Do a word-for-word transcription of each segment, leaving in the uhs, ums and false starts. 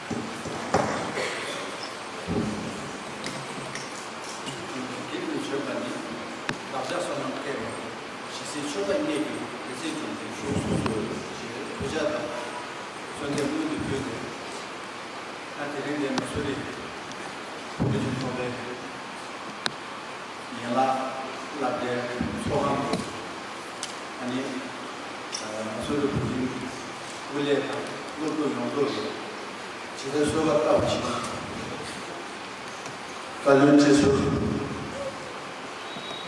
དེ་ལས་བྱོན་པ་ནི། བདག་ཅག་བསོད་ནམས་བསྐལ་པ་ཇི་སྲིད་མཆོད་པ་བརྙེས་པའི་དེ་ཚེ་བྱུང་སྟེ་མཆོག་གསུམ་འཚོ་བའི་ཕྱིར་གུས་ཕྱག་དང་བརྩོན་འགྲུས་མངོན་དུ་གྱུར་ཏེ། ཨ་དེ་རིང་འདིར་མ་སུ་རི་བོད་ཀྱི་ཚོགས་པའི་ཡན་ལག་བསླབ་གྲྭའི་ཚོགས་ཁང་དུ། ཨ་ནི་མ་སུ་རི་བུ་ཆུང་སྐུ་ལས་དང་སློབ་ཕྲུག་ཡོངས་རྫོགས་ཀྱི་ཇི་ལྟར་གསོལ་བ་བཏབ་པ་བཞིན། བཀའ་བློན་ཁྲི་ཟུར།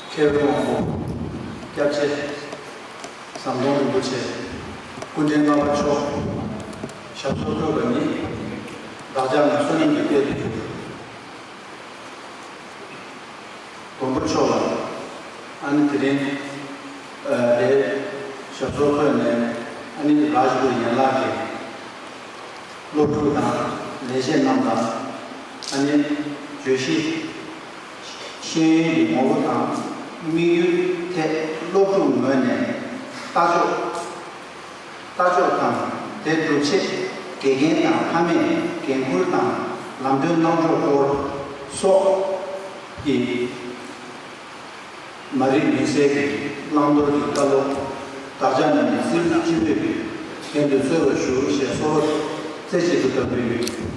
མཁས་པའི་དབང་པོ། སྐྱབས་རྗེ་ཟམ་གདོང་རིན་པོ་ཆེ། སྐུ་ཕྲེང་ལྔ་པ་མཆོག་ཞབས་སོར་འཁོད་པ་ནི། བདག་ཅག་རྣམས་བསོད་ནམས་ཀྱི་དཔལ་དུ་གྱུར། མགོན་པོ་མཆོག་ལ། ཨ་ནི་དེ་རིང་། ཨ་དེ་ཞབས་སོར་འཁོད་ནས། ཨ་ནི་རཱཇ་པུར་ཡན་ལག་གི་སློབ་ཕྲུག་དང་ལས་བྱེད་རྣམས་ལ། ཨ་ནི་བརྗོད་གཞི། ཤེས་ཡོན་གྱི་ངོ་བོ་དང་དམིགས་ཡུལ་ཐད་སློབ་ཕྲུག་ངོས་ནས་ལྟ་ཕྱོགས། ལྟ་ཕྱོགས་དང་དེ་སྒྲུབ་ཆེད་དགེ་རྒན་དང་ཕ་མས་འགན་འཁུར་དང་ལམ་སྟོན་གནང་ཕྱོགས་སྐོར་སོགས་ཀྱི། མ་རིག་མུན་སེལ་གྱི་བླང་དོར་གྱི་བཀའ་སློབ། བདག་ཅག་རྣམས་ཀྱི་བརྩེ་གཟུགས་སྤྱི་བོས་ཀྱི་རྒྱན་དུ་གསོལ་བར་ཞུ་ཞེས་གསོལ་བ་རྩེ་གཅིག་ཏུ་བཏབ་པའི་ཡོད།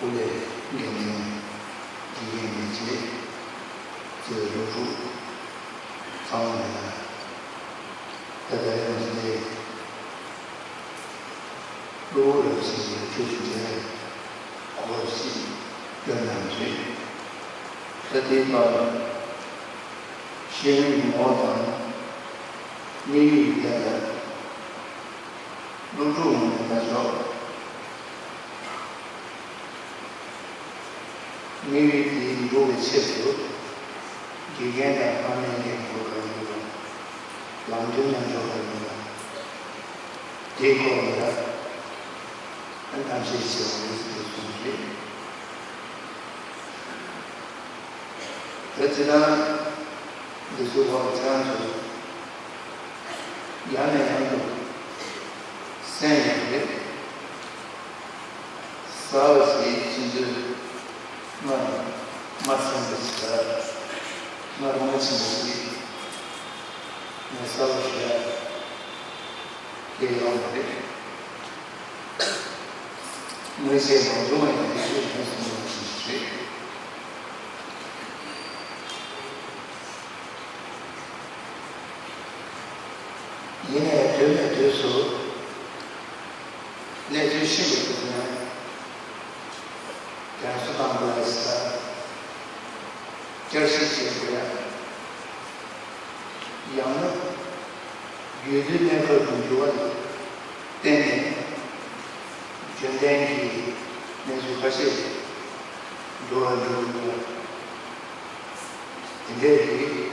སྐུ་ལས་འགན་འཛིན་དགེ་རྒན་ལས་བྱེད་གཙོས་སློབ་ཕྲུག་ཚང་མ་ལ། ད་ལྟ་ཡང་འདི་གློ་བུར་རབ་བྱུང་གི་ཆོས་ཀྱི་འབྲེལ་བའི་སྐོར་ཞིག་བསྐྱོན་གནང་གི་རེད། ད་དེའི་སྐབས་ཤེས་ཡོན་གྱི་ངོ་བོ་དང་དམིགས་ཡུལ་གྱི་ཐད་ལ་སློབ་ཕྲུག་ངོས་ནས་ལྟ་ཕྱོགས། དམིགས་ཡུལ་དེ་འགྲུབ་པའི་ཆེད་དུ་དགེ་རྒན་དང་ཕ་མའི་འགན་ཁུར་ག་རེ་ཡོད་པ། ལམ་སྟོན་གནང་ཕྱོགས་ག་རེ་ཡོད་པ། དེའི་སྐོར་ལ་གཏམ་བཤད་བྱས་པ་རེད་ཟེར་གསུངས་རེད། ད་ཅི་ན་འདི་ཚོའི་སྐོར་ལ་ཁྱེད་རང་ཚོ་ཡང་ནས་ཡང་དུ་གསན་ཡོང་རེད། གསར་བ་ཞིག་ཕྱིན་དུས་སྔར་མ་ཚང་པ་ཞིག་ལ་སྔར་མ་ཕྱིན་པ་ཞིག་ནས་གསར་བ་ཞུ་ཡ་དེ་ཡོང་བ་རེད། དངོས་གཞི་མང་ཆུང་བ་ཡང་དེ་ཚོ་ཡིན་གསུངས་པ་ཞིག་རེད། ཡིན་ནའི་དུས་ནས་དུས་སུ་གནས་ཚུལ་ཤིན་ཏུ་ཐུག་ན་དྲན་གསོ་བཏང་དགོས་ལ་ཟེར། བསྐྱར་ཞིབ་བྱེད་དགོས་ཡ། ཡང་ན་རྒྱུན་དུ་གནས་སྐབས་སུ་འགྱུར་བ་ལ་བརྟེན་ནས་རྒྱུན་ལྡན་གྱི་གནས་ཚུལ་ཁ་ཤས་འགྲོ་བ་འགྲོ་གི་འདུག་དེ་འདྲའི་གི་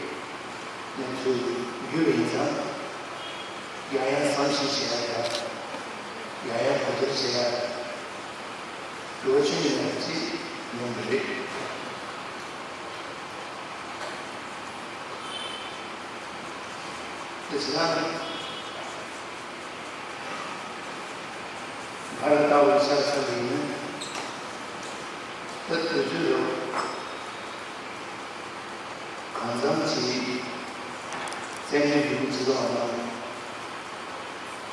གནས་ཚུལ་རྒྱུ་ཡིན་ཙང་། ཡང་ཡང་བསམ་གཞིག་བྱེད་ཡ་དང་། ཡང་ཡང་གོ་བསྡུར་བྱེད་ཡ། འགྱུར་བ་ཆུང་ངུ་ཡང་ཅིག་ཡོང་གི་རེད། དེ་ཚོ་ལ། ང་ ལྟ་བུ་ཆགས་ཚར་བ་ཡིན་ན། ད་དུས་ཚོད་རོགས། གང་འཚམ་གྱིས་བཙན་བྱོལ་བོད་མིའི་སྤྱི་ཚོགས་ནང་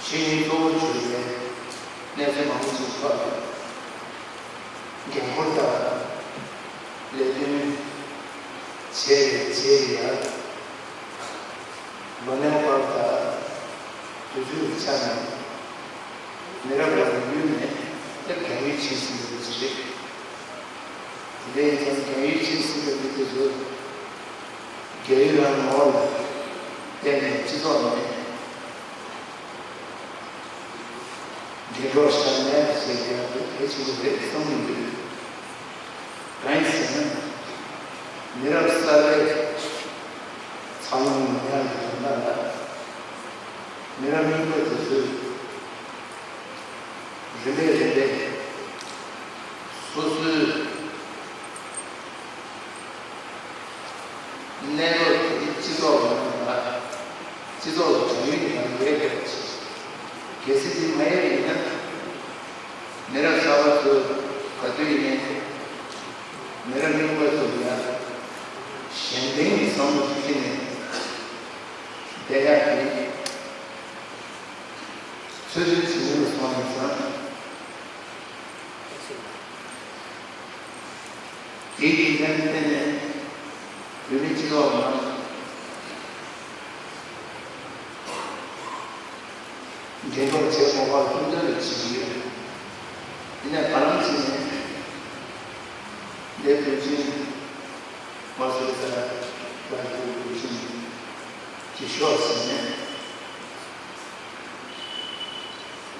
ཤེས་ཡོན་གཙོ་བོར་གྱུར་པའི་གནས་ཚུལ་མང་པོ་ཞིག་ཐོག་ལ་འགན་འཁུར་དང་ལས་དོན་བྱས་རེད་བྱས་རེད་ཡ། ལོ་ནའི་བར་དང་དུས་ཚོད་ཀྱི་ཆ་ནས་མི་རབས་ལ་བརྒྱུད་ནས་ད་རྒན་ཡོལ་ཕྱིན་ཟིན་པ་ཞིག་རེད། དེ་ཡིན་ཙང་རྒན་ཡོལ་ཕྱིན་ཟིན་པའི་མི་དེ་ཚོ་རྒས་ཡོལ་ལ་ངོ་ལ་བརྟེན་ནས་སྤྱི་ཚོགས་ནས་འགྱེལ་འགྲོ་བཞག་ནས་ཟེར་ཡག་དེ་གལ་ཆེན་པོ་རེད་བསམ་གྱི་འདུག་གང་ཡིན་ཟེར་ན། མི་རབས་གསར་པའི་འཚར་ལོངས་ཡོང་ཡག་གི་དོན་དག་ལ་མི་རབས་རྙིང་པ་དེ་ཚོས་རིམ་པས་རིམ་པས་སོ་སོའི་གནས་བབ་དེ་སྤྱི་ཚོགས་ནང་ལ་སྤྱི་ཚོགས་ལ་དྲན་ཡོད་ཀྱི་ནང་ཡོད་པའི་ཆེད། གལ་སྲིད་དེ་མ་ཡོད་པ་ཡིན་ན། མི་རབས་གསར་པ་ཚོས་ག་དུས་ཡིན་ནའི་མི་རབས་རྙིང་པ་ཚོ་ལ་གཞན་དོན་གྱི་བསམ་བློ་ཞིག་བྱས་ནས་བསྡད་ཡག་གི་ཚོད་བསྲེ་བྱེད་མུས་ལ་སོང་ཡིན་ཙང་། དེའི་རྒྱུ་མཚན་བརྟེན་ནས་བོད་མི་སྤྱི་ཚོགས་ནང་འགྲེམས་སྤེལ་བྱེད་དགོས་པར་ཐུགས་འདུན་ཞུ་གི་ཡོད། ཡིན་ནའི་བར་ལམ་ཞིག་ནས་འདས་དུས་ཆེན་མ་སུ་རི་ས་ལ་ལ་དུ་དུས་ཆེན་གྱི་ཤོག་ཟིན་ནས།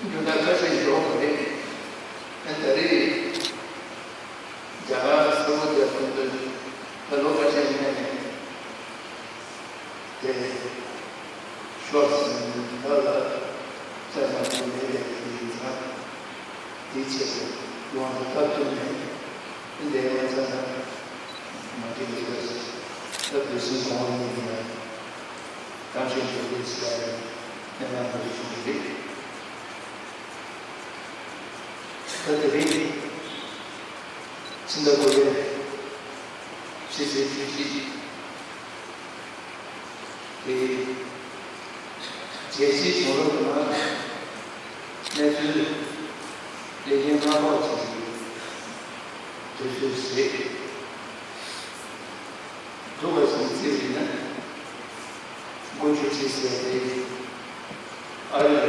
རྒྱུན་ལྡན་ཁ་ཤས་འཇོག་དགོས་རེད། ཨ་ད་རེས་རྒྱ་གར་གསར་འགོད་པའི་ཁོང་ཚོས་ད་ལོ་ཁ་ཤས་སྔོན་ནས་དེ་ཤོར་ཟིན་ལ་ལ་བཙན་མ་ཐུབ་མེད་པའི་དུས་ཡིན་ཙང་། དེའི་ཆེད་དུ་ཡོང་དུ་སྟབས་བསྟུན་ནས་འདས་མ་ཚར་ན་མ་འགྲིག་གི་རེད། ད་བོད་སྲིད་གོང་འོག་གཉིས་ཀྱིས་ཡང་། གཏམ་བཤད་འགྲོ་སྐུལ་བྱས་ནས་སྣེ་ལེན་འགྲོ་རྒྱུ་བྱུང་གི་རེད། ད་དེ་རིང་ཕྱི་ཟླ་དགུ་པའི་ཕྱི་ཚེས་བཅུ་གཅིག་དེ་རྒྱལ་སྤྱིའི་བྱུང་རབས་ནང་གནས་ཚུལ་ལས་འགན་སྣ་ཚོགས་ཀྱི་དུས་ཚོད་རེད། ཐུག་པ་ཞིག་བརྩིས་པ་ཡིན་ན། དགུ་བཅུ་གཅིག་ཟེར་ཏེ་ཨ་རི་ལ་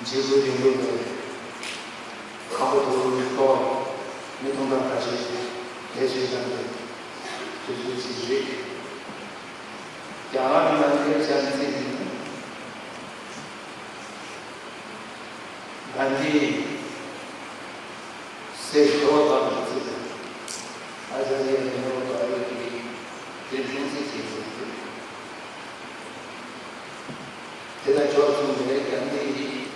འཇིགས་སྐུལ་རིང་ལུགས་པའི་ཁང་པ་དུ་ཐོག་མི་སྟོང་ཕྲག་ཁ་ཤས་དེ་ཚོའི་ནང་གི་དུས་ཚོད་ཅིག་རེད། རྒྱ་གར་ནང་ལ་ཆ་བརྩིས་ཡིན་ན། གྷན་དྷི་སྲས་ཞོལ་དམ་པ་བརྩིས་པའི་ཨ་ཙརྱ་ནེ་རུ་ལགས་ཀྱིས་དེ་སྲུང་བརྩི་བྱེད་དགོས་འདུག་དེ་དང་ཕྱོགས་མཚུངས་པའི་གྷན་དྷི་ཡིས་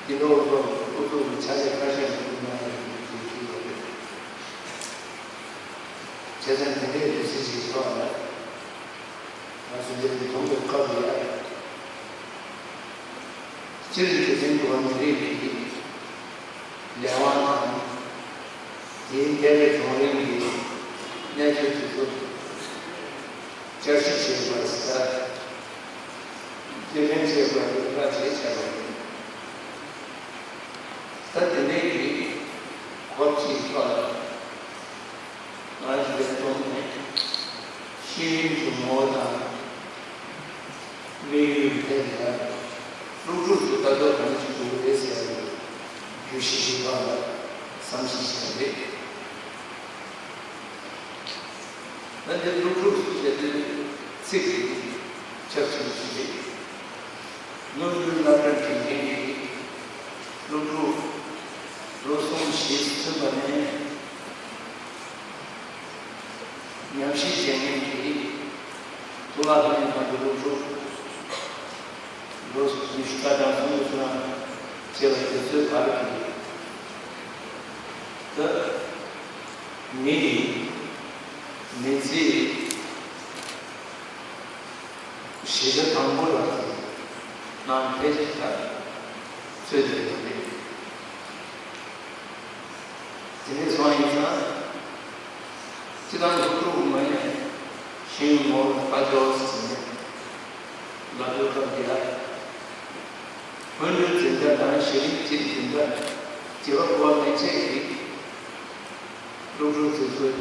འདི་ལོ་ལོ་ཨུ་ཚུགས་ཀྱི་ཕྱག་ལས་ཁ་ཤས་ཤིག་གནང་ཡོད་པའི་ཞུ་གི་ཡོད་རེད། བྱས་ཙང་དེ་འདྲའི་དུས་ཚོད་ཅིག་ཐོག་ལ། ང་ཚོ་འདིར་གདོང་གི་སྐབས་ལ་ཡ། སྤྱིར་དུས་ཆེན་འགྲོ་བ་མི་རིགས་ཀྱི་ལས་དབང་དང་། དེའི་འདས་པའི་བྱུང་རིམ་གྱི་གནས་ཚུལ་དེ་ཚོ་བསྐྱར་ཞིབ་བྱེད་དགོས་ཟེར། དེ་ལན་བྱེད་དགོས་པའི་བཀའ་བྱེད་བྱས་པ་ཡིན། ད་དེ་ནས་ཀྱི་གོ་སྐབས་ཅིག་ཐོག་ལ། ང་ཚོའི་ཐོག་ནས་ཤེས་ཡོན་གྱི་ངོ་བོ་དང་དམིགས་ཡུལ་ཐད་ལ་སློབ་ཕྲུག་ཚོས་ལྟ་རྟོག་གང་ཞིག་དགོས་ཀྱི་རེད་ཟེར་བའི་བརྗོད་གཞི་ཞིག་ཐོག་ལ་བསམ་གཞིག་བྱས་པ་རེད། ད་འདིར་སློབ་ཕྲུག་ཟེར་དུས་ཚིག་དེ་ཁྱབ་ཆེན་པོ་ཞིག་རེད། སྔོན་འགྲོའི་སློབ་གྲྭར་འགྲིམ་མཁན་གྱི་སློབ་ཕྲུག་ལོ་གསུམ་བཞི་ཚུད་པ་ནས་ཉམས་ཞིབ་བྱེད་མཁན་གྱི་གཙུག་ལག་སློབ་གཉེར་ཁང་གི་སློབ་ཕྲུག་ལོ་ཉི་ཤུ་རྩ་གྲངས་སུ་སོང་བ་བཅས་པ་དེ་ཚོའི་བར་གྱི་ད་མི་ཡི་མི་ཚེའི་གཞིས་ཆགས་དང་པོ་ལ་ནང་ཕལ་ཆེར་ད་ ཚོད་དེ་ཡོད་རེད། དེ་འདྲ་སོང་ཡིན་ཙང་། སྤྱི་བཏང་སློབ་ཕྲུག་ངོས་ནས་ཤེས་ཡོན་ངོ་བོ་ལ་ལྟ་ཕྱོགས་ཟེར་ནས་ལབ་དུས་སྐབས་འདིར། སྔོན་འགྲོའི་འཛིན་གྲྭ་དང་གཞི་རིམ་གཅིག་འཛིན་གྲྭ་བརྗེ་པོ་གོ་བ་ལེན་ཆེད་ཀྱི་སློབ་ཕྲུག་དེ་ཚོའི་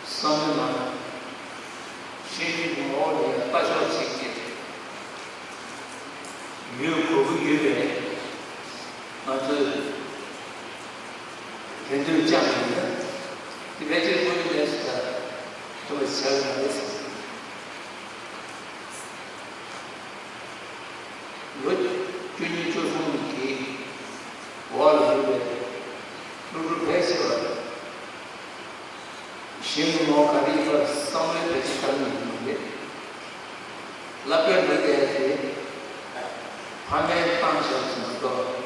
བསམ་བློའི་ནང་ཤེས་ཡོན་ངོ་བོ་ལ་ལྟ་ཕྱོགས་གཅིག་གི་ཡོད་དགོས་ཀྱི་ཡོད་པས། ང་ཚོས་དེ་འདོད་ཅང་ཡོད་ན། དེ་ཕལ་ཆེར་དངོས་ཡོད་གནས་ཚུལ་དང་མཐུན་པ་ཞིག་ཆགས་ཀྱི་མ་རེད་ཟེར། ལོ་བཅུ་གཉིས་བཅུ་གསུམ་གྱི་འོག་ལ་ཡོད་པའི་སློབ་ཕྲུག་ཕལ་ཆེ་བ། ཤེས་ཡོན་ངོ་བོ་ག་རེ་ཡིན་པར་བསམ་བློའི་བེད་སྤྱོད་བཏང་མྱོང་མ་རེད། སློབ་གྲྭར་འགྲོ་བསྡད་དེ། ཕ་མས་བཏང་བཞག་ཟིན་མ་གཏོགས།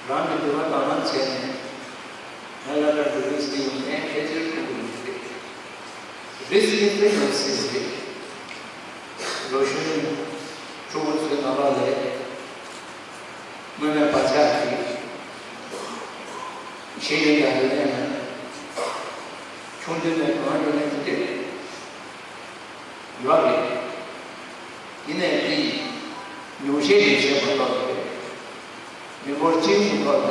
རང་གི་འདོད་པ་དང་བླངས་བྱས་ནས། ང་སློབ་གྲྭར་འགྲོ་གི་ཟེར་ཡོང་མཁན་ཕལ་ཆེར་ཐུག་གི་མི་འདུག་རེད་ཟེར་ཡོང་སྲིད་པ་རེད། ལོ་གཞོན་ཕྲུ་གུ་ཚོའི་ནང་ལོགས་ལ། སྔོན་མའི་བག་ཆགས་ཀྱིས་ཤེས་ཡོན་དང་རིག་གནས་ལ་ཆུང་དུས་ནས་དོ་སྣང་ཡོད་མཁན་དེ་འདྲ་ཡོད་རེད། ཡིན་ནའི་དེ་ཉུང་ཤས་ཉུང་ཤས་མ་གཏོགས་རེད། མི་འབོར་གཅིག་མི་ཐོག་ལ་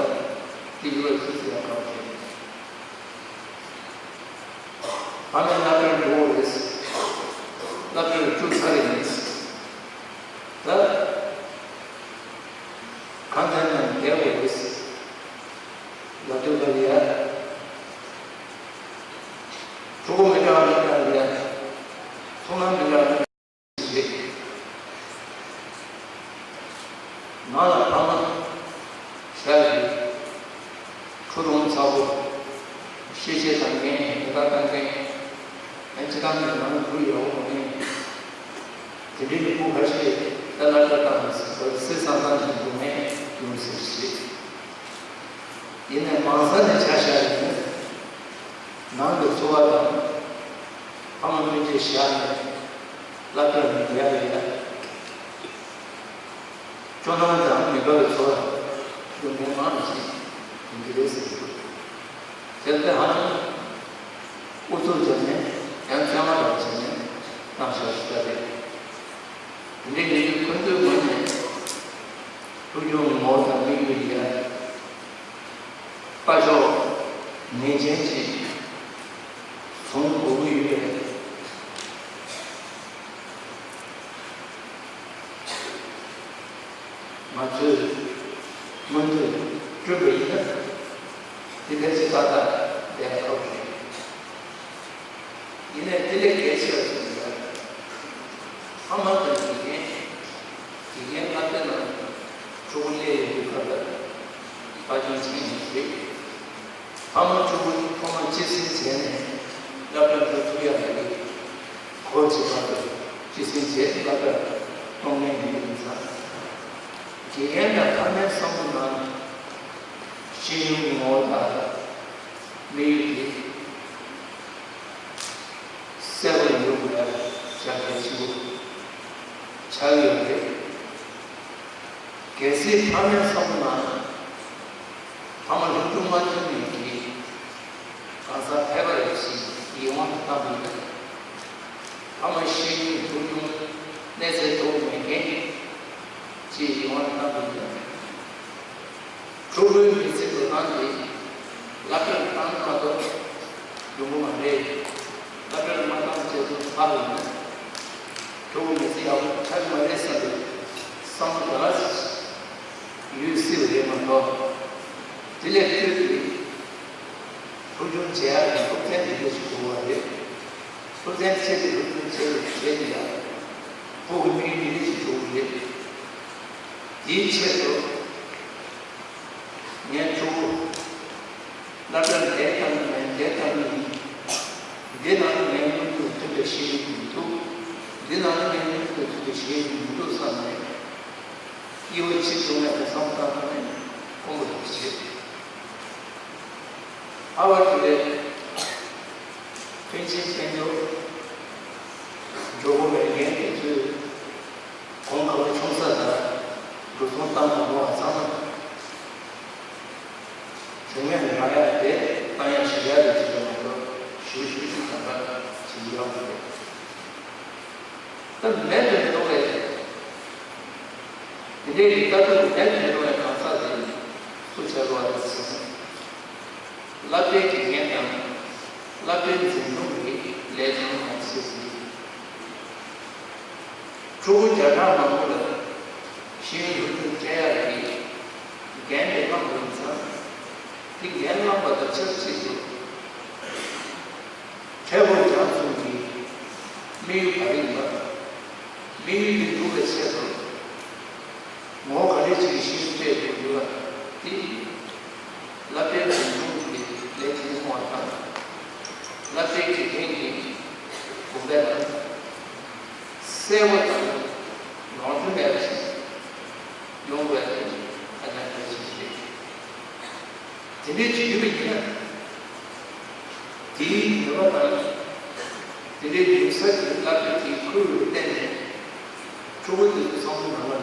དེ་ཡོད་ཚུལ་ཟེར་ཡག་གང་ཞིག་ཕ་མས་སློབ་གྲྭར་འགྲོ་དགོས་རེད། སློབ་གྲྭར་བཅུག་ཚར་ཡིན། ད། གང་ལྟར་ན་བསྡད་དགོས་རེད། ལབ་དུས་སྐབས་ལ་ཡ། ཕྲུ་གུ་མི་འདྲ་བ་མི་འདྲ་བ་ལ་ཡ། ཐུགས་སྣང་མི་འདྲ་བ་མི་འདྲ་བ་རེད། ང་ལ་ཕ་མ་ཤ་ཡི་ཁྲུ་དུང་ཚ་པོ། ཤེས་བྱེད་དང་འགན་ལས་ཀ་དང་འགན། ཨ་ཅེ་དང་ནི་ང་ལ་གུ་ཡོད་མ་ཡིན། དེ་འདྲའི་མི་སྤུ་ཁ་ཤས་ད་ལ་ད་དང་སེ་སང་དང་ཞིག་འགྲོ་མེད་ཡོང་ཟེར་ཞེས། ཡིན་ནའི་མང་ས་ནས་ཆ་བཞག་ཡིན་ན། ནང་གི་འཚོ་བ་དང་། ཕ་མ་སྤུན་མཆེད་བཞག་ནས་སློབ་གྲྭར་མི་འགྲོ་ཡ་ཡོད་ན། སྐྱོ་སྣང་དང་མི་དགའ་བའི་ཚོར་བ་ཡོང་མཁན་མང་ཞིག་ཡིན་གྱི་རེད་ཟེར་གྱི་འདུག་དེར་བརྟེན་ཧ་ཅང་ཨུ་ཚུགས་བརྒྱབ་ནས་ཡང་བཙན་མ་རང་བྱས་ནས་གནང་བཞག་ཞིག་ལྟ་རེད། དེ་འདྲ་ཡིན་དུས་ཁོ་ཚོའི་ངོས་ནས་སློབ་སྦྱོང་ངོ་བོ་དང་དམིགས་ཡུལ་ཡ། ལྟ་ཕྱོགས་ངེས་ཅན་ཅིག་བཟུང་དགོས་ཀྱི་ཡོད་པས། ང་ཚོས་མུ་མཐུད་བསྐྲུན་པ་ཡིན་ན། དེ་ཕལ་ཆེར་ཏག་ཏག་བསྡད་ཁག་པོ་རེད། ཡིན་ནའི་དེ་ལས་གལ་ཆེ་བ་ཞིག་ལ། ཕ་མ་དང་དགེ་རྒན། དགེ་རྒན་ལྷག་དེ་ནང་ཕྲུ་གུ་སླེབས་ཡོང་དུས་སྐབས་ལ་ཕ་ཆུང་ཆེན་ཡིན་ཟེར། ཕ་མ་ཕྲུ་གུ་ཐོག་མ་སྤྱི་སེམས་བྱས་ནས་སློབ་གྲྭར་འགྲོ་ཐུབ་ཡག་ལ་གོ་ཆེ་བར་དུ་སྤྱི་སེམས་བྱས་སློབ་གྲྭར་གཏོང་མཁན་ཡིན་པ་ཡིན་ཙང་། དགེ་རྒན་དང་ཕ་མའི་བསམ་བློ་ནང་ཤེས་ཡོན་གྱི་ངོ་བོ་དང་དམིགས་ཡུལ་དེ་གསལ་པོ་ཡོང་དགོས་པའི་ཞབས་གལ་ཆེན་པོ་ཆགས་ཡོད་རེད། གལ་སྲིད་ཕ་མའི་བསམ་བློ་ནང་ཕ་མ་སློབ་ཕྲུག་མ་ཐོན་ནས་ཀྱི་གང་ཟག་ཕལ་པ་རེ་ཞིག་ཡིད་དབང་དུ་བཏང་དགོས་ན། ཕ་མ་ཤེས་ཡོན་སློབ་སྦྱོང་གནས་ཚད་མཐོ་པོ་མེད་མཁན་ཅིག་ཡིད་དབང་དུ་བཏང་དགོས་ན། ཕྲུ་གུའི་མི་ཚེ་འགྲོ་སྟངས་དེ་སློབ་གྲྭར་བཏང་མ་གཏོགས་ཡོང་གི་མ་རེད། སློབ་གྲྭར་མ་བཏང་བྱས་ཙང་ཕར་ཡིན་ན། ཕྲུ་གུ་མི་ཚེ་ཡག་པོ་ཆགས་ཀྱི་མ་རེད་བསམ་པའི་བསམ་བློ་ག་ལ་ཡོད་སྲིད་པ་རེད་མ་གཏོགས། དེ་ལས་ལྷག་སྟེ་སློབ་སྦྱོང་བྱེད་ཡག་གི་སློབ་ཚན་དེ་འདྲ་ཞིག་དགོས་པ་རེད། སློབ་ཚན་ཆེད་དུ་སློབ་སྦྱོང་བྱེད་དུ་བྱེད་དུ་ཡག་ཕྲུ་གུ་མིག་དེ་འདྲ་ཞིག་དགོས་པ་རེད། དེའི་ཆེད་དུ་ངས་ཕྲུ་གུ་སློབ་གྲྭར་བསྡད་ཐུབ་ནས་བསྡད་ཐུབ་ནས། འདི་ནང་ལ་ངའི་མངོན་དུ་ཐུབ་པའི་ཤེས་ཡོན་མི་འདུག་འདི་ནང་ལ་ངའི་མངོན་དུ་ཐུབ་པའི་ཤེས་ཡོན་མི་འདུག་བསམ་ནས། སྐྱིད་པོ་བྱེད་ཐུབ་མེད་པའི་བསམ་བློ་བཏང་ཐུབ་མེད་ཁོང་ཁྲོ་ཞིག་བྱེད། ཨ་བ་དེ་བས་ཕན་ཆད་ཕན་ཐོགས་འགྲོ་དགོས་པའི་འགན་དེ་ཚོས་གོང་ཁ་བ་ཆུང་ས་དང་འགྲོ་སོང་བཏང་མ་འོང་བ་ཚང་མ་ དེ་ངས་རང་ཡ་དེ་བཏང་ཡ་ཞིག་ཡ་རེད་ཅེས་པ་མ་གཏོགས་ཞུ་ཞུ་ཞུ་དམ་པ་ཞིག་ཡོང་གི་རེད། ད་མེད་དུ་འགྲོ་བའི་དེ་འདྲའི་ལྟ་གྲུབ་མེད་དུ་འགྲོ་བའི་གང་ཟག་དེ་སུ་བྱ་རོགས་རེད་ཟེར་ན། བསླབ་གྲྭའི་དགེ་རྒན་དང་བསླབ་གྲྭའི་འཛིན་སྐྱོང་གི་ལས་དོན་མང་ཆེ་ཟིན། ཕྲུ་གུ་བརྒྱ་ཕྲག་མང་པོ་ལ་ཤེས་ཡོན་སློབ་སྦྱོང་སྤྲད་ཡག་གི་འགན་དེ་བླངས་པ་ཡིན་ཙང་། དེ་འགན་བླངས་པ་དང་ཆབས་ཅིག་ཏུ་འཕྲལ་བོར་རྒྱང་སོང་གི་དམིགས་ཡུལ་ག་རེ་ཡིན་པ། དམིགས་ཡུལ་དེ་འགྲུབ་པའི་ཆེད་དུ་ངོ་བོ་ག་རེ་ཅིག་གི་ཤེས་ཡོན་སྤྲད་དགོས་ཡོད་པ་དེ། བསླབ་གྲྭའི་འཛིན་སྐྱོང་གི་ལས་དོན་སོང་བ་དང་། བསླབ་གྲྭའི་དགེ་རྒན་གྱི་གོ་སྐབས་ལ་གསལ་པོ་དང་ནོར་འཁྲུལ་མེད་པ་ཞིག་ཡོང་དགོས་པའི་ཐད་ལ་གལ་ཆེན་པོ་རེད། དེ་འདྲའི་བྱེད་ཀྱི་ཡོད་པ་ཡིན་ན། དེའི་ནུས་པ་དང་། དེ་འདྲའི་ཡིན་ས་ཀྱི་བསླབ་བྱ་དེའི་ཁུར་ལ་བརྟེན་ནས། ཕྲུ་གུ་དེ་ཚོ་ཚང་མ་ནང་ལ་ལས་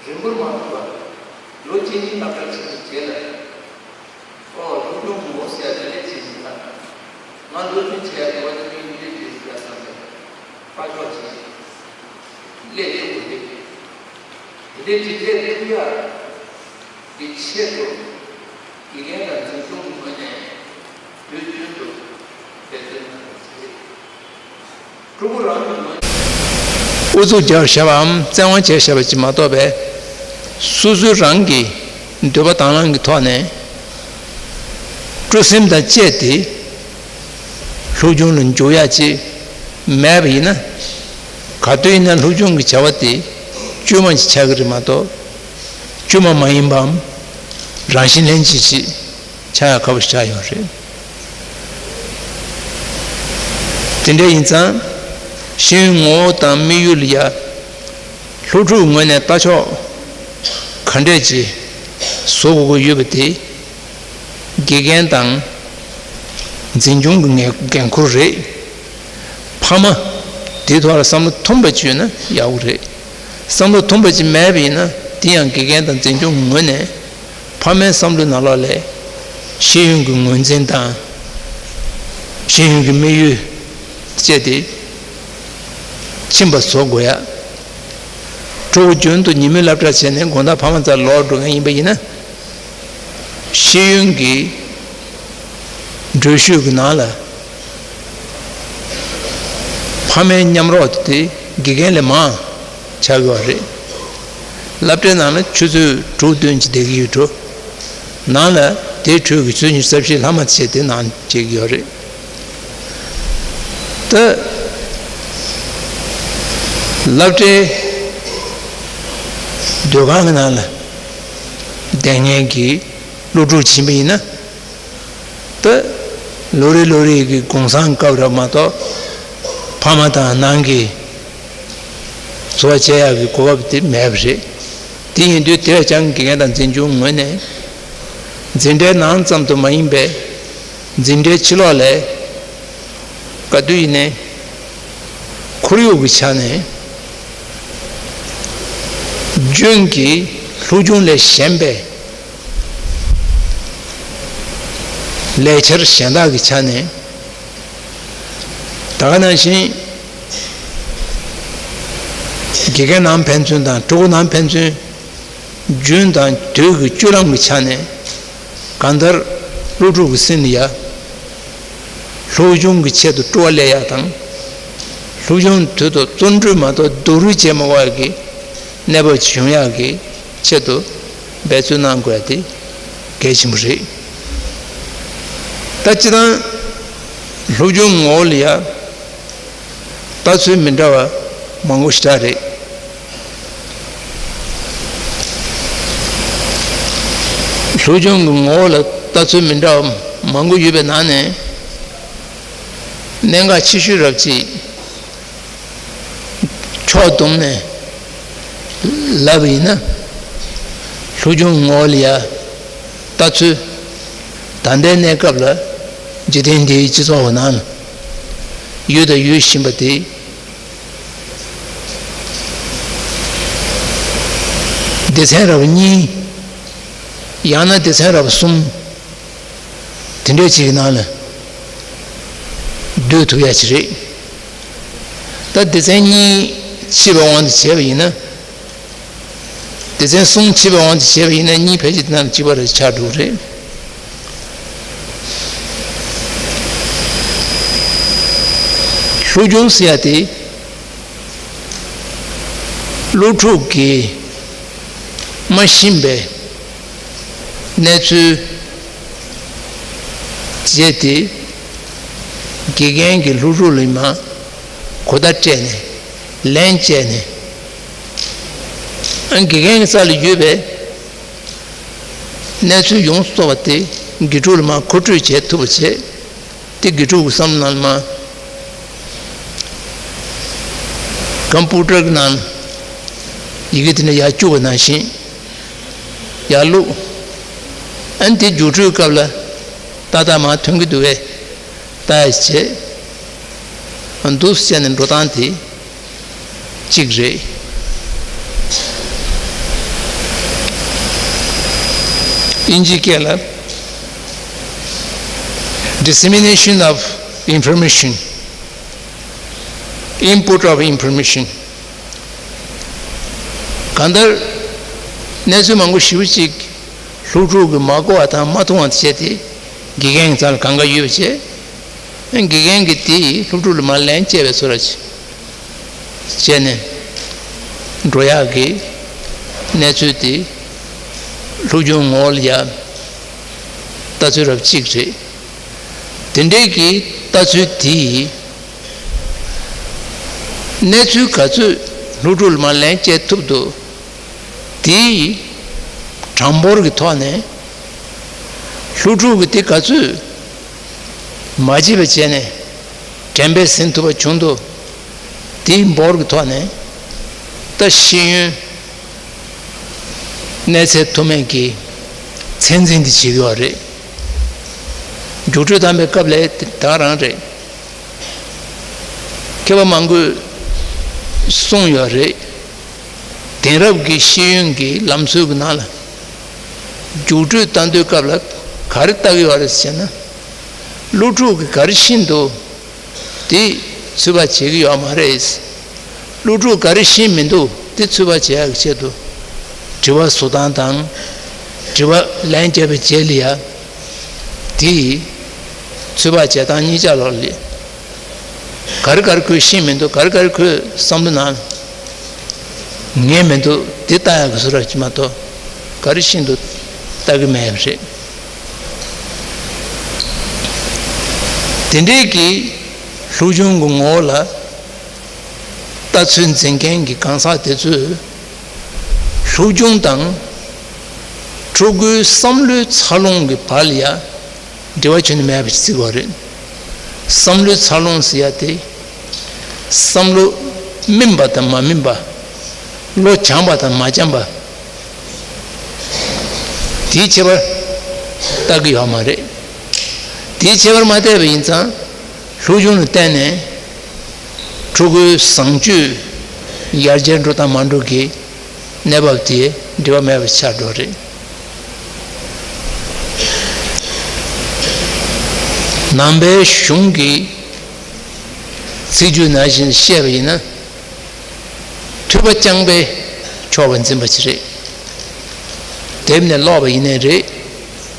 རིང་པོར་མ་ཐུག་པར་ལོ་གཅིག་གཉིས་ལྷག་པའི་ཕྱིན་ཆད་ལ། ཨོ་སློབ་སྦྱོང་མང་པོ་ཟེར་ཡ་དེ་ལས་ཅི་ཡིན་ད། ང་སློབ་སྦྱོང་བྱེད་ཡ་དགོས་པ་དེ་མི་འདི་འདྲས་རེད་ཟེར་ཡ་བསམ་པའི་ཕར་ཕྱོགས་ཀྱི་སླད་ཐུག་དགོས་ཏེ། དེ་འདྲའི་དྲིན་ལན་ཐུབ་ཡ་གི་ཆེད་དུ་དགེ་རྒན་དང་འཛིན་སྐྱོང་གི་ངོས་ནས་དུས་རྒྱུན་དུ་འབད་བརྩོན་གནང་དགོས་ཀྱི་རེད། ཕྲུ་གུ་རང་གི་ངོས་ནས་ཨུ་ཚུགས་རྒྱག་བྱ་བའམ་བཙན་དབང་བྱས་བྱ་བ་ཅིག་མ་གཏོགས་པའི་སོ་སོའི་རང་གི་འདོད་པ་དང་བླངས་ཀྱི་ཐོག་ནས་སྤྲོ་སེམས་དང་བཅས་ཏེ་སློབ་སྦྱོང་ལ་འཇུག་ཡ་ཅིག་མེད་པ་ཡིན་ན། ག་དུས་ཡིན་ན་སློབ་སྦྱོང་གི་བྱ་བ་དེ་བཅོས་མ་ཅིག་ཆགས་ཀྱི་རེད་མ་གཏོགས་བཅོས་མ་མ་ཡིན་པའམ་རང་བཞིན་ལྷན་སྐྱེས་ཤིག་ཆགས་ཡ་ཁག་པོ་ཞིག་ཆགས་ཡོད་རེད། དེ་འདྲ་ཡིན་ཙང་ཤེས་ཡོན་ངོ་བོ་དང་དམིགས་ཡུལ་ལ་ཡ། སློབ་ཕྲུག་ངོས་ནས་ལྟ་ཕྱོགས་ག་འདྲས་ཅིག་བཟོ་དགོས་ཀྱི་ཡོད་པ་དེ་དགེ་རྒན་དང་འཛིན་སྐྱོང་གི་འགན་འགན་ཁུར་རེད། ཕ་མ་དེའི་ཐོག་ལ་བསམ་བློ་ཐོངས་པ་ཅིག་ཡོད་ན་ཡག་པོ་རེད། བསམ་བློ་ཐོངས་པ་ཅིག་མེད་པ་ཡིན་ན་དེ་ཡང་དགེ་རྒན་དང་འཛིན་སྐྱོང་གི་ངོས་ནས་ཕ་མའི་བསམ་བློའི་ནང་ལོགས་ལ་ཤེས་ཡོན་གྱི་ངོས་འཛིན་དང་ཤེས་ཡོན་གྱི་དམིགས་ཡུལ་བཅས་ཏེ་ཕྱིན་པ་བཟོ་དགོས་ཡ། ཕྲུ་གུ་རྒྱུན་དུ་ཉིན་མོའི་སློབ་གྲྭ་བྱས་ནས་དགོང་དག་ཕ་མ་རྩར་ལོག་འགྲོ་མཁན་ཡིན་པ་ཡིན་ན། ཤེས་ཡོན་གྱི་འགྲུལ་བཞུད་ཀྱི་ནང་ལ་ཕ་མའི་མཉམ་རོགས་དེ་དགེ་རྒན་ལས་མང་ཆགས་ཀྱི་ཡོད་རེད། སློབ་གྲྭའི་ནང་ལ་ཆུ་ཚོད་དྲུག་བདུན་ཅིག་བསྡད་ཀྱི་ཡོད་འགྲོ། ནང་ལ་དེའི་ཁྲོད་ཀྱི་ཆུ་ཚོད་ཉི་ཤུ་རྩ་བཞི་ལྷག་མ་བྱས་དེ་ནང་བྱེད་ཀྱི་ཡོད་རེད། ད་སློབ་གྲྭའི་སྡོད་ཁང་གི་ནང་ལ་བསྡད་མཁན་གྱི་སློབ་ཕྲུག་ཕྱིན་པ་ཡིན་ན། ད་ལོ་རེ་ལོ་རེ་གི་གུང་སེང་སྐབས་རེད་མ་གཏོགས་ཕ་མ་དང་ནང་གི་འཚོ་བ་བྱེད་ཡག་གི་གོ་སྐབས་དེ་མེད་པ་རེད། དེ་ཡིན་དུས་དེ་བས་ཀྱང་དགེ་རྒན་དང་འཛིན་སྐྱོང་ངོས་ནས་འཛིན་གྲྭའི་ནང་ཙམ་དུ་མ་ཡིན་པའི་འཛིན་གྲྭའི་ཕྱི་ལོགས་ལ་ག་དུས་ཡིན་ནའི་ཁོར་ཡུག་གི་ཆ་ནས་རྒྱུན་གྱི་སློབ་སྦྱོང་ལས་གཞན་པའི་ལས་འཆར་གཞན་དག་གི་ཆ་ནས། ད་ག་ནང་བཞིན་དགེ་རྒན་ནང་ཕན་ཚུན་དང་ཕྲུ་གུ་ནང་ཕན་ཚུན་རྒྱུན་དང་དུས་ཀྱི་སྤྱོད་ལམ་གྱི་ཆ་ནས་གང་ལྟར་སློབ་ཕྲུག་གི་སེམས་ལ་ཡ་སློབ་སྦྱོང་གི་ཆེད་དུ་སྤྲོ་བ་སླེབས་ཡག་དང་། སློབ་སྦྱོང་དུས་ཐོག་བརྩོན་འགྲུས་མ་གཏོགས་སྡུག་རུས་བྱེད་མ་དགོས་ཡག་གི་གནས་བབ་ཅིག་བྱུང་ཡག་གི་ཆེད་དུ་འབད་བརྩོན་གནང་དགོས་ཡག་དེ་གལ་ཆེན་པོ་རེད། ད་སྤྱིར་བཏང་སློབ་སྦྱོང་ངོ་བོ་ལ་ཡ་ལྟ་ཚུལ་མི་འདྲ་བ་མང་པོ་ཞེ་དྲག་རེད། སློབ་སྦྱོང་གི་ངོ་བོ་ལ་ལྟ་ཚུལ་མི་འདྲ་བ་མང་པོ་ཡོད་པའི་ནང་ནས་གནད་འགག་ཆེ་ཤོས་རབ་ཅིག་ཕྱོགས་བསྡོམས་ནས་ལབ་པ་ཡིན་ན། སློབ་སྦྱོང་ངོ་བོ་ལ་ཡ་ལྟ་ཚུལ་ད་ལྟའི་གནས་སྐབས་ལ་འཇིག་རྟེན་འདིའི་སྤྱི་ཚོགས་ནང་ཡོད་དང་ཡོད་བཞིན་པ་དེ། སྡེ་ཚན་རབ་གཉིས། ཡང་ན་སྡེ་ཚན་རབ་གསུམ་དེ་འདྲས་ཅིག་གི་ནང་ལ་སྡོད་ཐུབ་ཡ་ཅིག་རེད། ད་སྡེ་ཚན་གཉིས་ཕྱེ་བའི་དབང་དུ་བྱས་པ་ཡིན་ན། སྡེ་ཚན་གསུམ་ཕྱེ་བའི་དབང་དུ་བྱས་པ་ཡིན་ན་གཉིས་ཕལ་ཆེར་དེ་ནང་ལ་གཅིག་པ་རེ་ཆགས་འགྲོ་གི་རེད། སློབ་སྦྱོང་ཟེར་ཡ་དེ། སློབ་ཕྲུག་གིས་མ་ཤེས་པའི་གནས་ཚུལ་བྱས་ཏེ། དགེ་རྒན་གྱིས་སློབ་ཕྲུག་ལ་མར་གོ་བརྡ་སྤྲད་ནས་ལན་བཅད་ནས། ཨ། དགེ་རྒན་གྱི་རྩ་ལ་ཡོད་པའི་གནས་ཚུལ་ཡོངས་སུ་རྫོགས་པ་དེ་དགེ་ཕྲུག་ལ་མར་མཁོ་སྤྲོད་བྱེད་ཐུབ་པ་བྱས། དེ་དགེ་ཕྲུག་གི་བསམ་བློ་ནང་ལ་མར་ཀམ་པུ་ཊར་གྱི་ནང་ཡི་གེ་དེ་འདྲ་ཡར་བཅུག་པ་ནང་བཞིན་ཡར་བླུགས། ཨ་ནི་དེ་རྒྱུགས་སྤྲོད་སྐབས་ལ་ཏག་ཏག་མར་ཐོན་གྱི་འདུག་གས། ལྟ་ཡ་བྱས། ཨ། འདུག་སེ་བྱས་ནས་འགྲོ་སྟངས་དེ་གཅིག་རེད། དབྱིན་ཇིའི་སྐད་ལ། Dissemination of information, input of information. གང་ལྟར་གནས་ཚུལ་མང་པོ་ཞེ་པོ་ཅིག་སློབ་ཕྲུག་གིས་མ་གོ་བ་དང་མ་མཐོང་བ་བྱས་ཏེ། དགེ་རྒན་གྱི་རྩ་ལ་གང་ག་ཡོད་པ་བྱས། དགེ་རྒན་གྱིས་དེ་སློབ་ཕྲུག་ལ་མར་ལན་བཅད་པའི་བཟོ་འདྲ་བྱས་ནས་འགྲོ་ཡག་གི་གནས་ཚུལ་དེ་སློབ་སྦྱོང་ངོ་བོ་ལ་ཡ་ལྟ་ཚུལ་རབ་གཅིག་རེད། དེ་འདྲའི་གི་ལྟ་ཚུལ་དེས་གནས་ཚུལ་ག་ཚོད་སློབ་ཕྲུག་ལ་མར་ལན་བཅད་ཐུབ་འདུག་དེའི་གྲངས་འབོར་གྱི་ཐོག་ནས་སློབ་ཕྲུག་གིས་དེ་ག་ཚོད་མ་བརྗེད་པ་བྱས་ནས་དྲན་པས་ཟིན་ཐུབ་པ་བྱུང་འདུག་དེའི་འབོར་གྱི་ཐོག་ནས་ད་ཤེས་ཡོན་གནས་ཚད་མཐོ་དམན་གྱི་ཚད་འཛིན་དེ་བྱེད་ཀྱི་ཡོད་རེད། རྒྱུགས་སྤྲོད་བཏང་པའི་སྐབས་ལ་དེ་ག་རང་རེད། མཁས་པ་མང་པོས་གསུངས་ཡོད་རེད། དེང་རབས་ཀྱི་ཤེས་ཡོན་གྱི་ལམ་སྲོལ་གྱི་ནང་ལ་རྒྱུགས་སྤྲོད་བཏང་དུས་སྐབས་ལ་ག་རེ་ལྟ་གི་ཡོད་རེད་ཟེར་ན། སློབ་ཕྲུག་གིས་ག་རེ་ཤེས་འདུག་དེ་ཚོད་དཔག་བྱེད་ཀྱི་ཡོད་མ་རེད། སློབ་ཕྲུག་ག་རེ་ཤེས་མི་འདུག་དེ་ཚོད་དཔག་བྱེད་ཡག་གི་ཆེད་དུ་དྲི་བ་བཟོ་སྟངས་དང་། དྲི་བ་ལན་བརྒྱབ་པའི་རྗེས་ལ་ཡ་དེ་ཚོད་དཔག་བྱེད་སྟངས་གཉིས་ཆ་ལོག་ལས། ག་རེ་ག་རེ་ཁོས་ཤེས་མི་འདུག་ག་རེ་ག་རེ་ཁོས་བསམ་བློ་ནང་ངེས་མི་འདུག་དེ་ལྟ་ཡག་གི་བཟོ་འདྲ་ཅིག་མ་གཏོགས་ག་རེ་ཤེས་འདུག་ལྟ་གི་མེད་པ་རེད། དེ་འདྲའི་གི་སློབ་སྦྱོང་གི་ངོ་བོ་ལ་ལྟ་ཚུལ་འཛིན་མཁན་གྱི་གང་ཟག་དེ་ཚོས་སློབ་སྦྱོང་དང་ཕྲུ་གུའི་བསམ་བློའི་འཚར་ལོངས་ཀྱི་བར་ལ་ཡ་འབྲེལ་བ་ཁྱོན་ནས་མེད་པ་ཞིག་བརྩི་དགོས་རེད། བསམ་བློའི་འཚར་ལོངས་ཟེར་ཡ་དེ། བསམ་བློ་སྨིན་པ་དང་མ་སྨིན་པ། བློ་སྦྱངས་པ་དང་མ་སྦྱངས་པ། དེའི་ཁྱད་པར་བལྟ་གི་ཡོད་མ་རེད། དེའི་ཁྱད་པར་མ་བལྟས་པ་ཡིན་ཙང་། སློབ་སྦྱོང་ལ་བརྟེན་ནས་ཕྲུ་གུའི་བཟང་སྤྱོད་ཡར་རྒྱས་འགྲོ་དང་མ་འགྲོ་གི་གནས་བབ་དེ་འབྲེལ་བ་མེད་པ་ཆགས་འགྲོ་རེད། ནང་པའི་གཞུང་གི་ཚིག་བརྗོད་ནང་བཞིན་བཤད་པ་ཡིན་ན། ཐོས་པ་རྐྱང་པས་ཆོག་པ་འཛིན་པ་ཅིག་རེད། དེབ་ནས་ཀློག་པ་ཡིན་ནའི་རེད།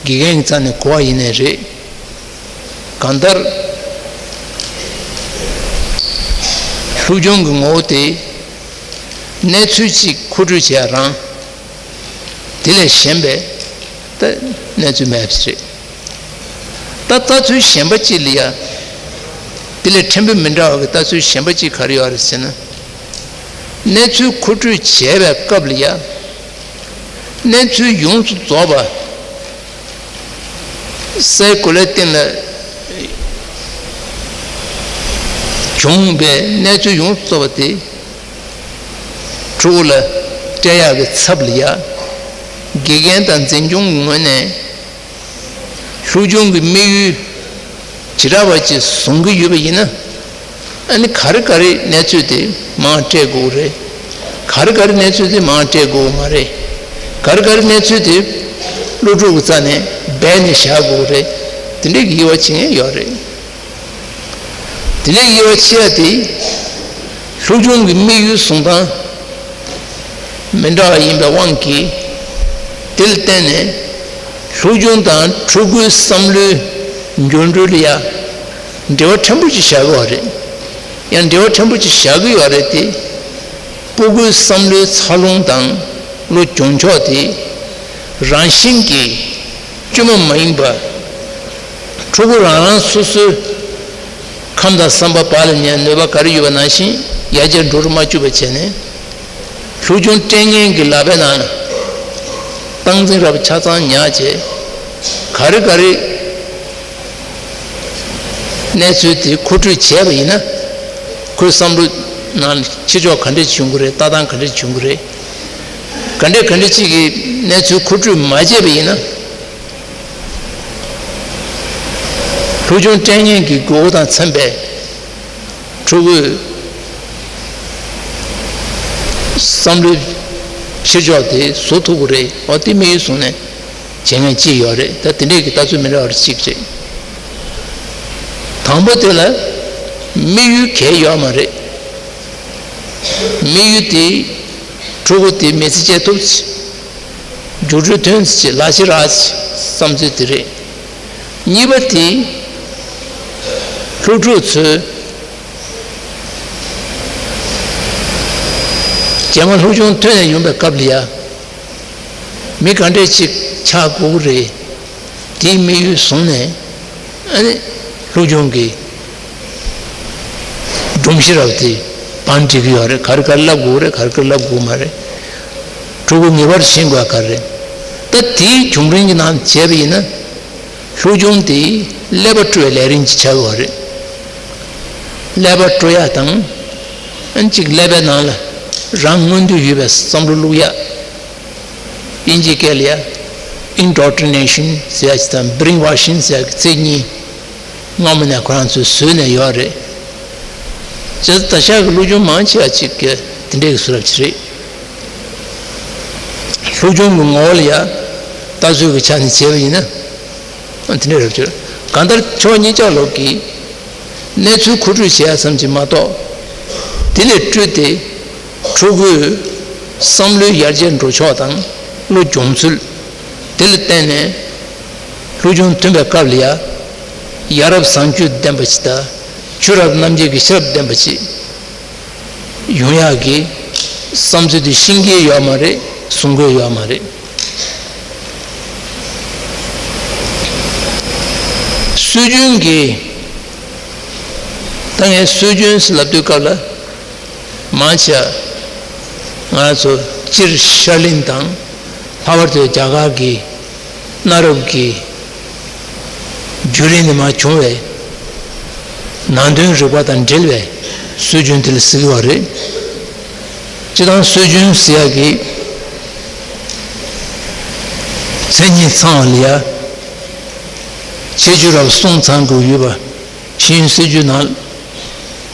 དགེ་རྒན་གྱི་རྩ་ནས་གོ་བ་ཡིན་ནའི་རེད། གང་ལྟར་སློབ་སྦྱོང་གི་ངོ་བོ་དེ་གནས་ཚུལ་གཅིག་མཁོ་སྤྲོད་བྱེད་ཡ་རང་། དེ་ལས་གཞན་པའི་ད་གནས་ཚུལ་མེད་པ་རེད། ད་ལྟ་ཚུལ་གཞན་པ་གཅིག་ལ་ཡ། དེ་ལས་ཕྲན་བུ་མི་འདྲ་བ་གི་ལྟ་ཚུལ་གཞན་པ་གཅིག་ག་རེ་ཡོད་རེད་ཟེར་ན། གནས་ཚུལ་མཁོ་སྤྲོད་བྱས་པའི་སྐབས་ལ་ཡ། གནས་ཚུལ་ཡོངས་སུ་རྫོགས་པ། སའི་གོ་ལའི་སྟེང་ལ་བྱུང་བའི་གནས་ཚུལ་ཡོངས་སུ་རྫོགས་པ་དེ། ཕྲུ་གུ་ལ་སྤྲད་ཡག་གི་ཚབ་ལ་ཡ། དགེ་རྒན་དང་འཛིན་སྐྱོང་གི་ངོས་ནས་སློབ་སྦྱོང་གི་དམིགས་ཡུལ་ཇི་འདྲ་བ་ཅིག་བཟུང་གི་ཡོད་པ་ཡིན་ན། ཨ་ནི་ག་རེ་ག་རེ་གནས་ཚུལ་དེ་མར་སྤྲད་དགོས་རེད། ག་རེ་ག་རེ་གནས་ཚུལ་དེ་མར་སྤྲད་དགོས་མ་རེད། ག་རེ་ག་རེ་གནས་ཚུལ་དེ་ སློབ་ཕྲུག་གི་རྩ་ནས་སྦས་ནས་བཞག་དགོས་རེད། དེ་འདྲའི་དབྱེ་བ་ཕྱེ་མཁན་ཡོད་རེད། དེ་འདྲའི་དབྱེ་བ་ཕྱེ་ཡ་དེ། སློབ་སྦྱོང་གི་དམིགས་ཡུལ་བཟུང་སྟངས་མི་འདྲ་བ་ཡིན་པའི་དབང་གིས། དེ་ལ་བརྟེན་ནས་སློབ་སྦྱོང་དང་ཕྲུ་གུའི་བསམ་བློའི་འགྱུར་འགྲོས་ལ་ཡ་འབྲེལ་བ་ཕྲན་བུ་ཅིག་བཞག་གི་ཡོད་རེད། ཡང་འབྲེལ་བ་ཕྲན་བུ་ཅིག་བཞག་གི་ཡོད་རེད་དེ། སྤུ་གུའི་བསམ་བློའི་འཚར་ལོངས་དང་བློ་སྦྱོང་ཕྱོགས་དེ་རང་བཞིན་གྱིས་བཅོས་མ་མ་ཡིན་པ། ཕྲུ་གུ་རང་རང་སོ་སོའི་ཁམས་དང་བསམ་པ་བག་ལ་ཉལ་ནུས་པ་ག་རེ་ཡོད་པ་ནང་བཞིན་ཡར་རྒྱས་འགྲོ་རུ་མ་བཅུག་པ་བྱས་ནས། སློབ་སྦྱོང་སྤྲད་མཁན་གྱི་ལག་པའི་ནང་ལ་སྟངས་འཛིན་རབ་ཆ་ཚང་ཉར་བྱས། ག་རེ་ག་རེ་གནས་ཚུལ་དེ་མཁོ་སྤྲོད་བྱས་པ་ཡིན་ན། ཁོའི་བསམ་བློ་ནང་ཕྱི་ཕྱོགས་ག་འདྲ་བྱུང་གི་རེད། ལྟ་སྟངས་ག་འདྲ་བྱུང་གི་རེད། ག་འདྲ་ག་འདྲ་ཅིག་གི་གནས་ཚུལ་མཁོ་སྤྲོད་མ་བྱས་པ་ཡིན་ན། སློབ་སྦྱོང་སྤྲད་མཁན་གྱི་དགོས་མཁོ་དང་འཚམ་པའི་ཕྲུ་གུའི་བསམ་བློའི་ཕྱིར་ཕྱོགས་དེ་བཟོ་ཐུབ་ཀྱི་རེད། འོ་དེ་དམིགས་ཡུལ་བཟུང་ནས་བྱེད་མཁན་གཅིག་ཡོད་རེད། ད་དེ་འདྲས་ཀྱི་ལྟ་ཚུལ་མི་འདྲ་བ་གཅིག་རེད། དང་པོ་དེ་ལ་དམིགས་ཡུལ་གང་ཡང་ཡོད་མ་རེད། དམིགས་ཡུལ་དེ་ཕྲུ་གུ་དེ་མི་ཚེ་སྐྱེལ་ཐུབ་ཅིག་རྒྱུགས་སྤྲོད་ཐོན་ཅིག་ལག་ཕྱིས་རག་ཅིག་བསམ་ཚུལ་དེ་རེད། གཉིས་པ་དེ། སློབ་ཕྲུག་ཚོས་རྗེས་མ་སློབ་སྦྱོང་ཐོན་ནས་ཡོང་པའི་སྐབས་ལ་ཡ། མི་ག་འདྲས་ཅིག་ཆགས་དགོས་ཀྱི་རེད། དེའི་དམིགས་ཡུལ་བཟུང་ནས། ཨ་ནི་སློབ་སྦྱོང་གི་སྒྲོམ་གཞི་རབ་དེ་བང་སྒྲིག་གི་ཡོད་རེད། ག་རེ་ག་རེ་བསླབ་དགོས་རེད། ག་རེ་ག་རེ་བསླབ་དགོས་མ་རེད། ཕྲུ་གུ་ངེས་པར་ཤེས་དགོས་ག་རེ་རེད། ད་དེའི་བྱུང་རིམ་གྱི་ནང་བྱས་པ་ཡིན་ན། སློབ་སྦྱོང་དེ་ཀླད་པ་སྤྲོ་བའི་ལས་རིམ་ཅིག་ཆགས་ཡོད་རེད། ཀླད་པ་སྤྲོ་ཡ་དང་། ཨ་ནི་གཅིག་ཀླད་པའི་ནང་ལ་རང་མངོན་འདོད་ཡོད་པའི་བསམ་བློ་བླུག་ཡ། དབྱིན་ཇིའི་སྐད་ལ་ཡ། Indoctrination ཟེར་ཡ་ཅིག་དང་Brainwashing ཟེར་ཡ་གི་ཚིག་གཉིས་སྔ་མོ་ནས་ཁོ་རང་ཚོས་བཟོས་ནས་ཡོད་རེད། བྱས་ཙང་ད་ཆ་གི་སློབ་སྦྱོང་མང་ཆེ་བ་ཅིག་གི་དེ་འདྲས་ཀྱི་བཟོ་འདྲ་ཅིག་རེད། སློབ་སྦྱོང་གི་ངོ་བོ་ལ་ཡ་ལྟ་ཚུལ་གྱི་ཆ་ནས་བྱས་པ་ཡིན་ན། དེ་འདྲ་རབ་བྱུང་། གང་ལྟར་ཕྱོགས་གཉིས་ཆ་ལོག་གི་གནས་ཚུལ་མཁོ་སྤྲོད་བྱེད་ཡ་ཙམ་གྱིས་མ་གཏོགས། དེ་ལས་སྤྲོས་ཏེ་ཕྲུ་གུའི་བསམ་བློའི་ཡར་རྒྱས་འགྲོ་ཕྱོགས་དང་བློ་སྦྱོང་ཚུལ། དེ་ལ་བརྟེན་ནས་སློབ་སྦྱོང་ཐོན་པའི་སྐབས་ལ་ཡ། ཡ་རབས་བཟང་སྤྱོད་ལྡན་པ་ཅིག་དང་། ཆོས་རབ་རྣམ་འབྱེད་ཀྱི་ཤེས་རབ་ལྡན་པ་ཅིག་ཡོང་ཡག་གི་བསམ་ཚུལ་དེ་ཤེས་ཀྱི་ཡོད་མ་རེད། གསུང་གི་ཡོད་མ་རེད། སྲོལ་རྒྱུན་གྱི། ད་ངས་སྲོལ་རྒྱུན་ཟེར་ལབ་དུས་སྐབས་ལ། མང་ཆེ་བ་ང་ཚོ་སྤྱིར་ཤར་གླིང་དང་། ལྷག་པར་དུ་རྒྱ་གར་གྱི་གནའ་རབས་ཀྱི་བརྒྱུད་རིམ་ནས་མར་བྱུང་བའི་ནང་དོན་རིག་པ་དང་འབྲེལ་བའི་སྲོལ་རྒྱུན་དེ་ལ་ཟེར་གྱི་ཡོད་རེད། སྤྱིར་བཏང་སྲོལ་རྒྱུན་ཟེར་ཡག་གི་མཚན་ཉིད་ཚང་བ་ལ་ཡ། ཁྱད་ཆོས་རབ་གསུམ་ཚང་དགོས་ཡོད་པ། ཤེས་ཡོན་སྲོལ་རྒྱུན་ནང་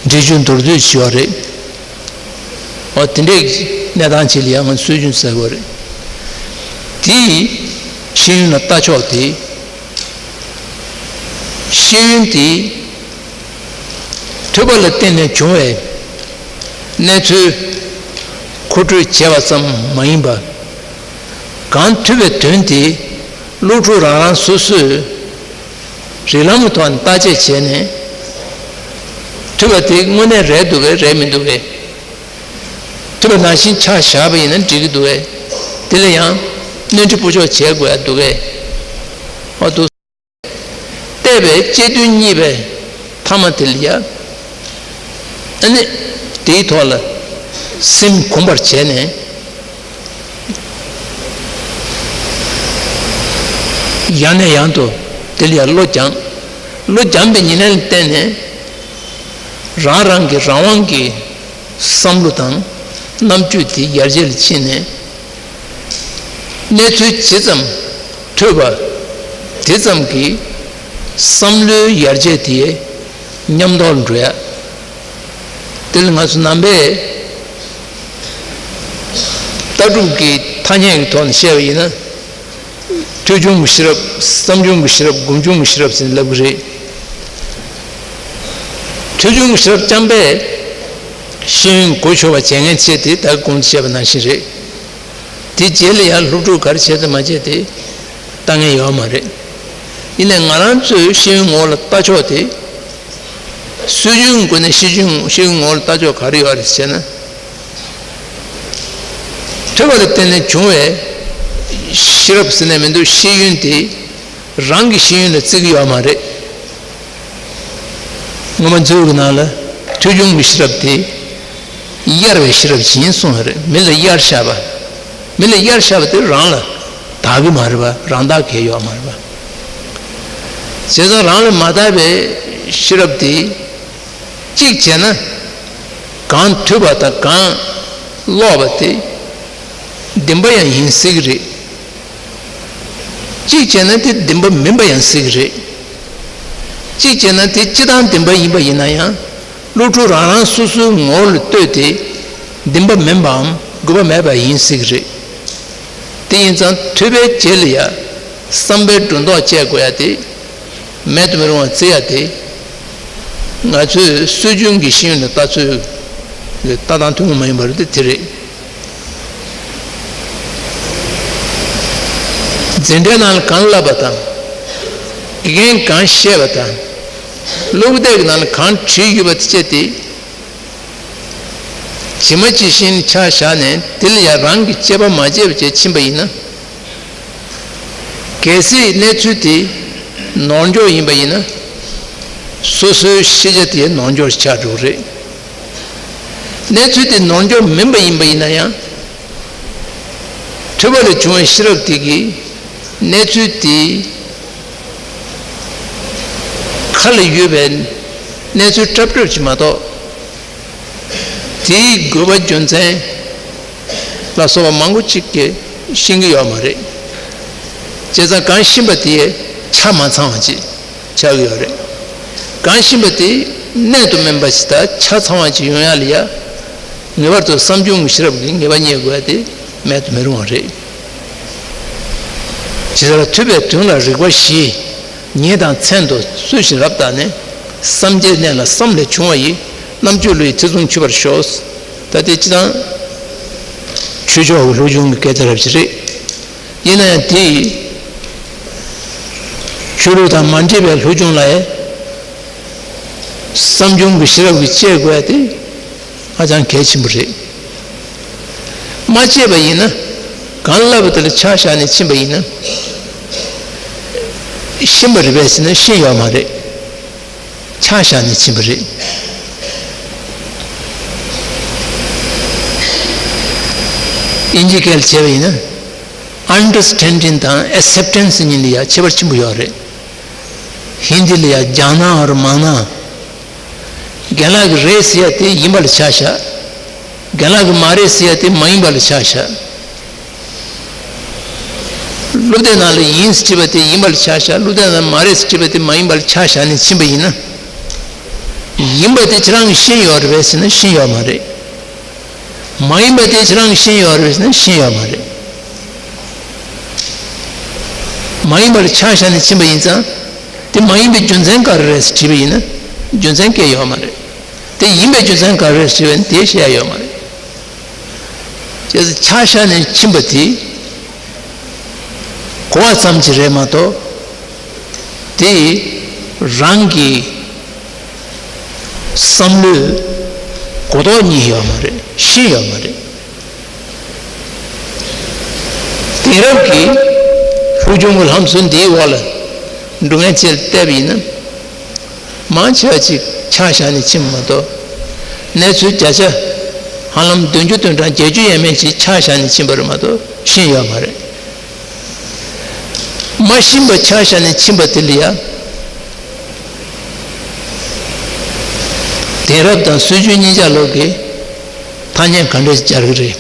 འགྲེལ་བརྗོད་མདོར་བསྡུས་བྱས་པ་རེད། འོ་དེ་འདྲའི་གནས་སྟངས་ཅིག་ལ་ཡང་ང་ཚོས་སྲོལ་རྒྱུན་ཟེར་དགོས་རེད། དེ་ཤེས་ཡོན་ལ་ལྟ་ཕྱོགས་དེ། ཤེས་ཡོན་དེ་ཐོས་པ་ལ་བརྟེན་ནས་བྱུང་བའི་གནས་ཚུལ་མཁོ་སྤྲོད་བྱས་པ་ཙམ་མ་ཡིན་པ། གང་ཐོས་པའི་དོན་དེ་སློབ་ཕྲུག་རང་རང་སོ་སོས་རིགས་ལམ་གྱི་ཐོག་ནས་བརྟག་དཔྱད་བྱས་ནས། ཐོས་པ་དེ་དངོས་གནས་རེད་འདུག་གས། རེད་མི་འདུག་གས། ཐོས་པ་ནང་བཞིན་ཆ་བཞག་པ་ཡིན་ན་འགྲིག་གི་འདུག་གས། དེ་ལ་ཡང་སྣོན་འཕྲི་སྤོ་ཆོག་བྱེད་དགོས་ཡ་འདུག་གས། འོ་འདུག་བལྟས་པའི་དཔྱད་དོན་རྙེད་པའི་མཐའ་མ་དེ་ལ་ཡ། ཨ་ནི་དེའི་ཐོག་ལ་སེམས་གོམས་པར་བྱས་ནས། ཡང་ནས་ཡང་དུ་དེ་ལ་ཡང་བློ་སྦྱངས། བློ་སྦྱངས་པའི་ཉེར་ལེན་ལ་བརྟེན་ནས། རང་རང་གི་རང་དབང་གི་བསམ་བློ་དང་རྣམ་དཔྱོད་དེ་ཡར་རྒྱས་ལ་ཕྱིན་ནས། གནས་ཚུལ་ཇི་ཙམ་ཐོས་པ་དེ་ཙམ་གྱིས་བསམ་བློའི་ཡར་རྒྱས་དེ་ཉམས་རྟོགས་འགྲོ་ཡ། དེ་ལ་ང་ཚོ་ནང་པའི་ལྟ་གྲུབ་ཀྱི་ཐ་སྙད་ཀྱི་ཐོག་ནས་བཤད་པ་ཡིན་ན། ཐོས་བྱུང་གི་ཤེས་རབ། བསམ་བྱུང་གི་ཤེས་རབ། སྒོམ་བྱུང་གི་ཤེས་རབ་ཟེར་ལབ་གི་རེད། ཐོས་བྱུང་གི་ཤེས་རབ་རྐྱང་པས་ཤེས་ཡོན་གོ་ཆོད་པ་བྱེད་མཁན་བྱས་ཏེ། ད་གོང་དུ་བཤད་པ་ནང་བཞིན་རེད། དེ་རྗེས་ལ་ཡང་སློབ་ཕྲུག་ག་རེ་བྱས་ཏེ་མ་བྱས་ཏེ་ལྟ་མཁན་ཡོད་མ་རེད། ཡིན་ནའི་ང་རང་ཚོས་ཤེས་ཡོན་ངོ་བོ་ལ་ལྟ་ཕྱོགས་དེ། སྲོལ་རྒྱུན་སྒོ་ནས་ཤེས་ཡོན་ཤེས་ཡོན་ངོ་བོ་ལ་ལྟ་ཕྱོགས་ག་རེ་ཡོད་རེད་ཟེར་ན། ཐོས་པ་ལ་བརྟེན་ནས་བྱུང་བའི་ཤེས་རབ་ཟེར་ནས་མི་འདུག་ཤེས་ཡོན་དེ་རང་གི་ཤེས་ཡོན་ལ་བརྩི་གི་ཡོད་མ་རེད། སྔོན་མ་མཛོད་ཀྱི་ནང་ལ་ཐོས་བྱུང་གི་ཤེས་རབ་དེ་གཡར་བའི་ཤེས་རབ་ཅིག་ཡིན་གསུངས་པ་རེད། མི་ལ་གཡར་བཞག་པ། མི་ལ་གཡར་བཞག་པ་དེ་རང་ལ་དག་གི་མ་རེད་པ། རང་དག་གི་ཡོད་མ་རེད་པ། བྱས་ཙང་རང་ལ་མ་དག་པའི་ཤེས་རབ་དེ། གཅིག་བྱས་ན་གང་ཐོས་པ་དང་གང་ཀློག་པ་དེ་བདེན་པ་ཡང་ཡིན་སྲིད་ཀྱི་རེད། གཅིག་བྱས་ན་དེ་བདེན་པ་མིན་པ་ཡང་སྲིད་ཀྱི་རེད། གཅིག་བྱས་ན་དེ་སྤྱིར་བཏང་བདེན་པ་ཡིན་པ་ཡིན་ན་ཡང་། སློབ་ཕྲུག་རང་རང་སོ་སོའི་ངོ་བོ་ལ་ལྟོས་ཏེ་བདེན་པ་མིན་པའམ་དགོས་པ་མེད་པ་ཡིན་སྲིད་ཀྱི་རེད། དེ་ཡིན་ཙང་ཐོས་པའི་རྗེས་ལ་ཡང་བསམ་པའི་སྒྲོ་འདོགས་བཅད་དགོས་ཡ་དེ། མེད་དུ་མི་རུང་བ་བརྩི་ཡ་དེ། ང་ཚོས་སྲོལ་རྒྱུན་གྱི་ཤེས་ཡོན་ལ་ལྟ་ཚུལ་ལ་ལྟ་སྟངས་ཐུན་མོང་མ་ཡིན་པ་རེད་དེ། དེ་རེད། འཛིན་གྲྭའི་ནང་ལ་གང་བསླབ་པ་དང་། དགེ་རྒན་གང་བཤད་པ་དང་། སློབ་དེབ་ཀྱི་ནང་ལ་གང་བྲིས་ཡོད་པ་དེ་བྱས་ཏེ། ཇི་མ་ཇི་བཞིན་ཆ་བཞག་ནས་དེ་ལ་ཡང་རང་གི་དཔྱད་པ་མ་བྱས་པ་བྱས་ཕྱིན་པ་ཡིན་ན། གལ་སྲིད་གནས་ཚུལ་དེ་ནོར་འཁྱོག་ཡིན་པ་ཡིན་ན། སོ་སོའི་ཤེས་བྱ་དེ་ནོར་འཁྱོག་ཆགས་འགྲོ་གི་རེད། གནས་ཚུལ་དེ་ནོར་འཁྱོག་མིན་པ་ཡིན་པ་ཡིན་ན་ཡང་། ཐོས་པ་ལས་བྱུང་བའི་ཤེས་རབ་དེ་གིས་གནས་ཚུལ་དེ་ཁ་ལ་ཡོད་པའི་གནས་ཚུལ་འཁྲབ་འཁྲབ་ཅིག་མ་གཏོགས། དེའི་དགོས་པ་རྒྱུ་མཚན་ལ་སོགས་པ་མང་པོ་ཅིག་གིས་ཤེས་ཀྱི་ཡོད་མ་རེད། བྱས་ཙང་གང་ཤེས་པ་དེ་ཆ་མ་ཚང་བ་ཅིག་ཆགས་ཀྱི་ཡོད་རེད། གང་ཤེས་པ་དེ་གནད་དུ་སྨིན་པ་ཞིག་དང་ཆ་ཚང་བ་ཅིག་ཡོང་ཡ་ལ་ཡ། ངེས་པར་དུ་བསམ་བྱུང་གི་ཤེས་རབ་ཀྱི་ངེས་པ་རྙེད་དགོས་ཡ་དེ་མེད་དུ་མི་རུང་བ་རེད། ཇི་ལྟར་ཐོས་པའི་དོན་ལ་རིགས་པ་བཞི། ཉིན་དང་མཚན་དུ་ཚུལ་བཞིན་རབ་བརྟགས་ནས། བསམ་གྱིས་གནས་ལ་བསམ་ལས་བྱུང་བ་ཡི། རྣམ་དཔྱོད་བློ་ཡི་ཐེ་ཚོམ་ཆུད་པར་ཤོག་ད་དེ་སྤྱིར་བཏང་ཆོས་ཕྱོགས་ཀྱི་སློབ་སྦྱོང་གི་སྐད་ཆ་རབ་ཅིག་རེད། ཡིན་ན་ཡང་དེ་ཆོས་ལུགས་དང་མ་འདྲེས་པའི་སློབ་སྦྱོང་ལ་ཡང་བསམ་བྱུང་གི་ཤེས་རབ་ཀྱིས་དཔྱད་དགོས་ཡ་དེ་ཧ་ཅང་གལ་ཆེན་པོ་རེད། མ་དཔྱད་པ་ཡིན་ན། གང་བསླབས་པ་དེ་ལ་ཆ་བཞག་ནས་ཕྱིན་པ་ཡིན་ན། ཤེས་པ་རེད་པས་ཟེར་ན་ཤེས་ཡོད་མ་རེད། ཆ་བཞག་ནས་ཕྱིན་པ་རེད། དབྱིན་ཇིའི་སྐད་ལ་བྱས་པ་ཡིན་ན། understanding དང་acceptance གཉིས་ལ་ཡང་ཁྱད་པར་ཆེན་པོ་ཡོད་རེད། ཧིན་དི་ལ་ཡང་ཇཱ་ན་ཨོར་མཱ་ན། རྒན་ལགས་ཀྱིས་རེད་ཟེར་ཡ་དེ་ཡིན་པ་ལ་ཆ་བཞག་རྒན་ལགས་ཀྱིས་མ་རེད་ཟེར་ཡ་དེ་མ་ཡིན་པ་ལ་ཆ་བཞག་སློབ་དེབ་ནང་ལ་ཡིན་ཟེར་བྲིས་པ་དེ་ཡིན་པ་ལ་ཆ་བཞག་སློབ་དེབ་ནང་མ་རེད་ཟེར་བྲིས་པ་དེ་མ་ཡིན་པ་ལ་ཆ་བཞག་ནས་ཕྱིན་པ་ཡིན་ན། ཡིན་པ་དེ་ཁྱེད་རང་གིས་ཤེས་ཡོད་རེད་པས་ཟེར་ན་ཤེས་ཡོད་མ་རེད། མ་ཡིན་པ་དེ་ཁྱེད་རང་གིས་ཤེས་ཡོད་རེད་ཟེར་ན་ཤེས་ཡོད་མ་རེད། མ་ཡིན་པ་ལ་ཆ་བཞག་ནས་ཕྱིན་པ་ཡིན་ཙང་། དེ་མ་ཡིན་པའི་རྒྱུ་མཚན་ག་རེ་རེད་ཟེར་དྲིས་པ་ཡིན་ན། རྒྱུ་མཚན་གང་ཡང་ཡོད་མ་རེད། དེ་ཡིན་པའི་རྒྱུ་མཚན་ག་རེ་རེད་ཟེར་བ་ཡིན་ན་དེ་བཤད་ཡ་ཡོད་མ་རེད། བྱས་ཙང་ཆ་བཞག་ནས་ཕྱིན་པ་དེ། གོ་བ་ཙམ་ཅིག་རེད་མ་གཏོགས། དེ་རང་གི་བསམ་བློའི་གོ་རྟོགས་རྙེད་ཡོད་མ་རེད། ཤེས་ཡོད་མ་རེད། དེང་རབས་ཀྱི་སློབ་སྦྱོང་གི་ལམ་སྲོལ་འདིའི་འོག་ལ་འགྲོ་མཁན་བཅས་ལ་བལྟས་པ་ཡིན་ན། མང་ཆེ་བ་ཅིག་ཆ་བཞག་ནས་ཕྱིན་པ་མ་གཏོགས། གནས་ཚུལ་བརྒྱ་ཆ་ཧ་ལམ་བདུན་ཅུ་དོན་གྲངས་བརྒྱད་ཅུ་ཡས་མས་ཅིག་ཆ་བཞག་ནས་ཕྱིན་པ་རེད་མ་གཏོགས་ཤེས་ཡོད་མ་རེད། མ་ཤེས་པ་ཆ་བཞག་ནས་ཕྱིན་པ་དེ་ལ་ཡང་། དེང་རབས་དང་སྲོལ་རྒྱུན་གཉིས་ཆ་ལོག་གི་ཐ་སྙད་ག་འདྲ་སྦྱར་གི་རེད།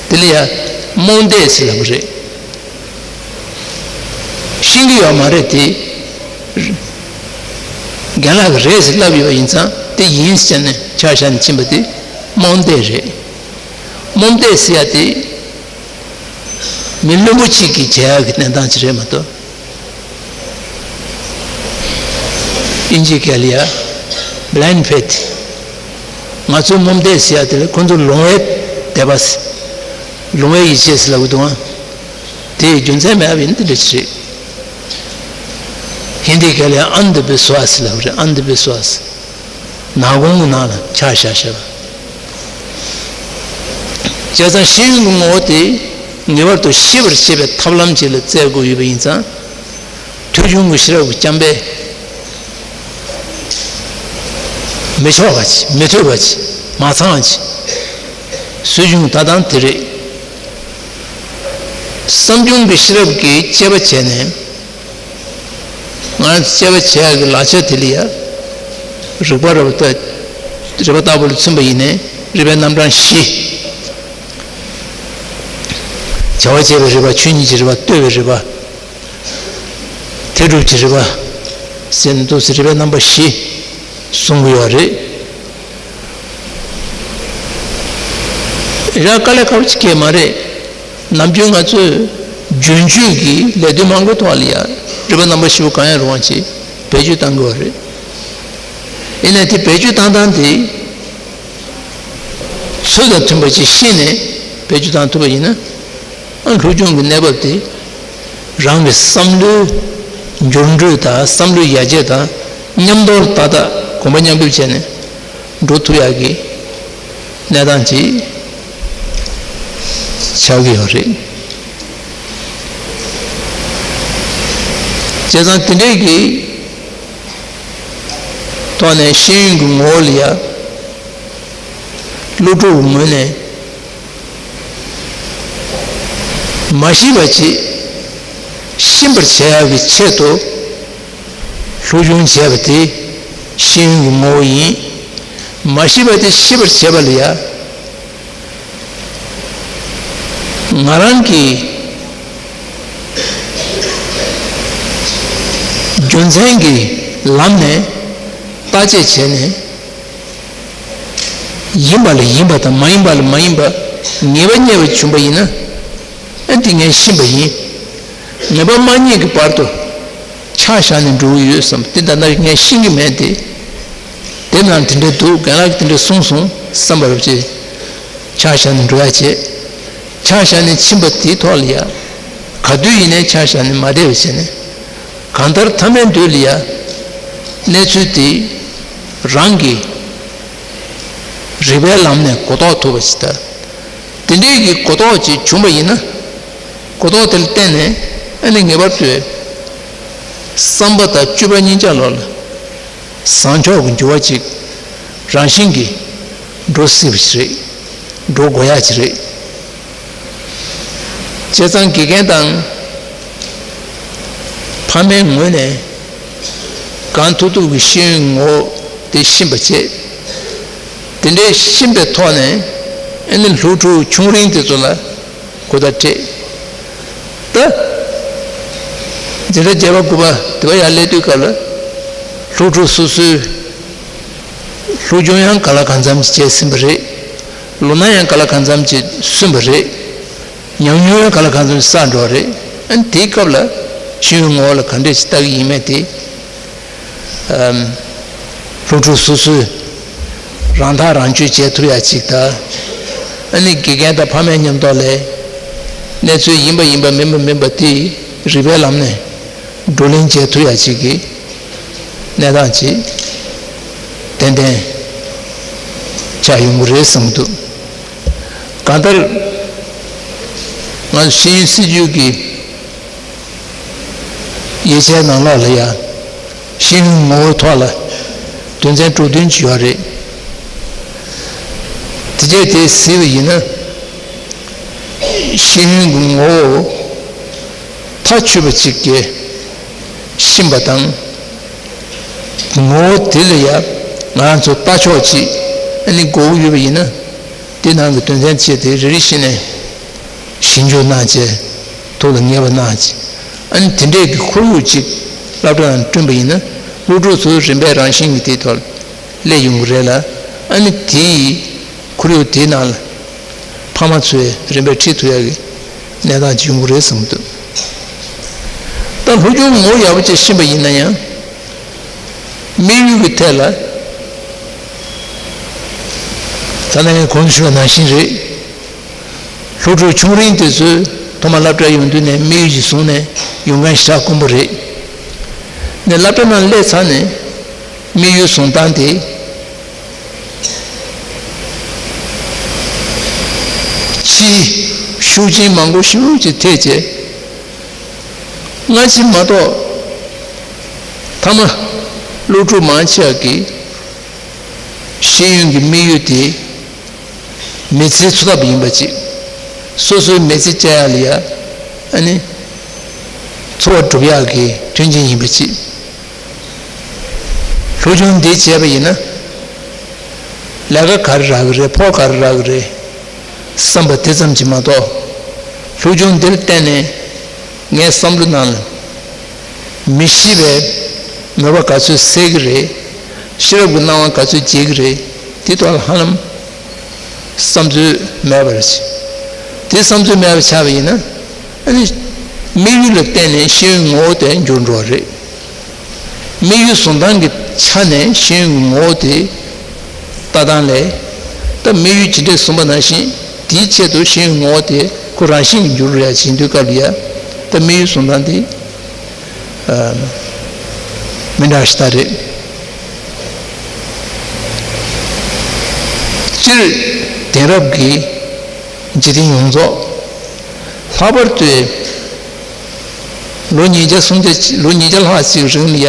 དེ་ལ་ཡང་རྨོངས་དད་ཟེར་ལབ་གི་རེད། ཤེས་ཀྱི་ཡོད་མ་རེད་དེ། རྒན་ལགས་ཀྱིས་རེད་ཟེར་ལབ་ཡོད་པ་ཡིན་ཙང་དེ་ཡིན་ཟེར་ནས་ཆ་བཞག་ནས་ཕྱིན་པ་དེ་རྨོངས་དད་རེད། རྨོངས་དད་ཟེར་ཡ་དེ། མི་བླུན་པོ་གཅིག་གིས་བྱེད་ཡག་གི་གནས་སྟངས་ཅིག་རེད་མ་གཏོགས། དབྱིན་ཇིའི་སྐད་ལ་ཡ་blind faith། ང་ཚོའི་རྨོངས་དད་ཟེར་ཡ་དེ་ལ་ཁོང་ཚོ་ལོང་བའི་དད་པ་ཟེར། ལོང་བའི་ཡིད་ཆེས་ཟེར་ལབ་གི་འདུག་ཨང་། དེ་རྒྱུ་མཚན་མེད་པ་ཡིན་དེ་འདྲ་ཅིག་རེད། ཧིན་དིའི་སྐད་ལ་ཡང་ཨན་དྷ་བི་སུ་ཝཱ་སི་ལབ་རེད། ཨན་དྷ་བི་སུ་ཝཱ་སི། ནག་ཁུང་གི་ནང་ལ་ཆ་བཞག་བཞག་པ། བྱས་ཙང་ཤེས་ཡོན་གྱི་ངོ་བོ་དེ་ངེས་པར་དུ་ཤེས་པར་བྱེད་པའི་ཐབས་ལམ་ཅིག་ལ་བཙལ་དགོས་ཡོད་པ་ཡིན་ཙང་། ཐོས་བྱུང་གི་ཤེས་རབ་ཀྱི་རྐྱང་པས་མི་ཆོག་པ་ཅིག་མི་ཐུབ་པ་ཅིག་མ་ཚང་བ་ཅིག་སྲོལ་རྒྱུན་ལྟ་སྟངས་དེ་རེད། བསམ་བྱུང་གི་ཤེས་རབ་ཀྱིས་དཔྱད་པ་བྱས་ནས། ང་རང་ཚོ་དཔྱད་པ་བྱེད་ཡག་གི་ལག་ཆ་དེ་ལ་ཡ། རིག་པ་རབ་ལྟ། རིག་པ་ལྟ་བུ་ལ་མཚོན་པ་ཡིན་ནའི་རིག་པའི་རྣམ་གྲངས་བཞི། བྱ་བ་བྱེད་པའི་རིག་པ། ཆོས་ཉིད་ཀྱི་རིག་པ། ལྟོས་པའི་རིག་པ། དེ་སྒྲུབ་ཀྱི་རིག་པ། ཟེར་ནས་འདུག་སེ་རིག་པའི་རྣམ་པ་བཞི་གསུང་གི་ཡོད་རེད། ཡང་དཀའ་ལས་ཁག་པོ་ཅིག་གང་ཡང་མ་རེད། ནམ་རྒྱུན་ང་ཚོས་རྒྱུན་སྤྱོད་ཀྱི་ལས་དོན་མང་པོའི་ཐོག་ལ་ཡང་རིག་པ་རྣམ་པ་བཞི་པོ་གང་ཡང་རུང་བ་ཅིག་བེད་སྤྱོད་གཏང་དགོས་པ་རེད། ཡིན་ནའི་དེ་བེད་སྤྱོད་གཏང་སྟངས་དེ་ཚུལ་དང་མཐུན་པ་ཅིག་ཤེས་ནས་བེད་སྤྱོད་གཏང་ཐུབ་པ་ཡིན་ན། ཨ། སློབ་སྦྱོང་གི་གནས་བབ་དེ་རང་གི་བསམ་བློའི་འགྱུར་འགྲོས་དང་བསམ་བློའི་ཡར་རྒྱས་དང་མཉམ་དུ་ཏག་ཏག་གོམ་པ་མཉམ་འདེགས་བྱས་ནས་འགྲོ་ཐུབ་ཡག་གི་གནས་སྟངས་ཅིག་ཆགས་ཀྱི་ཡོད་རེད། བྱས་ཙང་དེ་འདྲའི་གི་ཐོག་ནས་ཤེས་ཡོན་གྱི་ངོ་བོ་ལ་ཡ། སློབ་ཕྲུག་ངོས་ནས་མ་ཤེས་པ་ཅིག་ཤེས་པར་བྱ་ཡག་གི་ཆེད་དུ་སློབ་སྦྱོང་བྱས་པ་དེ་ཤེས་ཡོན་གྱི་ངོ་བོ་ཡིན། མ་ཤེས་པ་དེ་ཤེས་པར་བྱེད་པ་ལ་ཡ། ང་རང་གི་རྒྱུ་མཚན་གྱི་ལམ་ནས་བརྟག་དཔྱད་བྱས་ནས། ཡིན་པ་ལ་ཡིན་པ་དང་མ་ཡིན་པ་ལ་མ་ཡིན་པ་ངེས་པ་རྙེད་པ་བྱུང་བ་ཡིན་ན། ཨ། འདི་ངས་ཤེས་པ་ཡིན། ངེས་པ་མ་རྙེད་ཀྱི་བར་དུ་ཆ་བཞག་ནས་འགྲོ་གི་ཡོད་བསམ། དེ་ད་ལྟ་ངས་ཤེས་ཀྱི་མེད་དེ། དེ་ནང་དེ་འདྲ་འདུག་རྒན་ལགས་ཀྱིས་དེ་འདྲ་གསུངས་སོང་བསམ་པ་རབ་ཅེ། ཆ་བཞག་ནས་འགྲོ་ཡ་བྱེད། ཆ་བཞག་ནས་ཕྱིན་པ་དེའི་ཐོག་ལ་ཡ། ག་དུས་ཡིན་ནའི་ཆ་བཞག་ནས་མ་བསྡད་པ་བྱས་ནས། གང་ལྟར་མཐའ་མའི་མདུན་ལ་ཡ། གནས་ཚུལ་དེ་རང་གི་རིག་པའི་ལམ་ནས་གོ་རྟོགས་ཐུབ་པ་ཞིག་དང་། དེ་འདྲའི་གི་གོ་རྟོགས་ཅིག་བྱུང་བ་ཡིན་ན། གོ་རྟོགས་དེ་ལ་བརྟེན་ནས་ཨ་ནི་ངེས་པར་དུ་བསམ་པ་དང་སྤྱོད་པ་གཉིས་ཆ་ལོག་ལ་བཟང་ཕྱོགས་ཀྱི་འགྱུར་བ་ཅིག་རང་བཞིན་གྱིས་འགྲོ་སྲིད་པ་ཞིག་རེད། འགྲོ་དགོས་ཡག་ཅིག་རེད། བྱས་ཙང་དགེ་རྒན་དང་ཕ་མའི་ངོས་ནས་གང་ཐུབ་ཐུབ་ཀྱིས་ཤེས་ཡོན་ངོ་བོ་དེ་ཤེས་པ་བྱེད། དེ་འདྲའི་ཤེས་པའི་ཐོག་ནས་ཨ་ནི་སློབ་ཕྲུག་ཆུང་རིང་དེ་ཚོ་ལ་གོ་བརྡ་སྤྲད། ད་འཛིན་གྲྭ་བརྒྱད་པ་དགུ་པ་དེ་བ་ཡར་སླེབས་དུས་སྐབས་ལ་སློབ་ཕྲུག་སོ་སོའི་སློབ་སྦྱོང་ཡང་ག་ལ་གང་འཚམ་ཞིག་བྱས་ཟིན་པ་རེད། ལོ་ན་ཡང་ག་ལ་གང་འཚམ་ཞིག་སོན་པ་རེད། ཉམས་མྱོང་ཡང་ག་ལ་གང་འཚམ་ཞིག་བསགས་འགྲོ་བ་རེད། ཨ་ནི་དེའི་སྐབས་ལ་ཤེས་ཡོན་ངོ་བོ་ལ་ག་འདྲས་ཞིག་ལྟ་གི་ཡིན་མེད་དེ། ཨམ། སློབ་ཕྲུག་སོ་སོས་རང་ཐག་རང་གཅོད་བྱེད་ཐུབ་ཡ་ཅིག་དང་། ཨ་ནི་དགེ་རྒན་དང་ཕ་མའི་མཉམ་དུ་ལས་གནས་ཚུལ་ཡིན་པ་ཡིན་པ་མིན་པ་མིན་པ་དེ་རིགས་པའི་ལམ་ནས་བགྲོ་གླེང་བྱེད་ཐུབ་ཡ་ཅིག་གི་གནས་སྟངས་ཅིག་ཏན་ཏན་ཆགས་ཡོང་གི་རེད་བསམ་གྱི་འདུག་གང་ལྟར་ང་ཚོ་ཤེས་ཡོན་སྲིད་བྱུས་ཀྱི་དབྱེ་ཆའི་ནང་ལོགས་ལ་ཡང་ཤེས་ཡོན་ངོ་བོའི་ཐོག་ལ་དོན་ཚན་དྲུག་བདུན་ཅིག་ཡོད་རེད། དེ་རྗེས་དེ་གཟིགས་པ་ཡིན་ན། ཤེས་ཡོན་གྱི་ངོ་བོ་མཐའ་ཆོད་པ་ཅིག་གིས་ཤེས་པ་དང་། ངོ་བོ་དེ་ལ་ཡང་ང་རང་ཚོ་ལྟ་ཕྱོགས་ཅིག་ཨ་ནི་དགོས་ཀྱི་ཡོད་པ་ཡིན་ན། དེ་ནང་གི་དོན་ཚན་བཅས་དེ་རེ་རེ་བཞིན་ནས་ཞིབ་འཇུག་གནང་བྱས། ཐུགས་ལ་ངེས་པ་གནང་བྱས། ཨ་ནི་དེ་འདྲས་ཀྱི་ཁོར་ཡུག་ཅིག་སློབ་གྲྭ་ནང་བསྐྲུན་པ་ཡིན་ན། སློབ་ཕྲུག་ཚོ་རིམ་པས་རང་བཞིན་གྱིས་དེའི་ཐོག་སླེབས་ཡོང་གི་རེད་ལ། ཨ་ནི་དེའི་ཁོར་ཡུག་དེའི་ནང་ལ་ཕ་མ་ཚོས་རིམ་པས་ཁྲིད་ཐུབ་ཡག་གི་ གནས་སྟངས་ཅིག་ཡོང་གི་རེད་བསམ་གྱི་འདུག་ད་སློབ་སྦྱོང་ངོ་ཡག་པོ་ཅིག་ཤེས་པ་ཡིན་ན་ཡང་། དམིགས་ཡུལ་གྱི་ཐད་ལ། ད་ལྟ་ངས་གོང་དུ་ཞུས་པ་ནང་བཞིན་རེད། སློབ་ཕྲུག་ཆུང་རིང་དེ་ཚོས་ཐོག་མར་སློབ་གྲྭར་ཡོང་དུས་ནས་དམིགས་ཡུལ་ཅིག་བཟུང་ནས་ཡོང་མཁན་ཞེ་དྲག་དཀོན་པོ་རེད། ནས་སློབ་གྲྭ་ནང་སླེབས་ཚར་ནས་དམིགས་ཡུལ་བཟུང་སྟངས་དེ། ཕྱིའི་ཤུགས་རྐྱེན་མང་པོ་ཞེ་པོ་ཅིག་ཐེབས་བྱས། སྔ་ཕྱི་མ་གཏོགས། མཐའ་མ། སློབ་ཕྲུག་མང་ཆེ་བ་གིས་ཤེས་ཡོན་གྱི་དམིགས་ཡུལ་དེ། མི་ཚེའི་འཚོ་ཐབས་ཡིན་པ་གཅིག་སོ་སོའི་མི་ཚེ་སྐྱེལ་ཡག་ལ་ཡ། ཨ་ནི། འཚོ་བ་སྒྲུབ་ཡག་གི་མཐུན་རྐྱེན་ཡིན་པ་གཅིག་སློབ་སྦྱོང་འདི་བྱས་པ་ཡིན་ན། ལས་ཀ་ག་རེ་རག་གི་རེད། ཕོགས་ག་རེ་རག་གི་རེད། བསམ་པ་དེ་ཙམ་གྱིས་མ་གཏོགས། སློབ་སྦྱོང་འདིར་བརྟེན་ནས་ངའི་བསམ་བློ་ནང་ལ། མི་ཤི་བའི་མོས་པ་ག་ཚོད་སད་ཀྱི་རེད། ཤེས་རབ་ཀྱི་སྣང་བ་ག་ཚོད་རྒྱས་ཀྱི་རེད། དེ་ཐོག་ལ་ཧ་ལམ་བསམ་ཚུལ་མེད་པ་རེད། དེ་བསམ་ཚུལ་མེད་པ་ཆགས་པ་ཡིན་ན། ཨ་ནི། དམིགས་ཡུལ་ལ་བརྟེན་ནས་ཤེས་ཡོན་ངོ་བོ་དེ་འགྱུར་འགྲོ་བ་རེད། དམིགས་ཡུལ་བཟུང་སྟངས་ཀྱི་ཆ་ནས་ཤེས་ཡོན་གྱི་ངོ་བོ་དེ་ལྟ་སྟངས་ལས། ད་དམིགས་ཡུལ་ཇི་འདྲས་བཟུང་པ་ནང་བཞིན་དེའི་ཆེད་དུ་ཤེས་ཡོན་ངོ་བོ་དེ་ཁོ་རང་བཞིན་གྱིས་འགྱུར་ཡ་བྱེད་དུས་སྐབས་ལ་ཡ། ད་དམིགས་ཡུལ་བཟུང་སྟངས་དེ་ཨ། མི་འདྲ་ཞིག་ད་རེད། སྤྱིར་དེང་རབས་ཀྱི་འཇིག་རྟེན་ཡོངས་རྫོགས། ལྷག་པར་དུ་ལོ་ཉིས་བརྒྱ་སུམ་བརྒྱ་ལོ་ཉིས་བརྒྱ་ལྷག་ཅིག་རིང་ལ་ཡ།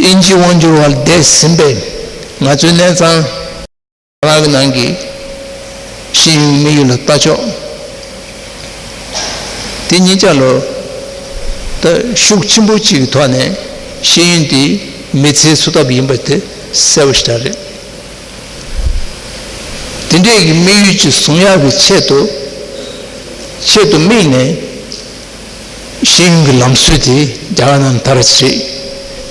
དབྱིན་ཇིའི་དབང་སྒྱུར་བར་བསྡད་ཟིན་པའི་ང་ཚོའི་གནས་ཚང་རང་གི་ནང་གི་ཤེས་ཡོན་དམིགས་ཡུལ་ལ་ལྟ་ཕྱོགས། དེ་གཉིས་ཆ་ལོ་ད་ཤུགས་ཆེན་པོ་གཅིག་གི་ཐོག་ནས་ཤེས་ཡོན་དེ་མི་ཚེའི་འཚོ་ཐབས་ཡིན་པ་དེ་གསལ་པོ་ཞེ་དྲག་རེད། དེ་འདྲས་ཀྱི་དམིགས་ཡུལ་ཅིག་བཟུང་ཡག་གི་ཆེད་དུ་ཆེད་དུ་དམིགས་ནས། ཤེས་ཡོན་གྱི་ལམ་སྲོལ་དེ་རྒྱ་གར་ནང་དར་བ་ཞིག་རེད།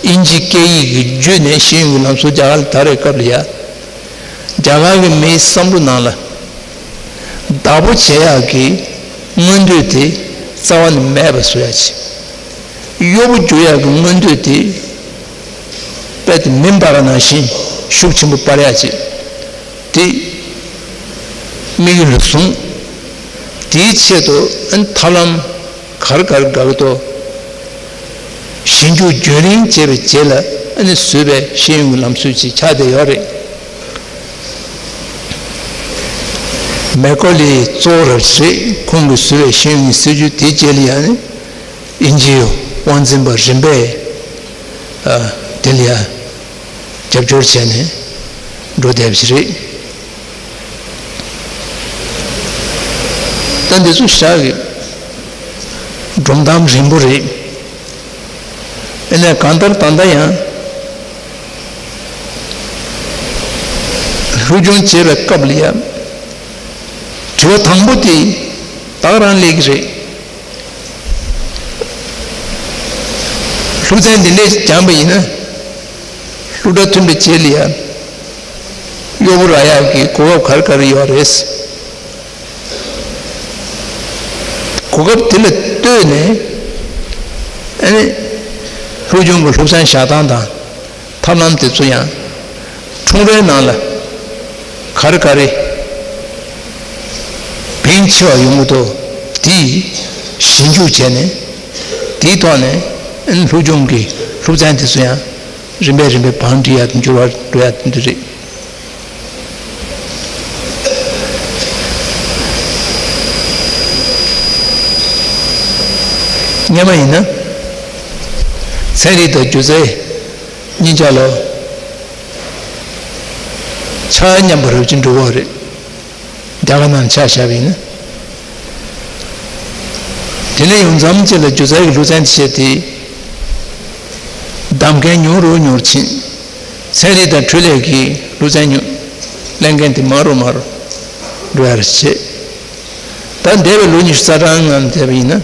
དབྱིན་ཇིའི་སྐད་ཡིག་གི་བརྒྱུད་ནས་ཤེས་ཡོན་གྱི་ལམ་སྲོལ་རྒྱ་གར་ལ་དར་བའི་སྐབས་ལ་ཡ། རྒྱ་གར་གྱི་མིའི་བསམ་བློ་ནང་ལ། བདག་པོ་བྱེད་ཡག་གི་མངོན་འདོད་དེ་རྩ་བ་ནས་མེད་པ་བཟོ་ཡག་ཅིག་གཡོག་པོ་རྒྱུག་ཡག་གི་མངོན་འདོད་དེ་དཔེ་དེ་མེ་འབར་བ་ནང་བཞིན་ཤུགས་ཆེན་པོ་སྤར་ཡག་ཅིག་དེ་དམིགས་ཡུལ་ལ་བཟུང་། དེའི་ཆེད་དུ་ཨ་ནི་ཐབས་ལམ་ག་རེ་ག་རེ་དགའ་གི་འདུག་ཞིབ་འཇུག་རྒྱུན་རིང་བྱས་པའི་རྗེས་ལ་ཨ་ནི་བཟོས་པའི་ཤེས་ཡོན་གྱི་ལམ་སྲོལ་ཅིག་ཆགས་བསྡད་ཡོད་རེད། མེ་ཀོ་ལི་གཙོ་བོ་རབ་ཅིག་རེད། ཁོང་གིས་བཟོས་པའི་ཤེས་ཡོན་གྱི་སྲིད་བྱུས་དེའི་རྗེས་ལ་ཡང་ནི་དབྱིན་ཇིའི་དབང་འཛིན་པ་རིམ་པས་ཨ་དེ་ལ་ཡང་རྒྱབ་སྐྱོར་བྱས་ནས་འགྲོ་བསྡད་པ་ཞིག་རེད། ད་འདི་ཚོ་ཞག་གི་སྒྲུང་གཏམ་རིང་པོ་རེད། ཨ་ནི་གང་ལྟར་ད་ལྟ་ཡང་སློབ་སྦྱོང་བྱེད་པའི་སྐབས་ལ་ཡང་དྲི་བ་དང་པོ་དེ་བདག་རང་སླེབས་ཀྱི་རེད། སློབ་ཚན་འདི་འདྲས་སྦྱངས་པ་ཡིན་ན། སློབ་གྲྭ་ཐོན་པའི་རྗེས་ལ་ཡང་གཡོག་པོ་རག་ཡག་གི་གོ་སྐབས་ག་རེ་ག་རེ་ཡོད་རེད། གོ་སྐབས་དེ་ལ་ལྟོས་ནས་ཨ་ནི་སློབ་སྦྱོང་གི་སློབ་ཚན་བཞག་སྟངས་དང་ཐབས་ལམ་དེ་ཚོ་ཡང་ཁྲོམ་རའི་ནང་ལ་ག་རེ་ག་རེ་ཕན་ཆེ་བ་ཡོང་གི་འདུག་དེ་ཞིབ་འཇུག་བྱས་ནས་དེའི་ཐོག་ནས་ཨ་ནི་སློབ་སྦྱོང་གི་སློབ་ཚན་དེ་ཚོ་ཡང་རིམ་པས་རིམ་པས་བང་སྒྲིག་ཡག་དང་འགྱུར་བ་འགྲོ་ཡག་དེ་འདྲ་རེད། སྔོན་མ་ཡིན་ན་ཚན་རིག་དང་སྒྱུ་རྩལ་གཉིས་ཆ་ལ་ཆ་མཉམ་པ་རབ་ཅིག་འགྲོ་གི་རེད། རྒྱ་གར་ནང་ཆ་བཞག་པ་ཡིན་ན། དེ་ནས་ཡང་མཚམས་གཅིག་ལ་སྒྱུ་རྩལ་གྱི་སློབ་ཚན་དེ་བྱས་ཏེ། གདམ་མཁན་ཉུང་རུ་ཉུང་རུ་ཕྱིན། ཚན་རིག་དང་འཕྲུལ་ལས་ཀྱི་སློབ་ཚན་ཉུང་ལེན་མཁན་དེ་མང་རུ་མང་རུ་འགྲོ་ཡ་རེ་བྱས། ད་འདས་པའི་ལོ་ཉི་ཤུ་རྩ་གྲངས་ནང་བལྟས་པ་ཡིན་ན།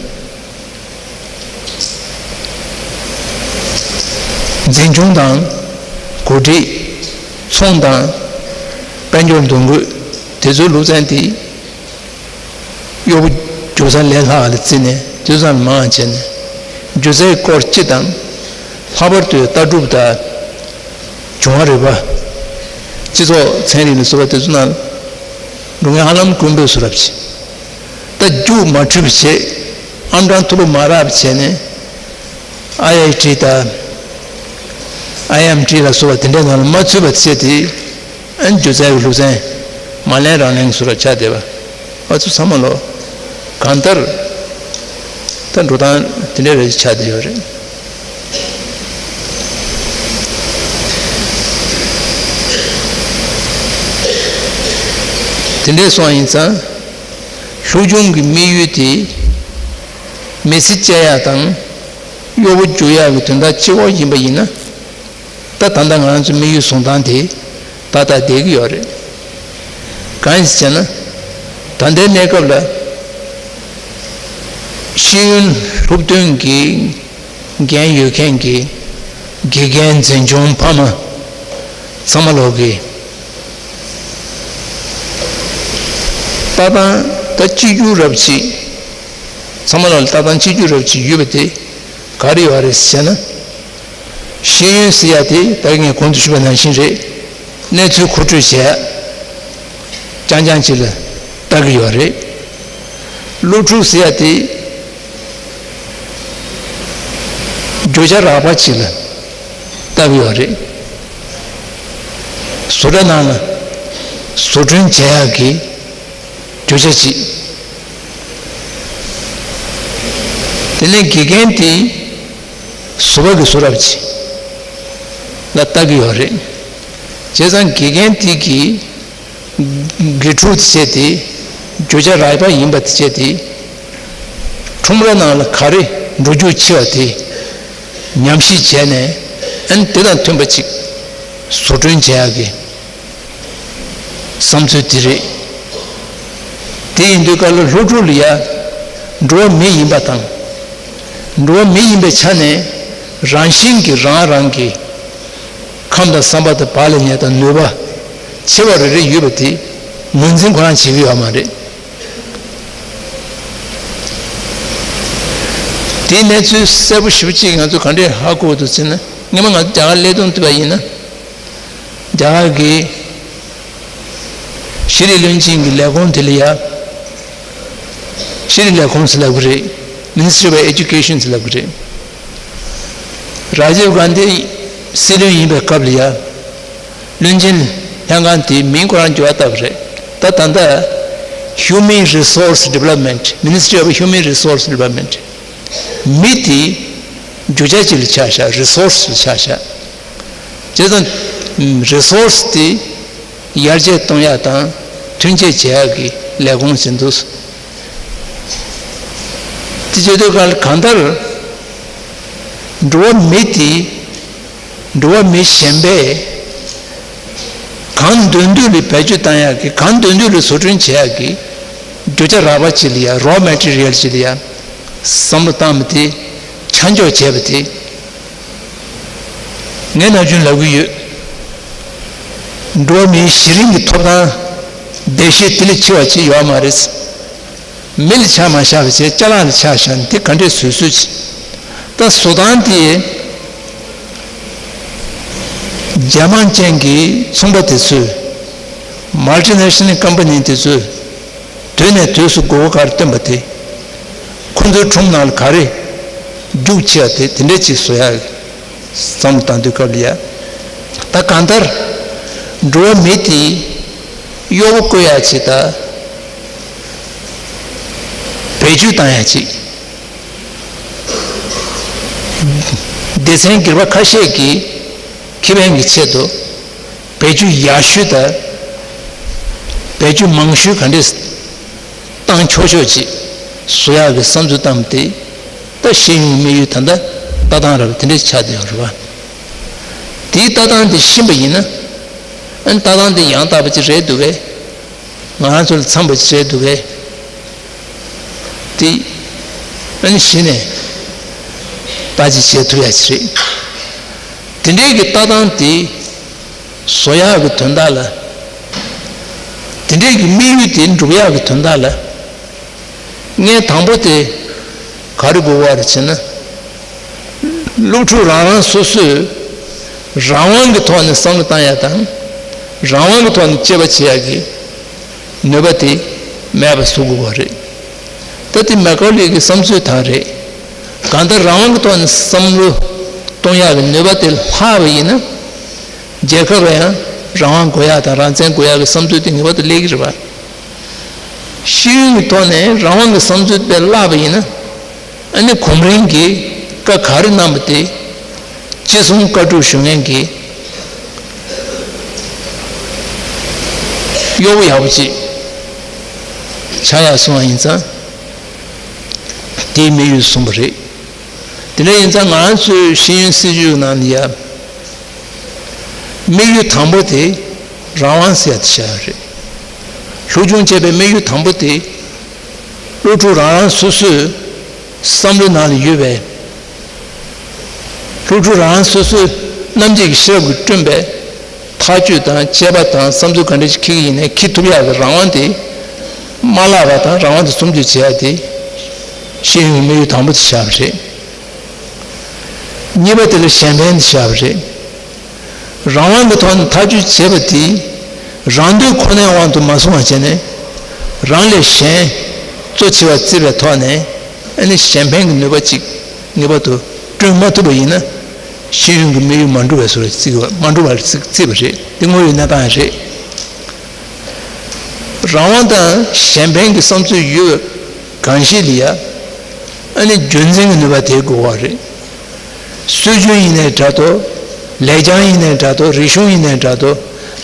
འཛིན་སྐྱོང་དང་། གོ་སྒྲིག་ཚོང་དང་། དཔལ་འབྱོར་འདུ་འགོད་དེ་ཚོའི་སློབ་ཚན་དེ་ གཡོག་པོ་རྒྱུག་ས་ལས་སླ་བ་ལ་བརྩིས་ནས་དུས་ཙམ་མང་བ་བྱས་ནས་སྒྱུ་རྩལ་སྐོར་སྤྱི་དང་། ལྷག་པར་དུ་ལྟ་གྲུབ་དང་། བྱུང་བ་རིག་པ། སྤྱི་ཚོགས་ཚན་རིག་ལ་སོགས་པ་དེ་ཚོ་ནང་འགྲོ་མཁན་ཧ་ལམ་དཀོན་པོའི་བཟོ་འདྲ་བྱས། ད་རྒྱུགས་མ་འཁྲུལ་བ་བྱས། ཨམ་གྲངས་མཐོ་པོ་མ་རག་པ་བྱས་ནས་ཨའི་ཨའི་ཊི་དང་། ཨའི་ཨེམ་ཊི་ལ་སོགས་པ་དེ་འདྲའི་ནང་ལ་མ་ཚུད་པ་བྱས་ཏེ། ཨན་སྒྱུ་རྩལ་གྱི་སློབ་ཚན་མ་ལེན་རང་ལེན་བཟོ་འདྲ་ཆགས་བསྡད་པ། ཨ་ཚོ་ཚང་མ་ལོ་གང་ལྟར་ད་འགྲོ་སྟངས་དེ་འདྲ་རེ་ཆགས་བསྡད་ཡོད་རེད། དེ་འདྲ་སོང་ཡིན་ཙང་སློབ་སྦྱོང་གི་དམིགས་ཡུལ་དེ་མི་ཚེ་སྐྱེལ་ཡག་དང་གཡོག་པོ་རྒྱུག་ཡག་གི་དོན་དག་གཅིག་པོ་ཡིན་པ་ཡིན་ན། ད་ད་ལྟ་ང་རང་ཚོ་དམིགས་ཡུལ་བཟུང་སྟངས་དེ་ཏག་ཏག་བསྡད་ཀྱི་ཡོད་རེད། གང་ཡིན་ཟེར་ན། ད་ལྟའི་གནས་སྐབས་ལ་ཤེས་ཡོན་སློབ་སྟོན་གྱི་འགན་ཡོད་མཁན་གྱི་དགེ་རྒན་འཛིན་སྐྱོང་ཕ་མ་ཚང་མ་ལོག་གི་ལྟ་སྟངས་ད་གཅིག་གྱུར་རབ་ཅིག་ཚང་མ་ལོག་ལ་ལྟ་སྟངས་གཅིག་གྱུར་རབ་ཅིག་ཡོད་པ་དེ་ག་རེ་ཡོད་རེད་ཟེར་ན། ཤེས་ཡོན་ཟེར་ཡ་དེ་ད་ངས་གོང་དུ་ཞུས་པ་ནང་བཞིན་རེད། གནས་ཚུལ་མཁོ་སྤྲོད་བྱས། རྐྱང་རྐྱང་ཅིག་ལ་ལྟ་གི་ཡོད་རེད། སློབ་ཕྲུག་ཟེར་ཡ་དེ་བརྗོད་བྱ་རགས་པ་ཅིག་ལ་ལྟ་གི་ཡོད་རེད། བཟོ་གྲྭ་ནང་ལ་བཟོ་སྐྲུན་བྱེད་ཡག་གི་བརྗོད་བྱ་གཅིག་དེ་ནས་དགེ་རྒན་དེ་བཟོ་པ་གི་བཟོ་གྲྭ་ཅིག་ལ་ལྟ་གི་ཡོད་རེད། བྱས་ཙང་དགེ་རྒན་དེ་གི་དགེ་ཕྲུག་དེ་བྱས་ཏེ་བརྗོད་བྱ་རགས་པ་ཡིན་པ་དེ་བྱས་ཏེ་ཁྲོམ་ར་ནང་ལ་ག་རེ་འགྲོ་རྒྱུ་ཆེ་བ་དེ་ཉམས་ཞིབ་བྱས་ནས་ཨན་དེ་དང་མཐུན་པ་ཅིག་བཟོ་སྐྲུན་བྱེད་ཡག་གི་བསམ་ཚུལ་དེ་རེད། དེ་ཡིན་དུས་སྐབས་ལ་སློབ་ཕྲུག་ལ་ཡ་འགྲོ་བ་མི་ཡིན་པ་དང་། འགྲོ་བ་མི་ཡིན་པའི་ཆ་ནས་རང་བཞིན་གྱིས་རང་རང་གི་ཁམས་དང་བསམ་པ་དང་བག་ལ་ཉལ་དང་ནུས་པ་ཆེ་བ་རེ་རེ་ཡོད་པ་དེ་ངོས་འཛིན་ཁོ་རང་བྱེད་ཀྱི་ཡོད་མ་རེད། དེའི་གནས་ཚུལ་གསལ་པོ་ཞེ་པོ་ཅིག་ང་ཚོ་ག་འདྲས་ཧ་གོ་འདུག་ཟེར་ན། སྔོན་མ་ང་ཚོ་རྒྱ་གར་སླེབས་དུས་དུས་པ་ཡིན་ན། རྒྱ་གར་གྱི་ཤེས་རིག་བློན་ཆེན་གྱི་ལས་ཁུངས་དེ་ལ་ཡ། ཤེས་རིག་ལས་ཁུངས་ཟེར་ལབ་ཀྱི་རེད། Ministry of Education ཟེར་ལབ་ཀྱི་རེད། རཱ་ཇིབ་གྷན་དྷི་སྲིད་བློན་ཡིན་པའི་སྐབས་ལ་ཡ། བློན་ཆེན་ལྷན་ཁང་དེའི་མིང་ཁོ་རང་འགྱུར་བ་བཏབ་པ་རེད། ད་ད་ལྟ་Human Resource Development, Ministry of Human Resource Development. མི་དེ་རྒྱུ་ཆ་ཅིག་ལ་ཆ་བཞག་རི་སོར་སི་ལ་ཆ་བཞག་བྱས་ཙང་རི་སོར་སི་དེ་ཡར་རྒྱས་གཏོང་ཡག་དང་ཐོན་སྐྱེད་བྱེད་ཡག་གི་ལས་ཁུངས་ཟེར་འདུག་དེ་བྱེད་དུས་གང་ལྟར་འགྲོ་བ་མི་དེ། འགྲོ་བ་མི་གཞན་པས་གང་འདོད་འདོད་ལ་བེད་སྤྱོད་བཏང་ཡག་གི་གང་འདོད་འདོད་ལ་བཟོ་སྐྲུན་བྱེད་ཡག་གི་རྒྱུ་ཆ་རགས་པ་ཅིག་ལ་ཡ་raw material ཅིག་ལ་ཡ་བསམ་བློ་བཏང་བ་དེ་ཆ་འཇོག་བྱས་པ་དེ་ངས་ནམ་རྒྱུན་ལབ་ཀྱི་ཡོད། འགྲོ་བ་མིའི་གཞི་རིམ་གྱི་ཐོབ་ཐང་བདེ་གཤེགས་དེ་ལས་ཆེ་བ་ཅིག་ཡོད་མ་རེད། མི་ལ་ཆ་མ་བཞག་པ་བྱས་ཅ་ལག་ལ་ཆ་བཞག་ན་དེ་ག་འདྲས་བཟོས་བཟོས་ཅིག་ད་བཟོ་སྟངས་དེ་རྒྱ་དམར་ཅན་གྱི་ཚོང་པ་དེ་ཚོས་multinational company དེ་ཚོས་དུས་ནས་དུས་སུ་མགོ་སྐོར་ག་རེ་བཏོན་པ་དེ་ཁོ་ཚོའི་ཁྲོམ་ནང་ལ་ག་རེ་རྒྱུགས་ཆེ་བ་དེ་དེ་འདྲས་ཅིག་བཟོ་ཡག་བསམ་བློ་བཏང་དུས་སྐབས་ལ་ཡ། ད་གང་ལྟར་འགྲོ་བ་མི་དེ་གཡོག་པོ་བཀོལ་ཡག་ཅིག་དང་བེད་སྤྱོད་བཏང་ཡག་ཅིག་སྡེ་ཚན་སྒེར་པ་ཁ་ཤས་ཀྱིས་ཁེ་ཕན་གྱི་ཆེད་དུ་བེད་སྤྱོད་ཡག་ཤོས་དང་བེད་སྤྱོད་མང་ཤོས་ག་འདྲས་བཏང་ཆོག་ཆོག་ཅིག་བཟོ་ཡག་གི་བསམ་ཚུལ་བཏང་སྟེ་ད་ཤེས་ཡོན་དམིགས་ཡུལ་ད་ལྟ་ལྟ་སྟངས་རབ་དེ་འདྲས་ཆགས་བསྡད་ཡོད་རེད་བ། དེའི་ལྟ་སྟངས་དེ་ཤེས་པ་ཡིན་ན་ཨ་ནི་ལྟ་སྟངས་དེ་ཡང་དག་པ་ཅིག་རེད་འདུག་གས། ང་རང་ཚོ་ལ་འཚམ་པ་ཅིག་རེད་འདུག་གས། དེ་ཨ་ནི་གཞི་ནས་ལྟ་ཅིག་བྱེད་ཐུབ་ཡག་ཅིག་རེད། དེ་འདྲའི་གི་ལྟ་སྟངས་དེ་བཟོ་ཡག་གི་དོན་དག་ལ། དེ་འདྲའི་གི་དམིགས་ཡུལ་དེ་འགྲུབ་ཡག་གི་དོན་དག་ལ། ངས་དང་པོ་དེ་ག་རེ་དགོས་པ་རེད་ཟེར་ན། སློབ་ཕྲུག་རང་རང་སོ་སོས་རང་དབང་གི་ཐོག་ནས་བསམ་བློ་བཏང་ཡ་དང་། རང་དབང་གི་ཐོག་ནས་དཔྱད་པ་བྱེད་ཡ་གི་ནུས་པ་དེ་མེད་པ་བཟོ་དགོས་པ་རེད། ད་དེ་མེ་ཀ་ལི་གི་བསམ་ཚུལ་དག་རེད། གང་ལྟར་རང་དབང་གི་ཐོག་ནས་བསམ་བློ་གཏོང་ཡག་གི་ནུས་པ་དེ་ལྷག་པ་ཡིན་ན། རྒྱལ་ཁབ་ལ་ཡང་རང་དབང་དགོས་ཡག་དང་རང་བཙན་དགོས་ཡག་གི་བསམ་ཚུལ་དེ་ངེས་པར་དུ་སླེབས་ཀྱི་རེད་པ། ཤེས་ཡོན་གྱི་ཐོག་ནས་རང་དབང་གི་བསམ་ཚུལ་དེ་བརླག་པ་ཡིན་ན། ཨ་ནི་གོང་རིམ་གྱིས་བཀའ་ག་རེ་གནང་པ་དེ་ཅི་གསུང་བཀའ་སྒྲུབ་ཞུ་མཁན་གྱི་གཡོག་པོ་ཡག་པོ་ཅིག་ཆགས་ཡག་སོང་བ་ཡིན་ཙང་། དེའི་དམིགས་ཡུལ་གསུངས་པ་རེད། དེ་འདྲ་ཡིན་ཙང་ང་རང་ཚོའི་ཤེས་ཡོན་སྲིད་བྱུས་ནང་ལ་ཡ། དམིགས་ཡུལ་དང་པོ་དེ་རང་དབང་ཟེར་ཡ་དེ་བྱ་བ་རེད། སློབ་སྦྱོང་བྱེད་པའི་དམིགས་ཡུལ་དང་པོ་དེ། སློབ་ཕྲུག་རང་རང་སོ་སོའི་བསམ་བློའི་ནང་ལ་ཡོད་པའི། སློབ་ཕྲུག་རང་རང་སོ་སོའི་རྣམ་འབྱེད་ཀྱི་ཤེས་རབ་ཀྱིས་བསྐྲུན་པའི་ཐག་གཅོད་དང་དཔྱད་པ་དང་བསམ་ཚུལ་ག་འདྲ་ཞིག་འཁྱེར་གྱི་ཡིན་ནའི་འཁྱེར་ཐུབ་ཡག་གི་རང་དབང་དེ་མ་བརླག་པ་དང་རང་དབང་དེ་སྲུང་སྐྱོབ་བྱེད་ཡག་དེ་ཤེས་ཡོན་གྱི་དམིགས་ཡུལ་དང་པོ་དེ་ཆགས་པ་རེད། གཉིས་པ་དེ་ལ་གཞན་ཕན་དེ་བྱ་བ་རེད། རང་དབང་གི་ཐོག་ནས་ཐག་གཅོད་བྱས་པ་དེ་རང་འདོད་ཁོ་ནའི་དབང་དུ་མ་སོང་བ་བྱས་ནས་རང་ལས་གཞན་གཙོ་ཆེ་བ་བརྩི་བའི་ཐོག་ནས་ཨ་ནི་གཞན་ཕན་གྱི་ནུས་པ་གཅིག་ངེས་པར་དུ་བསྐྲུན་མ་ཐུབ་པ་ཡིན་ན་ཤེས་ཡོན་གྱི་དམིགས་ཡུལ་མ་འགྲུབ་པའི་བཟོ་འདྲ་བརྩི་བ་མ་འགྲུབ་པ་བརྩི་བ་རེད། དེ་དངོས་ཡོད་གནས་སྟངས་རེད། རང་དབང་དང་གཞན་ཕན་གྱི་བསམ་ཚུལ་ཡོད་པའི་གང་ཞིག་ལ་ཡ། ཨ་ནི་རྒྱུན་འཛིན་གྱི་ནུས་པ་དེ་དགོས་པ་རེད། སྲོལ་རྒྱུན་ཡིན་ནའི་འདྲ་དོ། ལེགས་བྱང་ཡིན་ནའི་འདྲ་དོ། རིག་གཞུང་ཡིན་ནའི་འདྲ་དོ།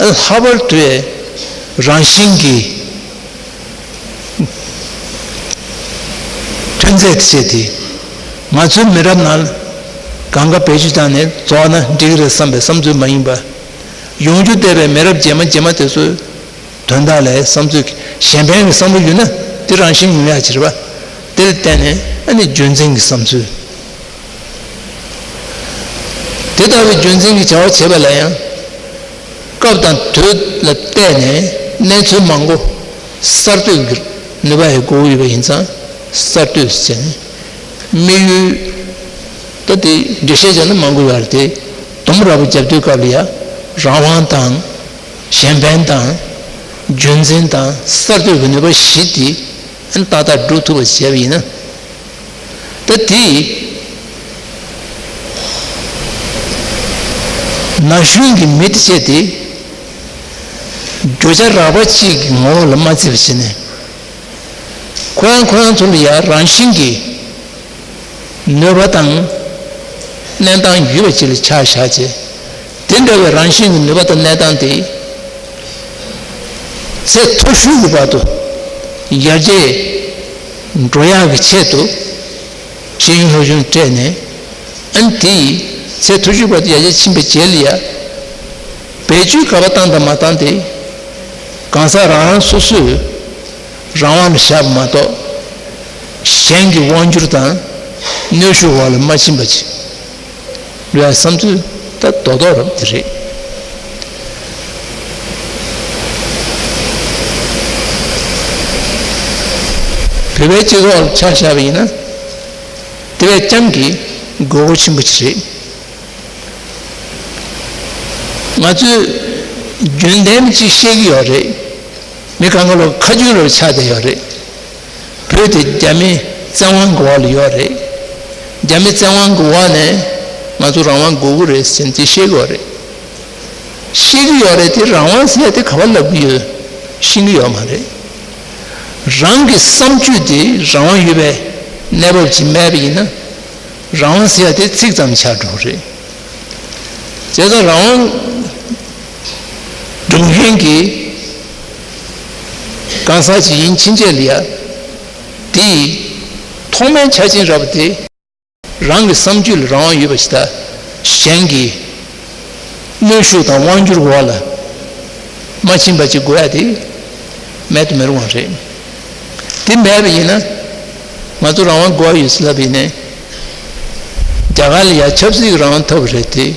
ཨ་ལྷག་པར་དུ་རང་བཞིན་གྱིས་ཐོན་རྫས་དེ་བྱས་ཏེ། ང་ཚོའི་མི་རབས་ནང་གང་ག་བེད་སྤྱོད་བཏང་ནས་རྫོགས་ན་འགྲིག་གི་རེད་བསམ་པའི་བསམ་ཚུལ་མ་ཡིན་པ། ཡོང་རྒྱུ་བསྡད་པའི་མི་རབས་རྗེས་མ་རྗེས་མ་དེ་ཚོའི་དོན་དག་ལ་བསམ་ཚུལ་གཞན་ཕན་གྱི་བསམ་བློ་ཡོད་ན་དེ་རང་བཞིན་ཡོང་ཡག་ཅིག་རེད་པ། དེ་ལ་བརྟེན་ནས་ཨ་ནི་རྒྱུན་འཛིན་གྱི་བསམ་ཚུལ། དེ་ལྟ་བུའི་རྒྱུན་འཛིན་གྱི་བྱ་བ་བྱེད་པ་ལ་ཡང་སྐབས་དང་དུས་ལ་བལྟས་ནས་གནས་ཚུལ་མང་པོ་གསར་གཏོད་ཀྱི་ནུས་པ་ཡང་དགོས་ཀྱི་ཡོད་པ་ཡིན་ཙང་གསར་གཏོད་ཟེར་ནས་དམིགས་ཡུལ་ད་དེ་འགྲེལ་བཤད་བྱས་ན་མང་པོ་ཡོད་རེད་དེ། དུམ་བུ་ར་བུ་རྒྱབ་དུས་སྐབས་ལ་ཡང་རང་དབང་དང་། གཞན་ཕན་དང་། རྒྱུན་འཛིན་དང་གསར་གཏོད་ཀྱི་ནུས་པ་བཞི་དེ་ཏག་ཏག་སྒྲུབ་ཐུབ་པ་བྱས་པ་ཡིན་ན། ད་དེ་ན་གཞོན་གྱི་མི་དེ་བྱས་ཏེ་བརྗོད་བྱ་རགས་པ་གཅིག་གི་ངོ་བོ་ལ་མ་བརྩི་བ་བྱས་ནས་ཁོ་རང་ཁོ་རང་ཚོ་ལ་ཡང་རང་བཞིན་གྱིས་ནུས་པ་དང་གནས་སྟངས་ཡོད་པ་ཅིག་ལ་ཆ་བཞག་བྱས། དེ་འདྲ་བའི་རང་བཞིན་གྱི་ནུས་པ་དང་གནས་སྟངས་དེ་ཚད་མཐོ་ཤོས་ཀྱི་བར་དུ་ཡར་རྒྱས་འགྲོ་ཡག་གི་ཆེད་དུ་ཤེས་ཡོན་སློབ་སྦྱོང་སྤྲད་ནས། ཨ་ནི་དེས་ཚད་མཐོ་ཤོས་བར་དུ་ཡར་རྒྱས་ཕྱིན་པའི་རྗེས་ལ་ཡ། བེད་སྤྱོད་ག་པར་བཏང་དང་མ་བཏང་དེ་གང་ཟག་རང་རང་སོ་སོས་རང་དབང་དུ་བཞག་པ་མ་གཏོགས་གཞན་གྱི་དབང་སྒྱུར་དང་གནོན་ཤུགས་འོག་ལ་མ་ཕྱིན་པ་ཅིག་ལ་བསམ་ཚུལ་ད་རྡོག་རྡོག་རབ་དེ་རེད། བོད་པའི་སྤྱི་ཚོགས་ལ་ཆ་བཞག་པ་ཡིན་ན་དེ་བས་ཀྱང་གི་དགོས་མཁོ་ཆེན་པོ་ཅིག་རེད། ང་ཚོས་རྒྱུན་ལྡན་ཅིག་བཤད་ཀྱི་ཡོད་རེད། མི་གང་ག་ལོ་ཁ་རྒྱུན་ལ་ཆགས་བསྡད་ཡོད་རེད། བོད་དེ་རྒྱ་མི་བཙན་དབང་གི་འོག་ལ་ཡོད་རེད། རྒྱ་མི་བཙན་དབང་གི་འོག་ནས་ང་ཚོ་རང་དབང་དགོས་ཀྱི་རེད་ཟེར་ནས་དེ་བཤད་ཀྱི་ཡོད་རེད། བཤད་ཀྱི་ཡོད་རེད་དེ་རང་དབང་ཟེར་ཡ་དེ་ག་པར་ལབ་ཀྱི་ཡོད་ཤེས་ཀྱི་ཡོད་མ་རེད། རང་གི་བསམ་སྤྱོད་དེ་རང་དབང་ཡོད་པའི་གནས་བབ་ཅིག་མེད་པ་ཡིན་ན་རང་དབང་ཟེར་ཡ་དེ་ཚིག་ཙམ་ཆགས་འགྲོ་གི་རེད། བྱས་ཙང་རང་དབང་སྒྲུབ་མཁན་གྱི་གང་ཟག་ཅིག་ཡིན་ཕྱིན་ཆད་ལ་ཡ། དེའི་ཐོག་མའི་ཆ་རྐྱེན་ར་བ་དེ་རང་གི་བསམ་སྤྱོད་ལ་རང་དབང་ཡོད་པ་ཞིག་དང་གཞན་གྱི་གནོན་ཤུགས་དང་དབང་སྒྱུར་འོག་ལ་མ་ཕྱིན་པ་ཅིག་དགོས་ཡ་དེ་མེད་དུ་མི་རུང་བ་རེད། དེ་མེད་པ་ཡིན་ན་ང་ཚོ་རང་དབང་དགོས་ཡོད་ཟེར་ལབ་པ་ཡིན་ནའི་རྒྱ་གར་ལ་ཡ་ཆབ་སྲིད་ཀྱི་རང་དབང་ཐོབ་པ་རེད་དེ།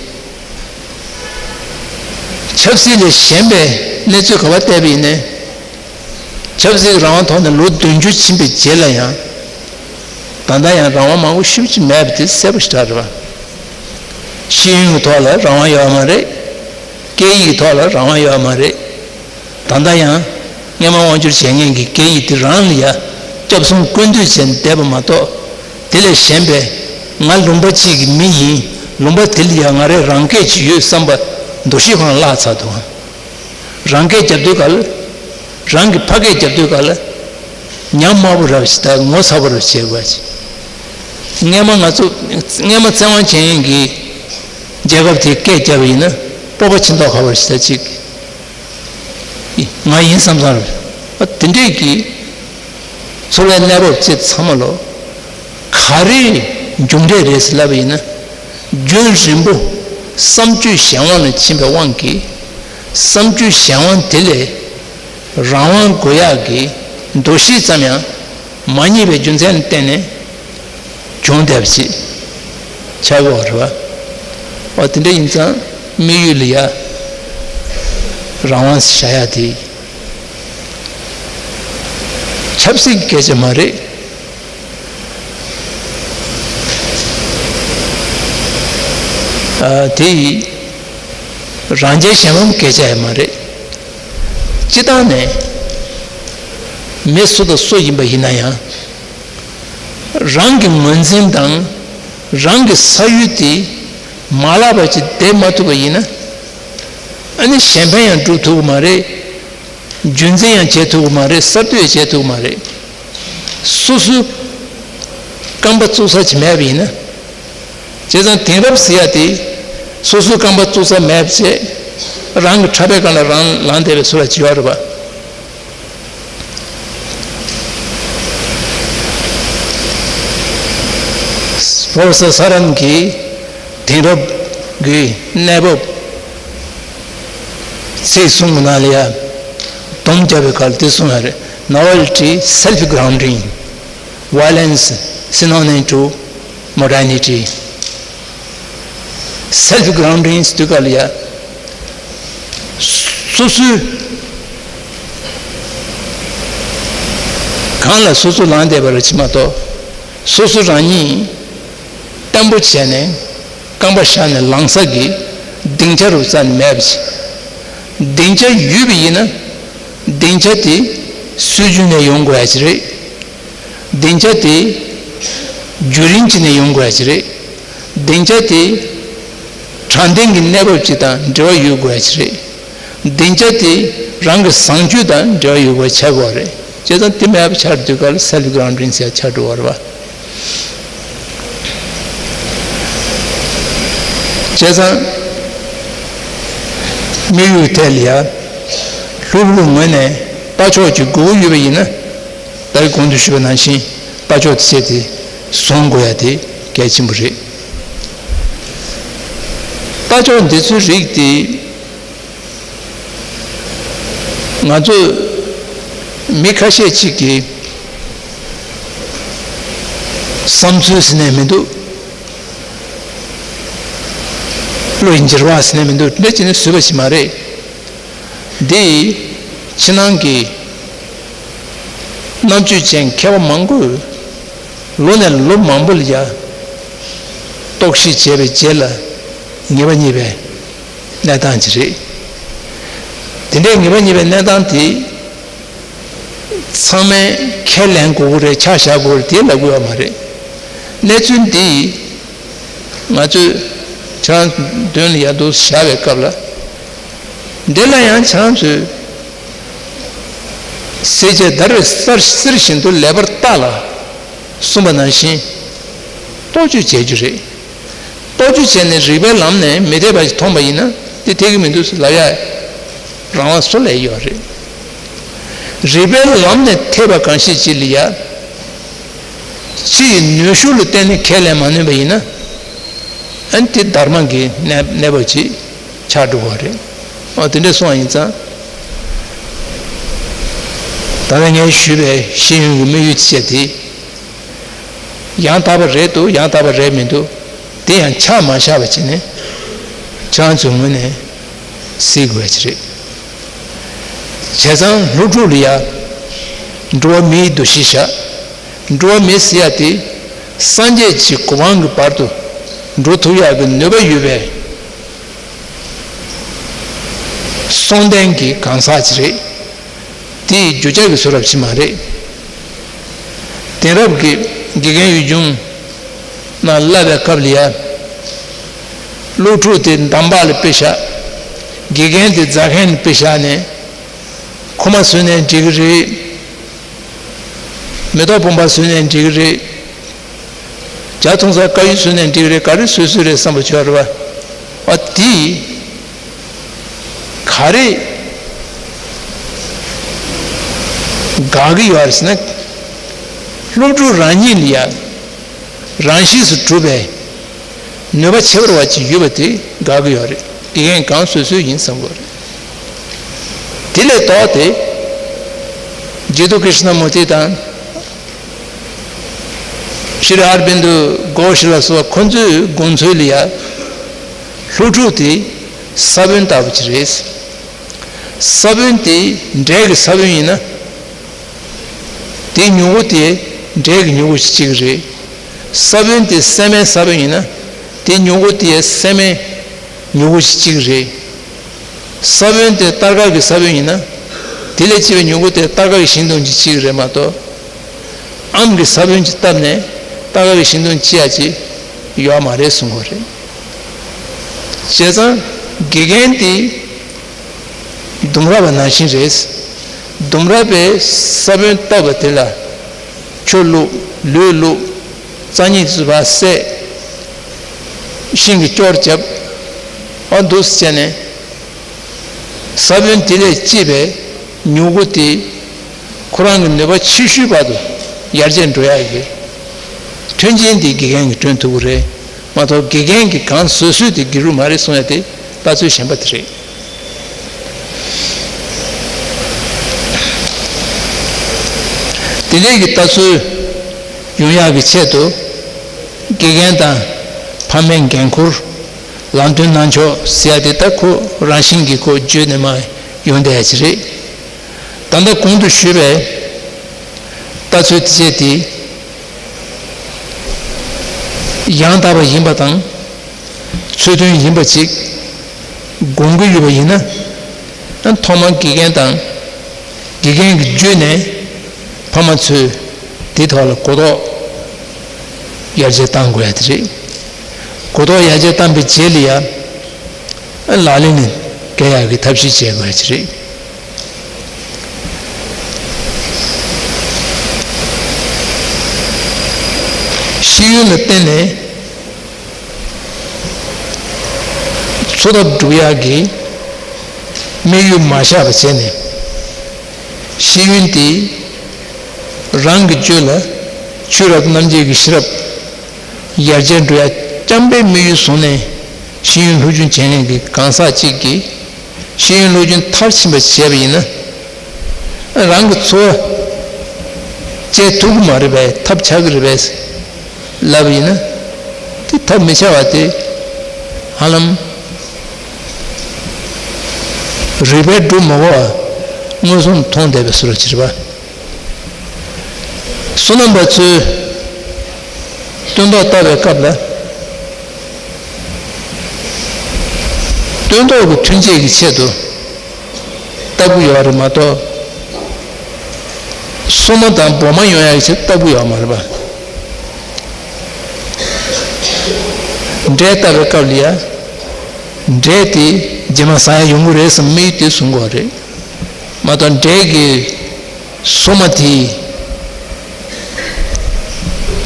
ཆབ་སྲིད་ལས་གཞན་པའི་གནས་ཚུལ་ག་པར་བལྟས་པ་ཡིན་ནའི་ ཆབ་སྲིད་རང་དབང་ཐོག་ནས་ལོ་བདུན་ཅུ་ཕྱིན་པའི་རྗེས་ལ་ཡང་། ད་ལྟ་ཡང་རང་དབང་མང་པོ་ཞེ་པོ་ཅིག་མེད་པ་དེ་གསལ་པོ་ཞེ་དྲག་རེད་པ། ཤེས་ཡོན་གྱི་ཐོག་ལ་རང་དབང་ཡོད་མ་རེད། སྐད་ཡིག་གི་ཐོག་ལ་རང་དབང་ཡོད་མ་རེད། ད་ལྟ་ཡང་སྔོན་མ་དབང་སྒྱུར་བྱེད་མཁན་གྱི་སྐད་ཡིག་དེ་རང་ལ་ཡ་སྐྱོབ་སྲུང་སྐུལ་འདེད་བྱས་ནས་བསྡད་པ་མ་གཏོགས། དེ་ལས་གཞན་པའི་ང་ལུང་པ་གཅིག་གི་མི་ཡིན། ལུང་པ་དེ་ལ་ཡ་ང་རའི་རང་སྐད་ཅིག་ཡོད་བསམ་པ་འདུ་ཤེས་ཁོ་རང་བརླག་ཚར་འདུག། རང་སྐད་རྒྱབ་དུས་སྐབས་ལ། རང་གི་ཕ་སྐད་རྒྱབ་དུས་སྐབས་ལ། ཉམས་དམའ་པོ་རབ་ཞིག་དང་ངོ་ཚ་པོ་རབ་བྱེད་དགོས་ཅིག། སྔས་མ་ང་ཚོ་སྔས་མ་བཙན་དབང་བྱས་མཁན་གྱི་རྒྱལ་ཁབ་དེའི་སྐད་རྒྱབ་པ་ཡིན་ན་སྤོབས་པ་ཆེ་མདོག་ཁ་པོ་རབ་ཞིག་ད་ཅིག་ང་ཡིན་བསམ་བསམ་རེད། ཨ་དེ་འདྲས་ཀྱི་འཚོ་བའི་གནས་བབ་བཅས་ཚང་མ་ལོ། ག་རེ་མཇུག་འབྲས་རེད་ཟེར་ལབ་པ་ཡིན་ན། རྒྱུན་རིང་པོ་བསམ་སྤྱོད་གཞན་དབང་ལ་ཕྱིན་པའི་དབང་གིས། བསམ་སྤྱོད་གཞན་དབང་དེ་ལས་རང་དབང་དགོས་ཡག་གི་འདུ་ཤེས་ཙམ་ཡང་མ་རྙེད་པའི་རྒྱུ་མཚན་ལ་བརྟེན་ནས་བྱུང་བསྡད་པ་ཅིག་ཆགས་ཡོད་རེད་པ། འོ་དེ་འདྲ་ཡིན་ཙང་དམིགས་ཡུལ་ལ་ཡ་རང་དབང་བཞག་ཡག་དེ་ཆབ་སྲིད་ཀྱི་སྐད་ཆ་མ་རེད། ཨ། དེ་ཡི་རང་རྒྱལ་གཞན་ཕམ་སྐད་ཆ་ཡང་མ་རེད། སྤྱི་བཏང་ནས་མི་སུ་དང་སུ་ཡིན་པ་ཡིན་ན་ཡང་། རང་གི་ངོས་འཛིན་དང་རང་གི་ས་ཡུལ་དེ་མ་བརླག་པ་ཅིག་བསྡད་མ་ཐུབ་པ་ཡིན་ན། ཨ་ནི་གཞན་ཕན་ཡང་སྒྲུབ་ཐུབ་ཀྱི་མ་རེད། རྒྱུན་འཛིན་ཡང་བྱེད་ཐུབ་ཀྱི་མ་རེད། གསར་གཏོད་བྱེད་ཐུབ་ཀྱི་མ་རེད། སོ་སོའི་རྐང་པ་བཙུགས་ས་ཅིག་མེད་པ་ཡིན་ན། བྱས་ཙང་དེང་རབས་ཟེར་ཡ་དེ་སོ་སོའི་རྐང་པ་བཙུགས་ས་མེད་པ་བྱས། རང་གི་ཕྲག་པའི་སྒང་ལ་རང་ལངས་བསྡད་པའི་བཟོ་འདྲ་ཅིག་ཡོད་རེད་པ། Professor Saran གྱིས་དེང་རབས་ཀྱི་གནས་བབ་ཚིག་གསུམ་གྱི་ནང་ལ་ཡ་སྡོམ་རྒྱབ་པའི་སྐབས་འདི་གསུངས་ཡོད་རེད། Novelty, self grounding, violence, synonym to modernity. Self grounding ཟེར་དུས་སྐབས་ལ་ཡ། སོ་སོའི་སྒང་ལ་སོ་སོ་ལངས་བསྡད་པ་རེད་ཅེས་མ་གཏོགས། སོ་སོ་རང་ཉིད་བརྟན་པོ་བྱས་ནས་རྐང་པ་བཞག་ནས་ལངས་ས་ཀྱི་སྡིངས་ཆ་རུ་རྩ་ནས་མེད་པ་ཅིག། སྡིངས་ཆ་ཡོད་པ་ཡིན་ན། སྡིངས་ཆ་དེ་སྲོལ་རྒྱུན་ནས་ཡོང་དགོས་ཡ་ཅིག་རེད། སྡིངས་ཆ་དེ་རྒྱུན་རིང་ཅིག་ནས་ཡོང་དགོས་ཡ་ཅིག་རེད། སྡིངས་ཆ་དེ་དྲང་བདེན་གྱི་གནས་བབ་ཅིག་དང་འབྲེལ་བ་ཡོད་དགོས་ཡ་ཅིག་རེད། སྡིངས་ཆ་དེ་རང་གི་བཟང་སྤྱོད་དང་འབྲེལ་བ་ཡོད་དགོས་ཆགས་དགོས་རེད། བྱས་ཙང་དེ་མེད་པ་ཆགས་དུས་སྐབས་ལ་self grounding ཟེར་ཆགས་འགྲོ་བ་རེད་པ། བྱས་ཙང་དམིགས་ཡུལ་ཐད་ལ་ཡ་སློབ་ཕྲུག་ངོས་ནས་ལྟ་ཕྱོགས་ཀྱི་དགོས་མཁོ་ཡོད་པ་ཡིན་ན། ད་རེས་གོང་དུ་ཞུས་པ་ནང་བཞིན་ལྟ་ཕྱོགས་དེ་བྱས་ཏེ་བཟུང་དགོས་ཡ་དེ་གལ་ཆེན་པོ་རེད། ལྟ་ཕྱོགས་འདི་ཚོའི་རིགས་དེ་ང་ཚོ་མི་ཁ་ཤས་ཅིག་གིས་བསམ་ཚུལ་ཟེར་ནས་མི་འདུག། བློའི་འགྱུར་བ་ཟེར་ནས་མི་འདུག། འདི་བྱས་ནས་བཟོས་པ་ཞིག་མ་རེད། འདི་ཕྱི་ནང་གི་རྣམ་དཔྱོད་ཅན་མཁས་པ་མང་པོས་ལོ་ནས་ལོ་མང་པོ་ལ་ཡ་རྟོག་ཞིབ་བྱས་པའི་རྗེས་ལ་ངེས་པ་རྙེད་པའི་གནས་སྟངས་ཅིག་རེད། དེ་འདྲའི་ངེས་པ་རྙེད་པའི་གནས་སྟངས་དེ་ཚང་མས་ཁས་ལེན་དགོས་ཀྱི་རེད། ཆ་བཞག་དགོས་རེད། དེ་ལབ་དགོས་ཡ་མ་རེད། གནས་ཚུལ་འདི་ང་ཚོས་ཁྱེད་རང་མདུན་ལ་ཡར་འདུག་བཞག་པའི་སྐབས་ལ། འདི་ལ་ཡང་ཁྱེད་རང་ཚོས་སྲིད་ཇ་བརྡར་བའི་གསེར་བཞིན་དུ་ལེགས་པར་བརྟགས་ལ་གསུངས་པ་ནང་བཞིན་རྟོག་དཔྱོད་བྱེད་རྒྱུ་རེད། རྟོག་དཔྱོད་བྱས་ནས་རིགས་པའི་ལམ་ནས་མི་འཐད་པ་ཞིག་མཐོང་པ་ཡིན་ན་དེ་འཐད་ཀྱི་མི་འདུག་ཟེར་ལབ་ཡ་རང་དབང་སུ་ལ་ཡོད་རེད། རིགས་པའི་ལམ་ནས་འཐད་པ་གང་ཞིག་ཅིག་ལ་ཡ། ཕྱི་ཡི་ནུས་ཤུགས་ལ་བརྟེན་ནས་ཁས་ལེན་མ་ནུས་པ་ཡིན་ན། ཨ་ནི་དེ་སྡར་མ་གི་གནས་གནས་བབ་ཅིག་ཆགས་འགྲོ་བ་རེད། ཨ་དེ་འདྲ་སོང་བ་ཡིན་ཙང་། ད་ལྟ་ངས་ཞུས་པའི་ཤེས་ཡོན་གྱི་དམིགས་ཡུལ་བཅས་དེ། ཡང་དག་པ་རེད་འདུག། ཡང་དག་པ་རེད་མི་འདུག། དེ་ཡང་ཆ་མ་བཞག་པ་བྱས་ནས་ཁྱེད་རང་ཚོའི་ངོས་ནས་གཟིགས་དགོས་ཀྱི་རེད། བྱས་ཙང་སློབ་ཕྲུག་ལ་ཡ་ འགྲོ་བ་མིའི་འདུ་ཤེས་བཞག་འགྲོ་བ་མི་ཟེར་ཡ་དེ་སངས་རྒྱས་ཀྱི་གོ་འཕང་གི་བར་དུ་འགྲོ་ཐུབ་ཡག་གི་ནུས་པ་ཡོད་པའི་གསུང་ལྡན་གྱི་གང་ཟག་ཅིག་རེད། དེའི་རྒྱུ་ཆ་གི་ཚུལ་རབ་ཕྱི་མ་རེད། དེང་རབས་ཀྱི་དགེ་རྒན་ཡུལ་ལྗོངས་ནང་བསླབ་པའི་སྐབས་ལ་ཡ། སློབ་ཕྲུག་དེ་འདམ་བག་ལ་དཔེ་བཞག་དགེ་རྒན་དེ་རྫ་མཁན་ལ་དཔེ་བཞག་ནས། ཁོ་མ་བཟོས་ནའི་འགྲིག་གི་རེད། མེ་ཏོག་བུམ་པ་བཟོས་ནའི་འགྲིག་གི་རེད། ཇ་འཐུང་ས་དཀར་ཡོལ་བཟོས་ནའི་འགྲིག་གི་རེད། ག་རེ་བཟོས་བཟོས་རེད་བསམ་པ་བྱོས་རེད་བ། ཨ་དེ་ག་རེ་དགག་གི་ཡོད་རེད་ཟེར་ན། སློབ་ཕྲུག་རང་ཉིད་ལ་ཡ་རང་གཤིས་སུ་གྲུབ་པའི་ནུས་པ་ཁྱད་པར་བ་ཅིག་ཡོད་པ་དེ་དགག་གི་ཡོད་རེད། དགེ་རྒན་གང་བཟོས་བཟོས་ཡིན་བསམ་དགོས་རེད། དེ་ལས་ལྡོག་སྟེ། རྗེ་བཙུན་ཀྲི་ཤ་ན་མུར་ཏི་དང་། ཤྲི་ཨར་བིན་དུ་གྷོ་ཤ་ལ་སོགས་ཁོ་ཚོའི་དགོངས་ཚུལ་ལ་ཡ། སློབ་ཕྲུག་དེ་ས་བོན་ལྟ་བུ་ཅིག་རེད། ས་བོན་དེ་འབྲས་ཀྱི་ས་བོན་ཡིན་ན། དེའི་མྱུ་གུ་དེ་འབྲས་ཀྱི་མྱུ་གུ་ཞིག་གཅིག་རེད། ས་བོན་དེ་སྲན་མའི་ས་བོན་ཡིན་ན། དེའི་མྱུ་གུ་དེ་སྲན་མའི་མྱུ་གུ་ཞིག་གཅིག་རེད། ས་བོན་དེ་སྟར་ཁ་གི་ས་བོན་ཡིན་ན། དེ་ལས་སྐྱེས་པའི་མྱུ་གུ་དེ་སྟར་ཁ་གི་ཤིང་སྡོང་ཅིག་གཅིག་རེད་མ་གཏོགས། ཨམ་གྱི་ས་བོན་གྱིས་བཏབ་ནས་སྟར་ཁ་གི་ཤིང་སྡོང་སྐྱེ་ཡ་ཅིག་ཡོད་མ་རེད་གསུང་གི་རེད། བྱས་ཙང་དགེ་རྒན་དེ། ལྡུམ་ར་བ་ནང་བཞིན་རེད། ལྡུམ་ར་བས་ས་བོན་བཏབ་པ་དེ་ལ་ཆུ་བླུགས། ལུད་བླུགས། རྩྭ་སྙིགས་ཚུད་པ་བསྲེགས། ཤིང་གི་སྐྱོར་བརྒྱབ། ཨ་འདུག་སེ་བྱས་ནས། ས་བོན་དེ་ལས་སྐྱེས་པའི་མྱུ་གུ་དེ་ཁོ་རང་གི་ནུས་པ་ཆེ་ཤོས་བར་དུ་ཡར་རྒྱས་འགྲོ་ཡ་ཡོད། མཐུན་རྐྱེན་དེ་དགེ་རྒན་གྱིས་བསྐྲུན་ཐུབ་ཀྱི་རེད་མ་གཏོགས། དགེ་རྒན་གྱིས་གང་བཟོས་བཟོས་དེ་དགེ་ལུགས་མ་རེད་གསུང་ཡ་དེ་ལྟ་ཚུལ་གཞན་པ་དེ་རེད། དེ་འདྲའི་གི་ལྟ་ཚུལ་ཡོང་ཡག་གི་ཆེད་དུ། དགེ་རྒན་དང་ཕ་མའི་འགན་འཁུར། ལམ་སྟོན་གནང་ཕྱོགས་ཟེར་ཡ་དེ་ད་ཁོ་རང་བཞིན་གྱིས་ཁོ་བརྗོད་ནས་མར་ཡོང་བསྡད་ཡ་ཅིག་རེད། ད་ལྟ་གོང་དུ་ཞུས་པའི་ལྟ་ཚུལ་དེ་བྱས་ཏེ། ཡང་དག་པ་ཡིན་པ་དང་། ཚུལ་མཐུན་ཡིན་པ་ཅིག་དགོངས་ཀྱི་ཡོད་པ་ཡིན་ན། ཐོག་མར་དགེ་རྒན་དང་། དགེ་རྒན་གྱིས་བརྒྱུད་ནས་ཕ་མ་ཚོས་དེའི་ཐོག་ལ་གོ་རྟོགས་ཡར་རྒྱས་གཏང་དགོས་ཡ་དེ་རེད། གོ་རྟོགས་ཡར་རྒྱས་བཏང་པའི་རྗེས་ལ་ཡ། ལག་ལེན་ལ་འགེལ་ཡག་གི་ཐབས་ཤེས་བྱེད་དགོས་ཡ་དེ་རེད། ཤེས་ཡོན་ལ་བརྟེན་ནས། འཚོ་ཐབས་སྒྲུབ་ཡག་གི་དམིགས་ཡུལ་མ་བཞག་པ་བྱས་ནས། ཤེས་ཡོན་དེ་རང་གི་རྒྱུད་ལ་ཆོས་རབ་རྣམ་འབྱེད་ཀྱི་ཤེས་རབ་ཡར་རྒྱས་འགྲོ་ཡག་རྐྱང་པའི་དམིགས་ཡུལ་བཟུང་ནས་ཤེས་ཡོན་སློབ་སྦྱོང་བྱེད་མཁན་གྱི་གང་ཟག་ཅིག་གིས་ཤེས་ཡོན་སློབ་སྦྱོང་མཐར་ཕྱིན་པ་བྱས་པ་ཡིན་ན། རང་གི་འཚོ་བ་སྐྱེལ་ཐུབ་ཀྱི་མ་རེད་པས། ཐབས་ཆག་གི་རེད་པས་ལབ་ཡིན་ན། དེ་ཐབས་མི་ཆག་པ་དེ་ཧ་ལམ་རིགས་པས་སྒྲུབ་མ་དགོས་པ་མངོན་སུམ་མཐོང་བསྡད་པའི་བཟོ་འདྲ་ཅིག་རེད་པ། བསོད་ནམས་པ་ཚོས་སྟོན་ཐོག་བཏབ་པའི་སྐབས་ལ། སྟོན་ཐོག་གི་མཐུན་རྐྱེན་གྱི་ཆེད་དུ་བཏབ་ཀྱི་ཡོད་རེད་མ་གཏོགས། སྲུང་མ་དང་འབོ་མ་ཡོང་ཡག་གི་ཆེད་དུ་བཏབ་ཀྱི་ཡོད་མ་རེད་པ། འབྲས་བཏབ་པའི་སྐབས་ལ་ཡ། འབྲས་དེ་རྗེས་མ་ཟ་ཡག་ཡོང་གི་རེད་བསམ་དམིགས་ཡུལ་དེ་བཟུང་དགོས་རེད་མ་གཏོགས། འབྲས་ཀྱི་སྲུང་མ་དེ་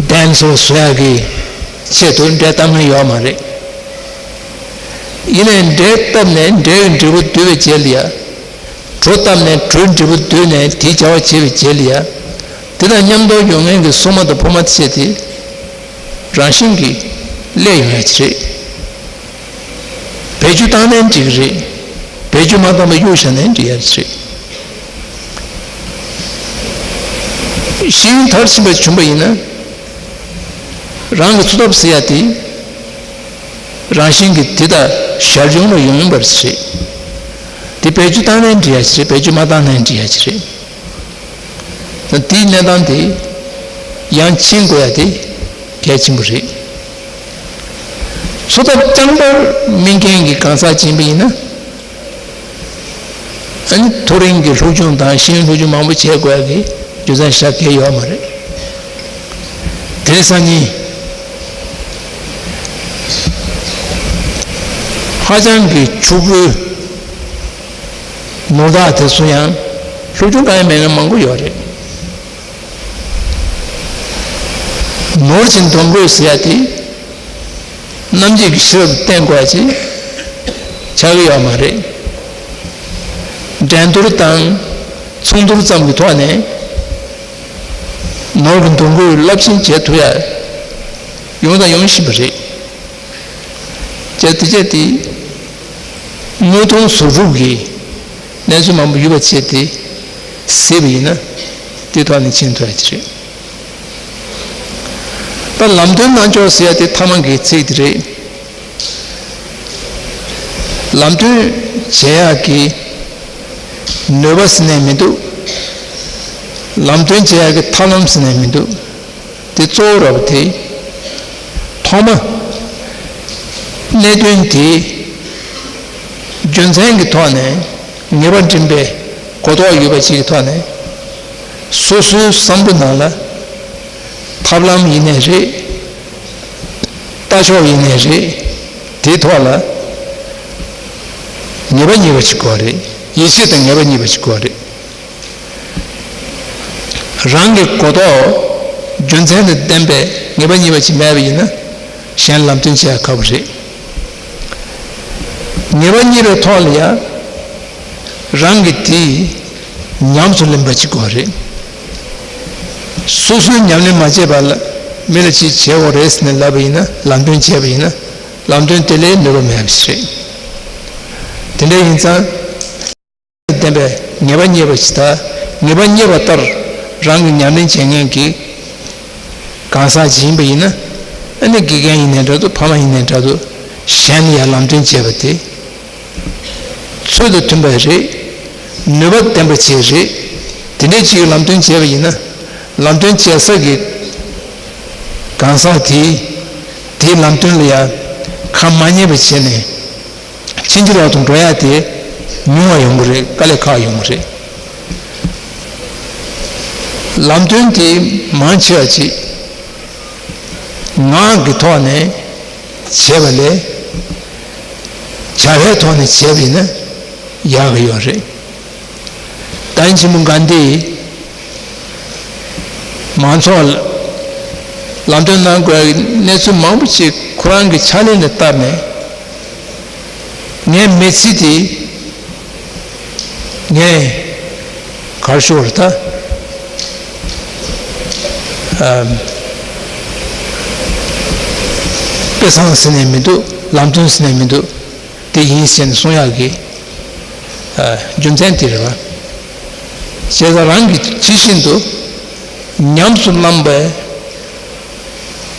ལྡན་སོ་བཟོ་ཡག་གི་ཆེད་དུ་འབྲས་བཏབ་མཁན་ཡོད་མ་རེད། ཡིན་ནའི་འབྲས་བཏབ་ནས་འབྲས་ཀྱི་འབྲས་བུ་བསྡུས་པའི་རྗེས་ལ་ཡ། གྲོ་བཏབ་ནས་གྲོའི་འབྲས་བུ་བསྡུས་ནས་དེའི་བྱ་བ་བྱས་པའི་རྗེས་ལ་ཡ། དེ་དང་མཉམ་དུ་ཡོང་མཁན་གྱི་སྲུང་མ་དང་འབོ་མ་བཅས་དེ་རང་བཞིན་གྱིས་སླེབས་ཡོང་ཡ་ཅིག་རེད། བེད་སྤྱོད་བཏང་ནའི་འགྲིག་གི་རེད། བེད་སྤྱོད་མ་བཏང་བར་གཡུགས་བཞག་ནའི་འགྲིག་ཡ་ཅིག་རེད། ཤེས་ཡོན་མཐར་ཕྱིན་པ་བྱུང་བ་ཡིན་ན། རང་གི་འཚོ་ཐབས་ཟེར་ཡ་དེ། རང་བཞིན་གྱིས་དེ་དང་ཞར་བྱུང་ལ་ཡོང་ཡོང་བར་བྱེད། དེ་བེད་སྤྱོད་བཏང་ནའི་འགྲིག་ཡ་ཅིག་རེད། བེད་སྤྱོད་མ་བཏང་ནའི་འགྲིག་ཡ་ཅིག་རེད། དེའི་གནས་སྟངས་དེ་ཡང་ཕྱིན་དགོས་ཡ་དེ་གལ་ཆེན་པོ་རེད། འཚོ་ཐབས་རྐྱང་པར་སྨིན་མཁན་གྱི་གང་ཟག་ཅིག་ཡིན་པ་ཡིན་ན། ཨ་ནི་མཐོ་རིམ་གྱི་སློབ་སྦྱོང་དང་ཤེས་ཡོན་སློབ་སྦྱོང་མང་པོ་བྱེད་དགོས་ཡ་གི་རྒྱུ་མཚན་ཞེ་དྲག་གང་ཡང་ཡོད་མ་རེད། དེ་སང་ཉིན་ཧ་ཅང་གི་ཕྱུག་པོའི་ནོར་བདག་དེ་ཚོ་ཡང་སློབ་སྦྱོང་གང་ཡང་མེད་མཁན་མང་པོ་ཡོད་རེད། ནོར་གྱི་འདོན་དགོས་ཟེར་ཡ་དེ་རྣམ་འབྱེད་ཀྱི་ཤེས་རབ་བསྟེན་དགོས་ཡ་ཅིག་ཆགས་ཀྱི་ཡོད་མ་རེད། འགྲན་བསྡུར་དང་ཚོང་བསྡུར་ཙམ་གྱི་ཐོག་ནས་ནོར་གྱི་འདོན་དགོས་རླབས་ཆེན་བྱེད་ཐུབ་ཡ་ཡོང་དང་ཡོང་བཞིན་པ་རེད། བྱས་དེ་བྱས་ཏེ་དངོས་མཐོང་གཟུགས་སྒྲུབ་ཀྱི་གནས་ཚུལ་མང་པོ་ཡོད་པ་བྱས་ཏེ་གཟིགས་པ་ཡིན་ན། དེ་ཐོག་ནས་མཁྱེན་ཐུབ་ཡ་ཅིག་རེད། ད་ལམ་སྟོན་གནང་ཕྱོགས་ཟེར་ཡ་དེ་ཐ་མ་གི་ཚིག་དེ་རེད། ལམ་སྟོན་བྱེད་ཡག་གི་ནུས་པ་ཟེར་ནས་མི་འདུག་ལམ་སྟོན་བྱེད་ཡག་གི་ཐབས་ལམ་ཟེར་ནས་མི་འདུག་དེ་གཙོ་བོ་ར་བ་དེ། ཐོག་མ་གནད་དོན་དེ་རྒྱུ་མཚན་གྱི་ཐོག་ནས་ངེས་པ་འདྲེན་པའི་གོ་རྟོགས་ཡོད་པ་ཅིག་གི་ཐོག་ནས། སོ་སོའི་བསམ་བློ་ནང་ལ་ཐབས་ལམ་ཡིན་ནའི་རེད། ལྟ་ཕྱོགས་ཡིན་ནའི་རེད། དེའི་ཐོག་ལ་ངེས་པ་རྙེད་པ་ཅིག་དགོས་རེད། ཡིད་ཆེས་དང་ངེས་པ་རྙེད་པ་ཅིག་དགོས་རེད། རང་གི་གོ་རྟོགས་རྒྱུ་མཚན་དང་ལྡན་པའི་ངེས་པ་རྙེད་པ་ཅིག་མེད་པ་ཡིན་ན། གཞན་ལམ་སྟོན་བྱེད་ཡ་ཁག་པོ་རེད། ངེས་པ་རྙེད་པའི་ཐོག་ལ་ཡང་རང་གིས་དེ་ཉམས་སུ་ལེན་པ་ཅིག་དགོས་རེད། སོ་སོའི་ཉམས་ལེན་མ་བྱས་པ་ལ་མི་ལ་ཅིག་བྱེད་དགོས་རེད་ཟེར་ནས་ལབ་པ་ཡིན་ན། ལམ་སྟོན་བྱས་པ་ཡིན་ན། ལམ་སྟོན་དེ་ལས་ནུས་པ་མེད་པ་ཞིག་རེད། དེ་འདྲ་ཡིན་ཙང་། ལྡན་པའི་ངེས་པ་རྙེད་པ་ཞིག་དང་། ངེས་པ་རྙེད་པ་ལྟར་རང་གི་ཉམས་ལེན་བྱེད་མཁན་གྱི་གང་ཟག་ཅིག་ཡིན་པ་ཡིན་ན། ཨ་ནི་དགེ་རྒན་ཡིན་ནའི་འདྲ་འདུག་ཕ་མ་ཡིན་ནའི་འདྲ་འདུག་གཞན་ལ་ཡང་ལམ་སྟོན་བྱས་པ་དེ་ཚུལ་དང་མཐུན་པ་རེད། ནུས་པ་ལྡན་པ་ཅིག་རེད། དེ་འདྲའི་ཅིག་ལམ་སྟོན་བྱས་པ་ཡིན་ན། ལམ་སྟོན་བྱེད་ས་གི་གང་ཟག་དེས་དེའི་ལམ་སྟོན་ལ་ཡང་ཁ་མ་ཉན་པ་བྱས་ནས། ཕྱིན་ཅི་ལོག་ཏུ་འགྲོ་ཡ་དེ་ཉུང་བ་ཡོང་གི་རེད། དཀའ་ལས་ཁག་ཡོང་གི་རེད། ལམ་སྟོན་དེ་མང་ཆེ་བ་ཅིག་ངག་གི་ཐོག་ནས་བྱས་པ་ལས་བྱ་བའི་ཐོག་ནས་བྱས་པ་ཡིན་ན་ཡག་གི་ཡོད་རེད། བསྟན་ཆེན་པོ་གྷན་དྷི་མང་ཚོགས་ལ་ལམ་སྟོན་གནང་དགོས་ཀྱི་གནས་ཚུལ་མང་པོ་ཞིག་ཁོ་རང་གི་ཕྱག་ལེན་ལ་བསྟར་ནས། ངའི་མི་ཚེ་དེ་ངས་ག་རེ་ཞུ་དགོས་རེད་ད། ཨམ། དཔེ་བཟང་ཟེར་ནས་མི་འདུག་ལམ་སྟོན་ཟེར་ནས་མི་འདུག་དེ་ཡིན་ཟེར་ནས་གསུང་ཡག་གི་ཨ་རྒྱུ་མཚན་དེ་རེད་བ། བྱས་ཙང་རང་གིས་ཇི་བཞིན་དུ་ཉམས་སུ་བླངས་པའི་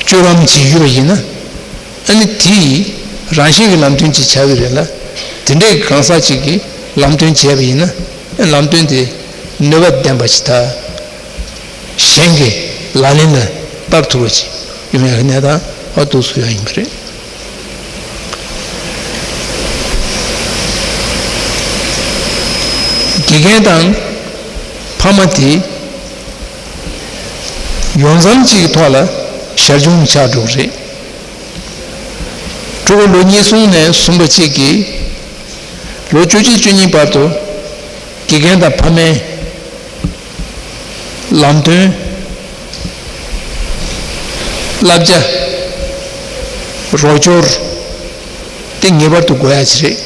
སྤྱོད་ལམ་ཅིག་ཡོད་པ་ཡིན་ན། ཨ་ནི་དེ་རང་བཞིན་གྱི་ལམ་སྟོན་ཅིག་ཆགས་ཀྱི་རེད་ལ། དེ་འདྲའི་གང་ཟག་ཅིག་གིས་ལམ་སྟོན་བྱས་པ་ཡིན་ན། ལམ་སྟོན་དེ་ནུས་པ་ལྡན་པ་ཅིག་དང་། གཞན་གྱིས་ལག་ལེན་ལ་བསྟར་ཐུབ་པ་ཅིག་ཡོང་ཡག་གི་གནས་སྟངས་ཨ་འདུག་སེ་ཡོད་ཡིན་པ་རེད། དགེ་རྒན་དང་ཕ་མ་དེ་ཡོང་མཚམས་གཅིག་གི་ཐོག་ལ་ཞར་བྱུང་ཆགས་འགྲོ་གི་རེད། ཕྲུ་གུ་ལོ་གཉིས་གསུམ་ནས་གསུམ་པ་བཅས་ཀྱི་ལོ་བཅུ་གཅིག་བཅུ་གཉིས་བར་དུ་དགེ་རྒན་དང་ཕ་མས་ལམ་སྟོན། བསླབ་བྱ། རོགས་སྐྱོར་དེ་ངེས་པར་དུ་དགོས་ཡ་ཅིག་རེད།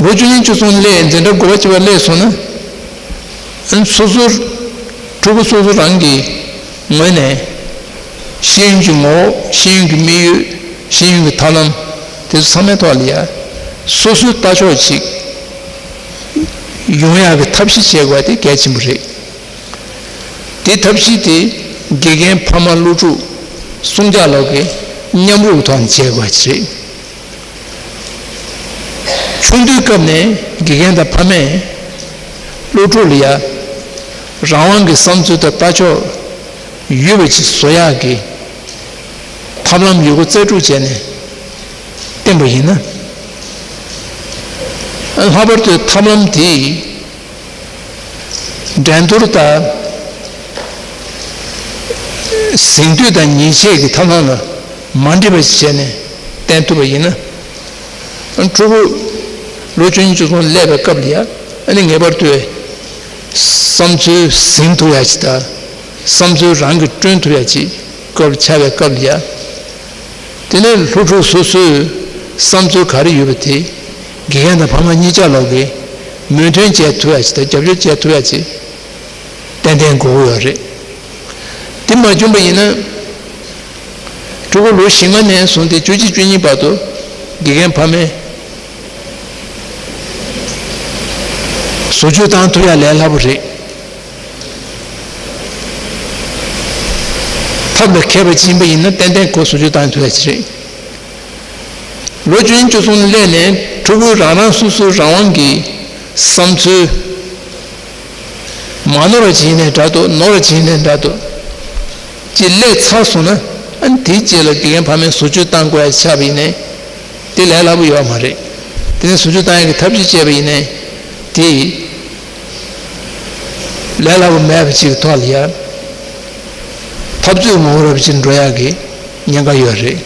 ལོ་བཅུ་གཉིས་བཅུ་གསུམ་སླེབས། འཛིན་གྲྭ་དགུ་པ་བཅུ་པ་སླེབས་སོང་ན། སོ་སོར་ཕྲུ་གུ་སོ་སོ་རང་གི་ངོས་ནས་ཤེས་ཡོན་གྱི་ངོ་བོ། ཤེས་ཡོན་གྱི་དམིགས་ཡུལ། ཤེས་ཡོན་གྱི་ཐབས་ལམ་དེ་ཚོ་ཚང་མའི་ཐོག་ལ་ཡ་སོ་སོའི་ལྟ་ཕྱོགས་ཅིག་ཡོང་ཡག་གི་ཐབས་ཤེས་བྱེད་དགོས་པ་དེ་གལ་ཆེན་པོ་རེད། དེ་ཐབས་ཤེས་དེ་དགེ་རྒན་ཕ་མ་སློབ་ཕྲུག་གསུམ་ཆ་ལོག་གི་མཉམ་རུབ་ཐོག་ནས་བྱེད་དགོས་པ་ཅིག་རེད། ཆུང་དུས་སྐབས་ནས་དགེ་རྒན་དང་ཕ་མས་སློབ་ཕྲུག་ལ་ཡ་ རང་དབང་གི་བསམ་ཚུལ་དང་ལྟ་ཕྱོགས་ཡོད་པ་ཅིག་བཟོ་ཡག་གི་ཐབས་ལམ་ཡོད་རྒུ་རྩལ་སྤྲུགས་བྱས་ནས་བསྟན་པ་ཡིན་ན། ལྷག་པར་དུ་ཐབས་ལམ་དེས་འགྲན་བསྡུར་དང་ཟིང་འདུས་དང་ཉེས་ཆད་ཀྱི་ཐབས་ལམ་ལ་མ་འདྲེས་པ་ཞིག་བྱས་ནས་བསྟན་ཐུབ་པ་ཡིན་ན། ཕྲུ་གུ་ལོ་བཅུ་གཉིས་བཅུ་གསུམ་སླེབས་པའི་སྐབས་ལ་ཡ། ཨ་ནི་ངེས་པར་དུ་བསམ་ཚུལ་ཟིན་ཐུབ་ཡ་ཅིག་དང་། བསམ་ཚུལ་རང་གིས་བསྐྲུན་ཐུབ་ཡ་ཅིག་སྐབས་ཆགས་པའི་སྐབས་ལ་ཡ། དེ་ནས་ལྷོ་ཕྲུག་སོ་སོའི་བསམ་ཚུལ་ག་རེ་ཡོད་པ་དེ་དགེ་རྒན་དང་ཕ་མ་གཉིས་ཆ་ལོག་གིས་མོས་མཐུན་བྱེད་ཐུབ་ཡ་ཅིག་དང་། རྒྱབ་སྐྱོར་བྱེད་ཐུབ་ཡ་ཅིག་ཏན་ཏན་དགོས་ཀྱི་ཡོད་རེད། དེ་མ་བྱུང་པ་ཡིན་ན། ཕྲུ་གུ་ལོ་བཞི་ལྔ་ནས་བཟུང་སྟེ་བཅུ་གཅིག་བཅུ་གཉིས་བར་དུ་དགེ་རྒན་ཕ་མས་བཟོ་བཅོས་བཏང་ཐུབ་ཡ་ལས་སླ་པོ་རེད། ཐབས་ལ་མཁས་པ་ཅིག་ཡིན་པ་ཡིན་ན་ཏན་ཏན་ཁོ་བཟོ་བཅོས་བཏང་ཐུབ་ཡ་ཅིག་རེད། ལོ་བཅུ་གཉིས་བཅུ་གསུམ་སླེབས་ནས་ཕྲུ་གུ་རང་རང་སོ་སོའི་རང་དབང་གི་བསམ་ཚུལ། མ་ནོར་བ་ཅིག་ཡིན་ནའི་འདྲ་འདུག་ནོར་བ་ཅིག་ཡིན་ནའི་འདྲ་འདུག་ཅེས་སླེབས་ཚར་སོང་ན། ཨ་ནི་དེའི་རྗེས་ལ་དགེ་རྒན་ཕ་མས་བཟོ་བཅོས་བཏང་དགོས་ཡ་ཆགས་པ་ཡིན་ནའི། དེ་ལས་སླ་པོ་ཡོད་མ་རེད། དེ་ནས་བཟོ་བཅོས་བཏང་ཡ་གི་ཐབས་ཤེས་བྱས་པ་ཡིན་ནའི། དེ་ལས་སླ་པོ་མེད་པ་ཅིག་གི་ཐོག་ལ་ཡ། འཐབ་རྩོད་ངོ་བོ་འདྲ་པོ་ཅིག་འགྲོ་ཡག་གི་ཉེན་ཁ་ཡོད་རེད།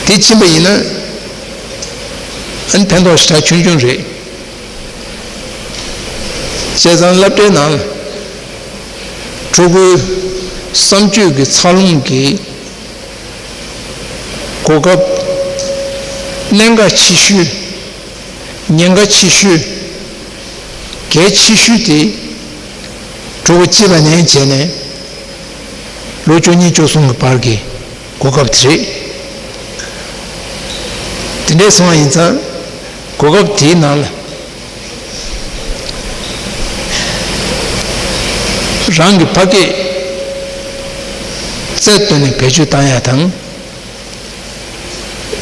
དེ་ཕྱིན་པ་ཡིན་ན། ཨ་ནི་ཕན་ཐོགས་ཞེ་དྲག་ཆུང་ཆུང་རེད། བྱས་ཙང་སློབ་གྲྭའི་ནང་ལ་ཕྲུ་གུའི་བསམ་སྤྱོད་ཀྱི་འཚར་ལོངས་ཀྱི་གོ་སྐབས། གནད་འགག་ཆེ་ཤོས། ཉེན་ཁ་ཆེ་ཤོས། གལ་ཆེ་ཤོས་དེ། ཕྲུ་གུ་སྐྱེས་པ་ནས་བྱས་ནས་ལོ་བཅུ་གཉིས་བཅུ་གསུམ་གྱི་བར་གྱི་གོ་སྐབས་དེ་རེད། དེ་འདྲའི་སོང་བ་ཡིན་ཙང་། གོ་སྐབས་དེའི་ནང་ལ་རང་གི་ཕ་སྐད་རྩལ་བཏོན་ནས་བེད་སྤྱོད་བཏང་ཡ་དང་།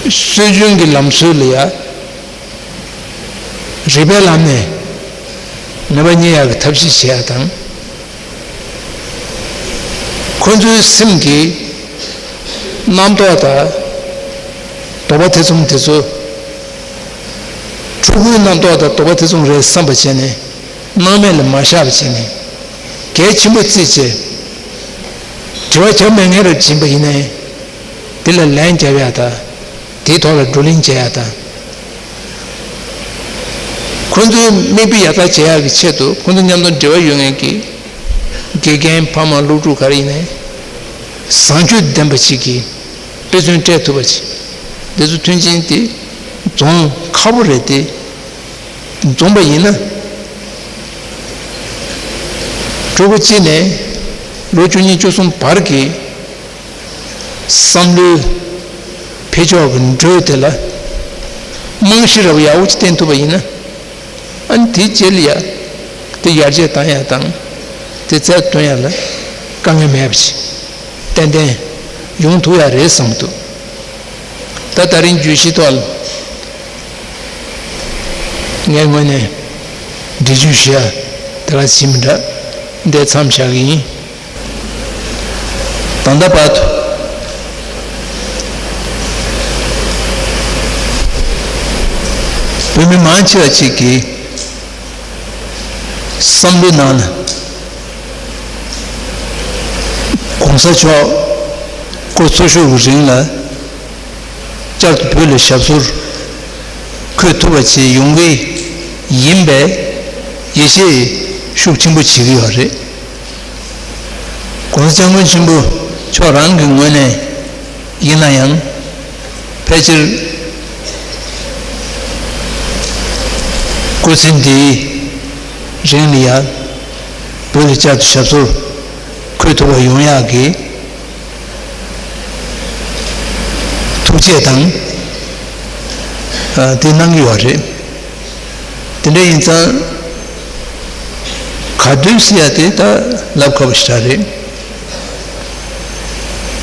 སྲོལ་རྒྱུན་གྱི་ལམ་སྲོལ་ལ་ཡ། རིག་པའི་ལམ་ནས་ནུས་པ་རྙེད་ཡག་གི་ཐབས་ཤེས་བྱེད་ཡག་དང་། ཁོ་ཚོའི་སེམས་ཀྱི་རྣམ་རྟོག་དང་དོགས་པ་ཐེ་ཚོམ་དེ་ཚོ། ཕྲུ་གུའི་རྣམ་རྟོག་དང་དོགས་པ་ཐེ་ཚོམ་རེད་བསམ་པ་བྱས་ནས། སྣང་མེད་ལ་མ་བཞག་པ་བྱས་ནས། གལ་ཆེན་པོ་བརྩིས་བྱས། དྲི་བ་རྒྱག་མེད་ངེས་རབ་ཕྱིན་པ་ཡིན་ནའི། དེ་ལ་ལན་རྒྱབ་ཡག་དང་། དེའི་ཐོག་ལ་བགྲོ་གླེང་བྱེད་ཡག་དང་། ཁོ་ཚོའི་མིག་དཔེ་ཡག་ཐག་བྱེད་ཡག་གི་ཆེད་དུ། ཁོ་ཚོ་མཉམ་དུ་འབྲེལ་བ་ཡོད་མཁན་གྱི་དགེ་རྒན་ཕ་མ་སློབ་ཕྲུག་ག་རེ་ཡིན་ནའི། བཟང་སྤྱོད་ལྡན་པ་ཞིག་གི་དཔེ་མཚོན་སྤྲད་ཐུབ་པ་ཅིག་འདི་ཚོ་མཐུན་རྐྱེན་དེ་འཛོམས་ཁག་པོ་རེད་དེ། འཛོམས་པ་ཡིན་ན། ཕྲུ་གུ་གཅིག་ནས་ལོ་བཅུ་གཉིས་བཅུ་གསུམ་བར་གྱི་བསམ་བློའི་འཕེལ་ཕྱོགས་ཀྱི་འགྲོས་དེ་ལ་རྨང་གཞི་རབ་ཡག་པོ་ཅིག་བསྟན་ཐུབ་པ་ཡིན་ན། ཨ་ནི་དེའི་རྗེས་ལ་ཡ། དེ་ཡར་རྒྱས་བཏང་ཡ་དང་། དེ་རྩལ་བཏོན་ཡ་ལ་དཀའ་ངལ་མེད་པ་ཞིག་ཏན་ཏན་ཡོང་ཐུབ་ཡ་རེད་བསམ་འདུག་ད་ད་རིང་བརྗོད་གཞི་ཐོག་ལ་ངའི་ངོས་ནས་འགྲེལ་བརྗོད་ཞུ་ཡ་དེ་ག་ཞིག་མི་འདྲ། འདིར་མཚམས་བཞག་གི་ཡིན། ད་ལྟ་བར་དུ་བོད་མི་མང་ཆེ་བ་ཅིག་གིས་བསམ་བློའི་ནང་ལ། གོང་ས་མཆོག་སྐུ་འཚོ་བཞུགས་ཀྱི་རིང་ལ་བསྐྱར་དུ་བོད་ལ་ཞབས་སོར་འཁོད་ཐུབ་པ་བྱེད་ཡོང་གི་ཡིན་པའི་ཡིད་ཆེས་ཤུགས་ཆེན་པོ་བྱེད་ཀྱི་ཡོད་རེད། གོང་ས་སྐྱབས་མགོན་ཆེན་པོ་མཆོག་རང་གི་ངོས་ནས་ཡིན་ན་ཡང་། ཕལ་ཆེར་སྐུ་ཚེ་འདིའི་རིང་ལ་ཡང་བོད་ལ་བསྐྱར་དུ་ཞབས་སོར་འཁོད་ཐུབ་པ་ཡོང་ཡག་གི་ཐུགས་བསྐྱེད་དང་། ཨ། དེ་གནང་གི་ཡོད་རེད། དེ་འདྲ་ཡིན་ཙང་། ག་དུས་ཟེར་ཡ་དེ་ད་ལབ་ཁག་པོ་ཞེ་དྲག་རེད།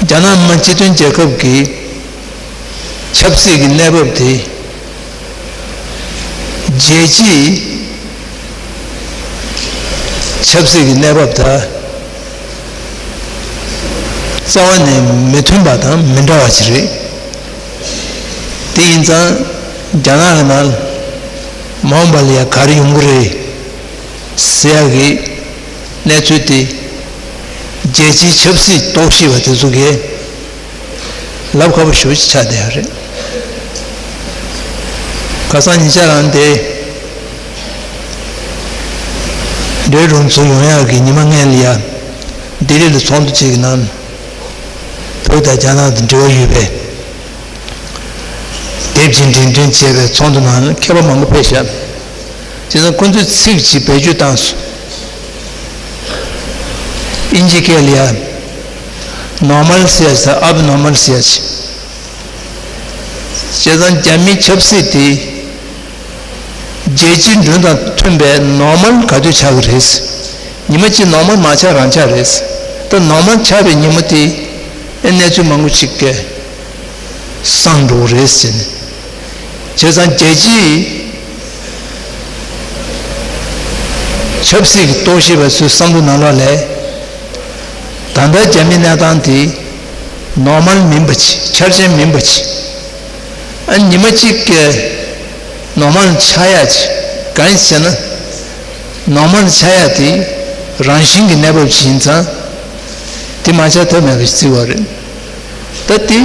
རྒྱ་ནག་མི་དམངས་སྤྱི་མཐུན་རྒྱལ་ཁབ་ཀྱི་ཆབ་སྲིད་ཀྱི་གནས་བབ་དེ། རྒྱལ་སྤྱིའི་ ཆབ་སྲིད་ཀྱི་གནས་བབ་དང་རྩ་བ་ནས་མི་མཐུན་པ་དང་མི་འདྲ་བ་ཞིག་རེད། དེ་ཡིན་ཙང་རྒྱ་ནག་གི་ནང་མ་འོངས་པ་ལ་ཡང་ག་རེ་ཡོང་གི་རེད་ཟེར་ཡག་གི་གནས་ཚུལ་དེ་རྒྱལ་སྤྱིའི་ཆབ་སྲིད་རྟོག་ཞིབ་པ་དེ་ཚོ་གིས་ལབ་ཁག་པོ་ཞེ་པོ་ཅིག་ཆགས་བསྡད་ཡོད་རེད། ཁ་སང་ཉེ་ཆར་རང་དེ་འབྲེལ་རུང་ཚོ་ཡོང་ཡག་གི་ཉི་མ་སྔོན་ལ་ཡ་ལྡི་ལི་ལ་ཚོགས་འདུ་གཅིག་གི་ནང་བོད་དང་རྒྱ་ནག་དང་འབྲེལ་བ་ཡོད་པའི་དེབ་ཀྱི་འགྲེམས་སྟོན་བྱས་པའི་ཚོགས་འདུ་ནང་མཁས་པ་མང་པོ་ཕེབས་ཤག་བྱས་ཙང་ཁོ་ཚོས་ཚིག་ཅིག་བེད་སྤྱོད་བཏང་སོང་། ཨིན་ཇི་སྐད་ལ་ཡ་ནོར་མལ་ཟེར་ཡ་ཅིག་དང་ཨབ་ནོར་མལ་ཟེར་ཡ་ཅིག་བྱས་ཙང་རྒྱ་མིའི་ཆབ་སྲིད་དེ་རྒྱལ་སྤྱིའི་འགྲོས་དང་མཐུན་པའི་ནོར་མལ་ག་དུས་ཆགས་ཀྱི་རེད། ཉི་མ་གཅིག་ནོར་མལ་མ་ཆགས་རང་ཆགས་རེད། ད་ནོར་མལ་ཆགས་པའི་ཉིན་མོ་དེ་ཨེ་གནས་ཚུལ་མང་པོ་ཞིག་གིས་སངས་འགྲོ་གི་རེད་ཟེར་ནས། བྱས་ཙང་རྒྱལ་སྤྱིའི་ཆབ་སྲིད་ཀྱི་རྟོག་ཞིབ་པ་ཚོའི་བསམ་བློ་ནང་ལོགས་ལ་ད་ལྟ་རྒྱ་མིའི་གནས་སྟངས་དེ་ནོར་མལ་མིན་པ་ཅིག་འཆར་ཅན་མིན་པ་ཅིག་ཨ་ཉི་མ་གཅིག་གི་ནོར་མལ་ཆགས་ཡ་ཅིག་གང་ཡིན་ཟེར་ན། ནོར་མལ་ཆགས་ཡ་དེ་རང་བཞིན་གྱི་གནས་བབ་ཅིག་ཡིན་ཙང་། དེ་མ་ཆགས་ཐབས་མེད་པ་ཞིག་བརྩི་བ་རེད། ད་དེ་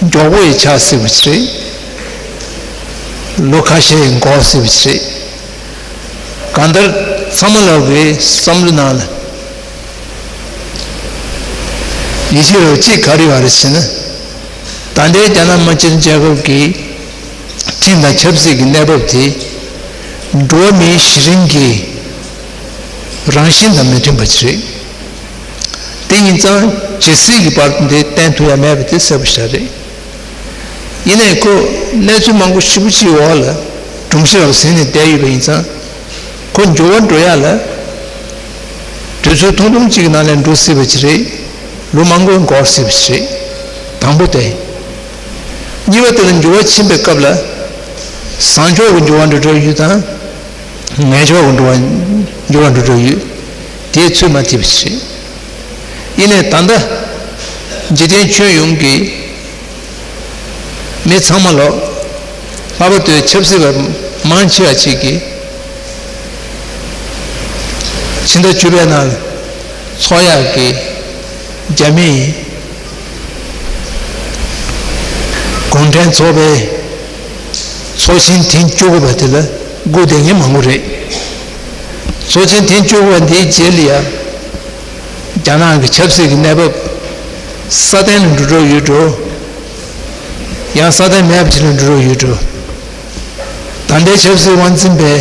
མགྱོགས་པོ་ཡི་ཆགས་སྲིད་པ་ཅིག་རེད། ལོ་ཁ་ཤས་ཡི་འགོར་སྲིད་པ་ཅིག་རེད། གང་ལྟར་ཚང་མ་ལོག་གི་བསམ་བློ་ནང་ལ་ཡིད་ཆེས་རོགས་གཅིག་ག་རེ་ཡོད་རེད་ཟེར་ན། ད་ལྟའི་རྒྱ་ནག་དམངས་སྤྱི་རྒྱལ་ཁབ་ཀྱི་ཁྲིམས་དང་ཆབ་སྲིད་ཀྱི་གནས་བབ་དེ་འགྲོ་བ་མིའི་གཞི་རིམ་གྱི་རང་བཞིན་དང་མི་མཐུན་པ་ཅིག་རེད། དེ་ཡིན་ཙང་ཇི་སྲིད་ཀྱི་བར་དུ་འདི་བརྟན་ཐུབ་ཡ་མེད་པ་དེ་གསལ་པོ་ཞིག་རེད། ཡིན་ནའི་ཁོ་གནས་ཚུལ་མང་པོ་ཞེ་པོ་ཅིག་འོག་ལ་སྒྲོམ་གཞི་རབ་ཟིན་ནས་བསྡད་ཡོད་པ་ཡིན་ཙང་། ཁོ་འགྱུར་བ་འགྲོ་ཡ་ལ་དུས་ཚོད་ཐུང་ཐུང་གཅིག་གི་ནང་ལ་འགྲོ་སྲིད་པ་ཅིག་རེད། ལོ་མང་པོ་འགོར་སྲིད་པ་ཅིག་རེད། དང་པོ་དེ། གཉིས་པ་དེ་ལ་འགྱུར་བ་ཕྱིན་པའི་སྐབས་ལ་བཟང་ཕྱོགས་ཀྱི་འགྱུར་བ་འགྲོ་འགྲོ་ཡོད་དང་། ངན་ཕྱོགས་ཀྱི་འགྱུར་བ་འགྱུར་བ་འགྲོ་འགྲོ་ཡོད། དེའི་ཚོད་མ་ཐིག་པ་ཞིག་རེད། ཡིན་ནའི་ད་ལྟ་འཇིག་རྟེན་ཁྱོན་ཡོངས་ཀྱི་མི་ཚང་མ་ལོག་ལྷག་པར་དུ་ཆབ་སྲིད་པ་མང་ཆེ་བ་ཅིག་གིས་ཕྱི་ཟླ་བཅུ་པའི་ནང་ཚོགས་ཡག་གི་རྒྱ་མིའི་གུང་ཁྲན་ཚོགས་པའི་ཚོགས་ཆེན་ཐེངས་བཅུ་དགུ་པ་དེ་ལ་སྒུག་བསྡད་མཁན་མང་པོ་རེད། ཚོགས་ཆེན་ཐེངས་བཅུ་དགུ་པ་འདིའི་རྗེས་ལ་ཡང་རྒྱ་ནག་གི་ཆབ་སྲིད་ཀྱི་གནས་བབ་སྲ་བརྟན་ལ་འགྲོ་འགྲོ་ཡོད་འགྲོ། ཡང་སྲ་བརྟན་མེད་པ་ཞིག་ལ་འགྲོ་འགྲོ་ཡོད་འགྲོ། ད་ལྟའི་ཆབ་སྲིད་དབང་འཛིན་པའི་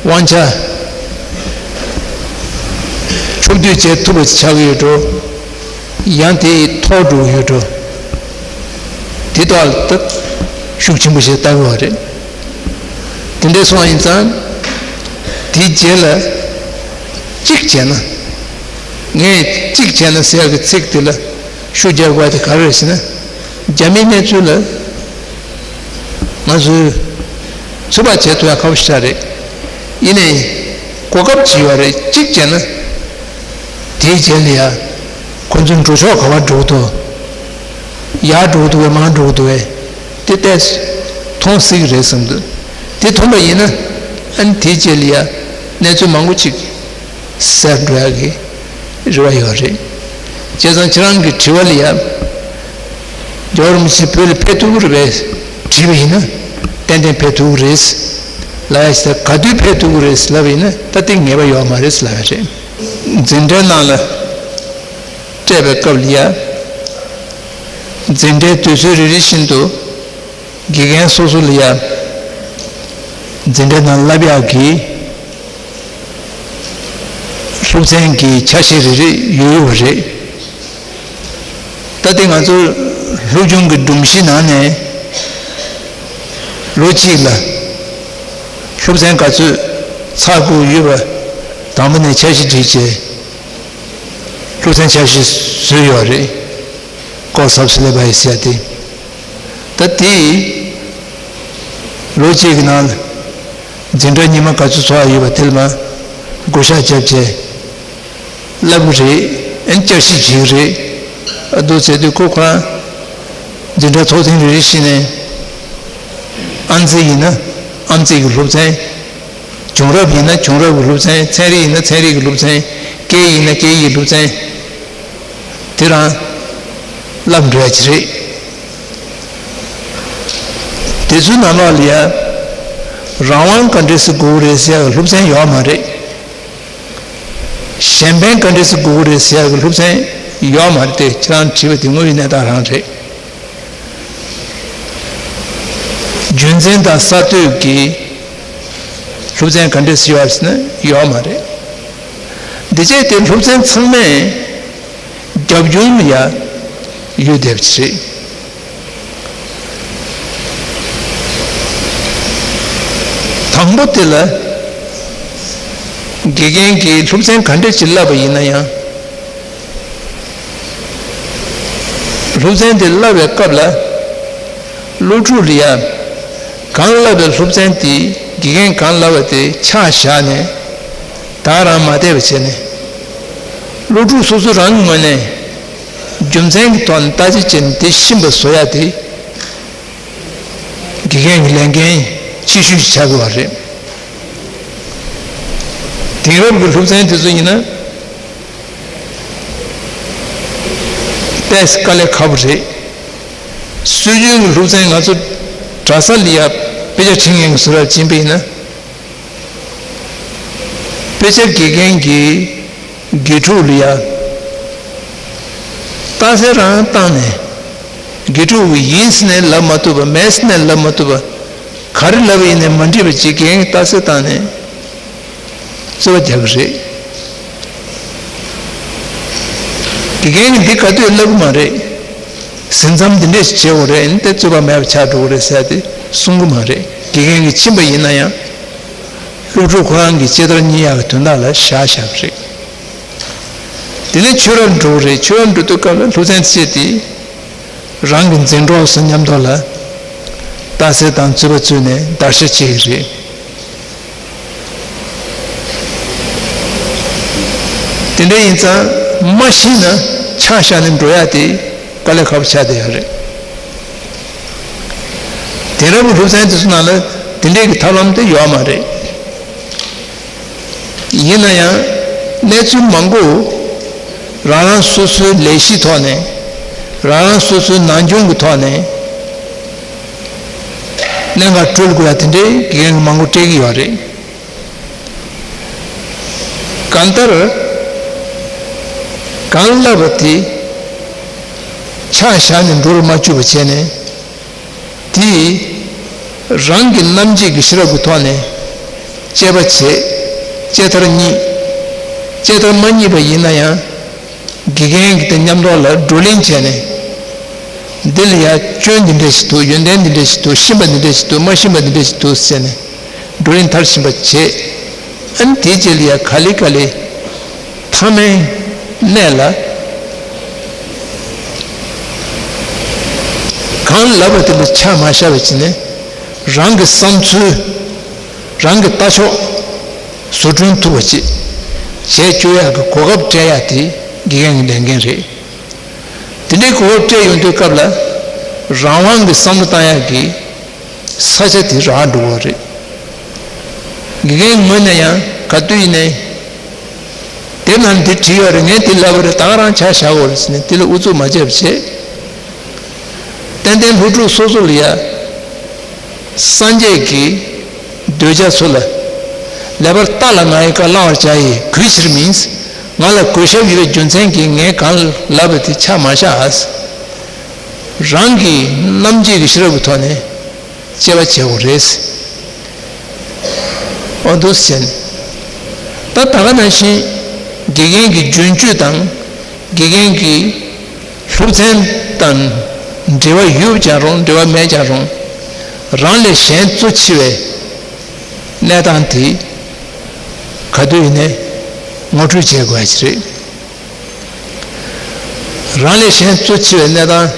དབང་ཆ་ཕྱོགས་བསྡུས་བྱེད་ཐུབ་པ་ཆགས་ཀྱི་ཡོད་འགྲོ། ཡང་དེ་མཐོར་འགྲོ་གི་ཡོད་འགྲོ། དེ་དག་ལ་ད་ཤུགས་ཆེན་པོ་ཞིག་བལྟ་དགོས་པ་རེད། དེ་འདྲ་སོང་བ་ཡིན་ཙང་། དེའི་རྗེས་ལ་གཅིག་བྱས་ན། ངས་གཅིག་བྱས་ན་ཟེར་ཡག་གི་ཚིག་དེ་ལ་ཤུགས་རྒྱག་དགོས་པ་དེ་ག་རེ་རེད་ཟེར་ན། རྒྱ་མིའི་གནས་ཚུལ་ལ་ང་ཚོས་ཚོད་དཔག་བྱེད་ཐུབ་ཡག་ཁག་པོ་ཞིག་རེད། ཡིན་ནའི་གོ་སྐབས་ཅིག་ཡོད་རེད། གཅིག་བྱས་ན་དེའི་རྗེས་ལ་ཡ་ཁོ་ཚོའི་འགྲོ་ཕྱོགས་ག་པར་འགྲོ་གི་འདུག་ཡར་འགྲོ་གི་འདུག་གས་མར་འགྲོ་གི་འདུག་གས་དེ་ཏོག་ཙམ་མཐོང་སྲིད་ཀྱི་རེད་བསམ་འདུག་དེ་མཐོང་པ་ཡིན་ན་ཨ་ནི་དེའི་རྗེས་ལ་ཡ་གནས་ཚུལ་མང་པོ་ཅིག་གསལ་འགྲོ་ཡག་གི་རེ་བ་ཡོད་རེད། བྱས་ཙང་ཁྱེད་རང་གི་དྲི་བ་ལ་ཡ། རྒྱལ་བ་རིན་པོ་ཆེ་བོད་ལ་ཕེབས་ཐུབ་ཀྱི་རེད་པས་དྲིས་པ་ཡིན་ན། ཏན་ཏན་ཕེབས་ཐུབ་ཀྱི་རེད་ལབ་ཡ་ཞིག་དང་། ག་དུས་ཕེབས་ཐུབ་ཀྱི་རེད་ལབ་པ་ཡིན་ན་ད་དེ་ངེས་པ་ཡོད་མ་རེད་ལབ་ཡ་རེད། འཛིན་གྲྭའི་ནང་ལ་སྤྲད་པའི་སྐབས་ལ་ཡ། འཛིན་གྲྭའི་དུས་ཚོད་རེ་རེ་བཞིན་དུ་དགེ་རྒན་སོ་སོ་ལ་ཡ་འཛིན་གྲྭའི་ནང་བསླབ་ཡག་གི་སློབ་ཚན་གྱི་ཆ་ཤས་རེ་རེ་ཡོད་ཡོད་པ་རེད། ད་ལྟ་ང་ཚོ་སློབ་སྦྱོང་གི་སྒྲོམ་གཞི་ནང་ནས་ལོ་གཅིག་ལ་སློབ་ཚན་ག་ཚོད་ཚར་དགོས་ཡོད་པ་དང་པོ་ནས་འཆར་གཞི་བསྒྲིགས་བྱས། སློབ་ཚན་འཆར་གཞི་བཟོས་ཡོད་རེད། ཀོར་སི་ཨོཕ་སི་ལེ་བ་ཡི་ཟེར་ཡ་དེ། ད་དེ་ལོ་གཅིག་གི་ནང་ལ་འཛིན་གྲྭ་ཉི་མ་ག་ཚོད་ཚོགས་ཡ་ཡོད་པ་དེ་ལ་མར་བགོ་བཤའ་བརྒྱབ་བྱས། བསླབ་གི་རེད། ཨན་བསྐྱར་ཞིབ་བྱེད་ཀྱི་རེད། ཨ་འདུག་ཟེར་དུས་ཁོ་ཁོ་རང་འཛིན་གྲྭ་ཚོགས་ཐེངས་རེ་རེ་བཞིན་ནས། ཨམ་རྩེ་ཡིན་ན་ཨམ་རྩེ་གི་སློབ་ཚན། བྱུང་རབས་ཡིན་ན་བྱུང་རབས་ཀྱི་སློབ་ཚན། ཚན་རིག་ཡིན་ན་ཚན་རིག་གི་སློབ་ཚན། སྐད་ཡིན་ན་སྐད་ཡིག་གི་སློབ་ཚན། དེ་རང་བསླབ་འགྲོ་ཡ་ཅིག་རེད། དེ་ཚོའི་ནང་ལོགས་ལ་ཡ། རང་དབང་ག་འདྲས་སེ་དགོས་རེད་ཟེར་ཡ་གི་སློབ་ཚན་ཡོད་མ་རེད། གཞན་ཕན་ག་འདྲས་སེ་དགོས་རེད་ཟེར་ཡ་གི་སློབ་ཚན་ཡོད་མ་རེད་དེ། ཁྱེད་རང་དྲིས་པ་དེ་དངོས་ཡོད་གནས་སྟངས་རང་རེད། རྒྱུ་མཚན་དང་གསར་གཏོད་ཀྱི་སློབ་ཚན་ག་འདྲས་སེ་ཡོད་ཟེར་ན་ཡོད་མ་རེད། འདི་བྱས་ཏེ་སློབ་ཚན་ཚང་མས་རྒྱབ་ལྗོངས་ལ་ཡ་ཡོད་བསྡད་པ་ཅིག་རེད། དང་པོ་དེ་ལ། དགེ་རྒན་གྱིས་སློབ་ཚན་ག་འདྲ་ཅིག་བསླབས་པ་ཡིན་ན་ཡང་། སློབ་ཚན་དེ་བསླབས་པའི་སྐབས་ལ། སློབ་ཕྲུག་ལ་ཡ། གང་བསླབས་པའི་སློབ་ཚན་དེ་དགེ་རྒན་གང་བསླབས་པ་དེ་ཆ་བཞག་ནས། ད་རང་མ་བལྟས་པ་བྱས་ནས། སློབ་ཕྲུག་སོ་སོ་རང་གི་ངོས་ནས། རྒྱུ་མཚན་གྱི་ཐོག་ནས་བརྟག་དཔྱད་བྱས་ནས་དེ་ཤེས་པ་བཟོ་ཡ་དེ། དགེ་རྒན་གྱི་ལས་འགན་ཆེ་ཤོས་ཤིག་ཆགས་དགོས་པ་རེད། དེང་རབས་ཀྱི་སློབ་ཚན་དེ་ཚོ་ཡིན་ན། དཔེ་དཀའ་ལས་ཁག་པོ་རེད། སྲོལ་རྒྱུན་གྱི་སློབ་ཚན་ང་ཚོ་གྲྭ་ས་ལ་ཡ་དཔེ་ཆ་ཁྲིད་མཁན་གྱི་བཟོ་འདྲ་ཕྱིན་པ་ཡིན་ན། དཔེ་ཆ་དགེ་རྒན་གྱིས་དགེ་ཕྲུག་ལ་ཡ་རྟགས་གསལ་རང་བཏང་ནས། དགེ་ཕྲུག་གིས་ཡིན་ཟེར་ནས་ལབ་མ་ཐུབ་པ། མེད་ཟེར་ནས་ལབ་མ་ཐུབ་པ། ག་རེ་ལབ་པ་ཡིན་ནའི་མ་འགྲིག་པ་ཅིག་དགེ་རྒན་གྱིས་རྟགས་གསལ་བཏང་ནས། རྩོད་པ་རྒྱག་གི་རེད། དགེ་རྒན་གྱིས་འདི་ག་དུས་བསླབ་གི་མ་རེད། ཟིན་མཚམས་འདི་འདྲས་ཞིག་བྱེད་དགོས་རེད། འདི་རྩོད་པ་མེད་པ་ཆགས་འགྲོ་གི་རེད་ཟེར་ཏེ་གསུང་གི་མ་རེད། དགེ་རྒན་གྱིས་ཕྱིན་པ་ཡིན་ན་ཡང་། སློབ་ཕྲུག་ཁོ་རང་གི་བྱས་རྗེས་རྙེད་ཡག་གི་དོན་དག་ལ་བཞག་བཞག་གི་རེད། དེ་ནས་ཆོས་རར་འགྲོ་གི་རེད། ཆོས་རར་འགྲོ་དུས་སྐབས་ལ་སློབ་ཚན་བྱས་ཏེ། རང་གི་འཛིན་གྲོགས་སུ་མཉམ་དུ་ལ་རྟགས་གསལ་དང་རྩོད་པ་རྩོད་ནས་བརྡར་ཤ་བཅད་ཀྱི་རེད། དེ་འདྲ་ཡིན་ཙང་མ་ཤེས་ན་ཆ་བཞག་ནས་འགྲོ་ཡ་དེ་དཀའ་ལས་ཁག་པོ་ཆགས་བསྡད་ཡོད་རེད། དེང་རབས་ཀྱི་སློབ་ཚན་དེ་ཚོ་ནང་ལ་དེ་འདྲའི་གི་ཐབས་ལམ་དེ་ཡོད་མ་རེད། ཡིན་ན་ཡང་གནས་ཚུལ་མང་པོ་རང་རང་སོ་སོའི་ལས་གཞིའི་ཐོག་ནས། རང་རང་སོ་སོའི་ནང་སྦྱོང་གི་ཐོག་ནས་གནད་འགག་སྤྲོད་དགོས་ཡ་དེ་འདྲའི་དགེ་རྒན་མང་པོ་སྤྲད་ཀྱི་ཡོད་རེད། གང་ལྟར་གང་བསླབས་པ་དེ་ཆ་བཞག་ནས་འགྲོ་རུ་མ་བཅུག་པ་བྱས་ནས། དེ་རང་གི་རྣམ་འབྱེད་ཀྱི་ཤེས་རབ་ཀྱི་ཐོག་ནས་དཔྱད་པ་བྱེད། དཔྱད་མཐར་རྙེད། དཔྱད་མཐར་མ་རྙེད་པ་ཡིན་ན་ཡང་། དགེ་རྒན་གྱི་དེ་མཉམ་དུ་ལ་བགྲོ་གླེང་བྱས་ནས། འདི་ལ་ཡ་སྐྱོན་འདི་འདྲ་ཞིག་འདུག་ཡོན་ཏན་འདི་འདྲ་ཞིག་འདུག་ཤེས་པ་འདི་འདྲ་ཞིག་འདུག་མ་ཤེས་པ་འདི་འདྲ་ཞིག་འདུག་ཟེར་ནས་བགྲོ་གླེང་མཐར་ཕྱིན་པ་བྱེད། ཨ་ནི་དེའི་རྗེས་ལ་ཡ་ག་ལེ་ག་ལེ་མཐའ་མའི་གནད་ལ། གང་ལབ་པ་དེ་ལ་ཆ་མ་བཞག་པ་བྱས་ནས། རང་གི་བསམ་ཚུལ། རང་གི་ལྟ་ཕྱོགས་བཟོ་སྐྲུན་ཐུབ་པ་ཅིག་བྱས་བཅུག་ཡག་གི་གོ་སྐབས་སྤྲད་ཡག་དེ་དགེ་རྒན་གྱི་ལས་འགན་རེད། དེ་འདྲའི་གོ་སྐབས་སྤྲད་ཡོང་དུས་སྐབས་ལ་རང་དབང་གི་བསམ་བློ་བཏང་ཡག་གི་ས་ཆ་དེ་རག་འགྲོ་གི་རེད། དགེ་རྒན་ངོས་ནས་ཡང་ག་དུས་ཡིན་ནའི། དེབ་ནང་འདི་བྲིས་ཡོད་རེད། ངས་འདི་ལབ་པ་རེད། ད་ག་རང་ཆ་བཞག་དགོས་རེད་ཟེར་ནས་དེ་ལ་ཨུ་ཚུགས་མ་བྱས་པ་བྱས། ཏན་ཏན་སློབ་ཕྲུག་སོ་སོ་ལ་ཡ། སངས་རྒྱས་ཀྱི་གདུལ་བྱ་ཚོ་ལ། ལེགས་པར་བལྟ་ལ་ང་ཡི་བཀའ་བླང་བར་བྱ་ཡི་གུས་ཕྱིར་མིན། ང་ལ་གུས་ཞབས་ཡོད་པའི་རྒྱུ་མཚན་གྱིས་ངས་གང་ལབ་པ་དེ་ཆ་མ་བཞག་རང་གི་རྣམ་འབྱེད་ཀྱི་ཤེས་རབ་ཀྱི་ཐོག་ནས་དཔྱད་པ་བྱེད་དགོས་རེད། འོ་འདུག་སེ་བྱས་ནས། ད་ད་ག་ནང་བཞིན་དགེ་རྒན་གྱི་རྒྱུན་སྤྱོད་དང་། དགེ་རྒན་གྱི་སློབ་ཚན་དང་འབྲེལ་བ་ཡོད་ཀྱང་རུང་། འབྲེལ་བ་མེད་ཀྱང་རུང་། རང་ལས་གཞན་གཙོ་ཆེ་བའི་གནས་སྟངས་དེ་ག་དུས་ཡིན་ནའི་ངོ་སྤྲོད་བྱེད་དགོས་ཡ་ཅིག་རེད། རང་ལས་གཞན་གཙོ་ཆེ་བའི་གནས་སྟངས།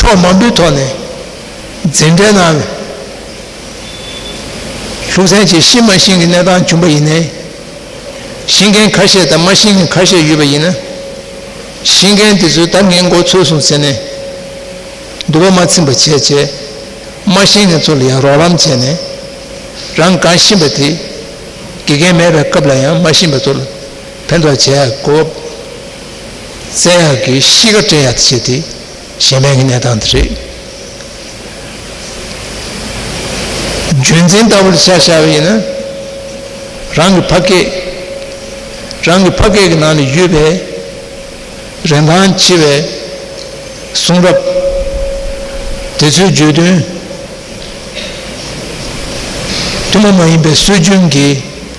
ཕྱོགས་མང་པོའི་ཐོག་ནས་འཛིན་གྲྭའི་ནང་སློབ་ཚན་ཅིག་ཤེས་མ་ཤེས་ཀྱི་གནས་སྟངས་བྱུང་པ་ཡིན་ནའི། ཤེས་མཁན་ཁ་ཤས་དང་མ་ཤེས་མཁན་ཁ་ཤས་ཡོད་པ་ཡིན་ན། ཤེས་མཁན་དེ་ཚོས་ད་ངས་མགོ་ཚོས་སོང་ཟེར་ནས་འདུག་པ་མ་ཚིམ་པ་བྱས་བྱས། མ་ཤེས་མཁན་ཚོ་ལ་ཡང་རོགས་རམ་བྱས་ནས། རང་གང་ཤེས་པ་དེ་དགེ་རྒན་མེད་པའི་སྐབས་ལ་ཡང་མ་ཤེས་པ་ཚོ་ལ་ཕན་ཐོགས་བྱེད་ཡག་གོ་བརྩེ་ཡག་གི་གཤིས་ཀ་སྤྲད་ཡག་བྱེད་དེ། གཞན་ཕན་གྱི་གནས་སྟངས་དེ་རེད། རྒྱུན་འཛིན་ལྟ་བུར་ཆ་བཞག་པ་ཡིན་ན། རང་གི་ཕ་སྐད། རང་གི་ཕ་སྐད་ཀྱི་ནང་ལ་ཡོད་པའི་རིན་ཐང་ཆེ་བའི་གསུང་རབ། དེ་ཚོའི་བརྗོད་དོན། ཐུན་མོང་མ་ཡིན་པའི་སྲོལ་རྒྱུན་གྱི་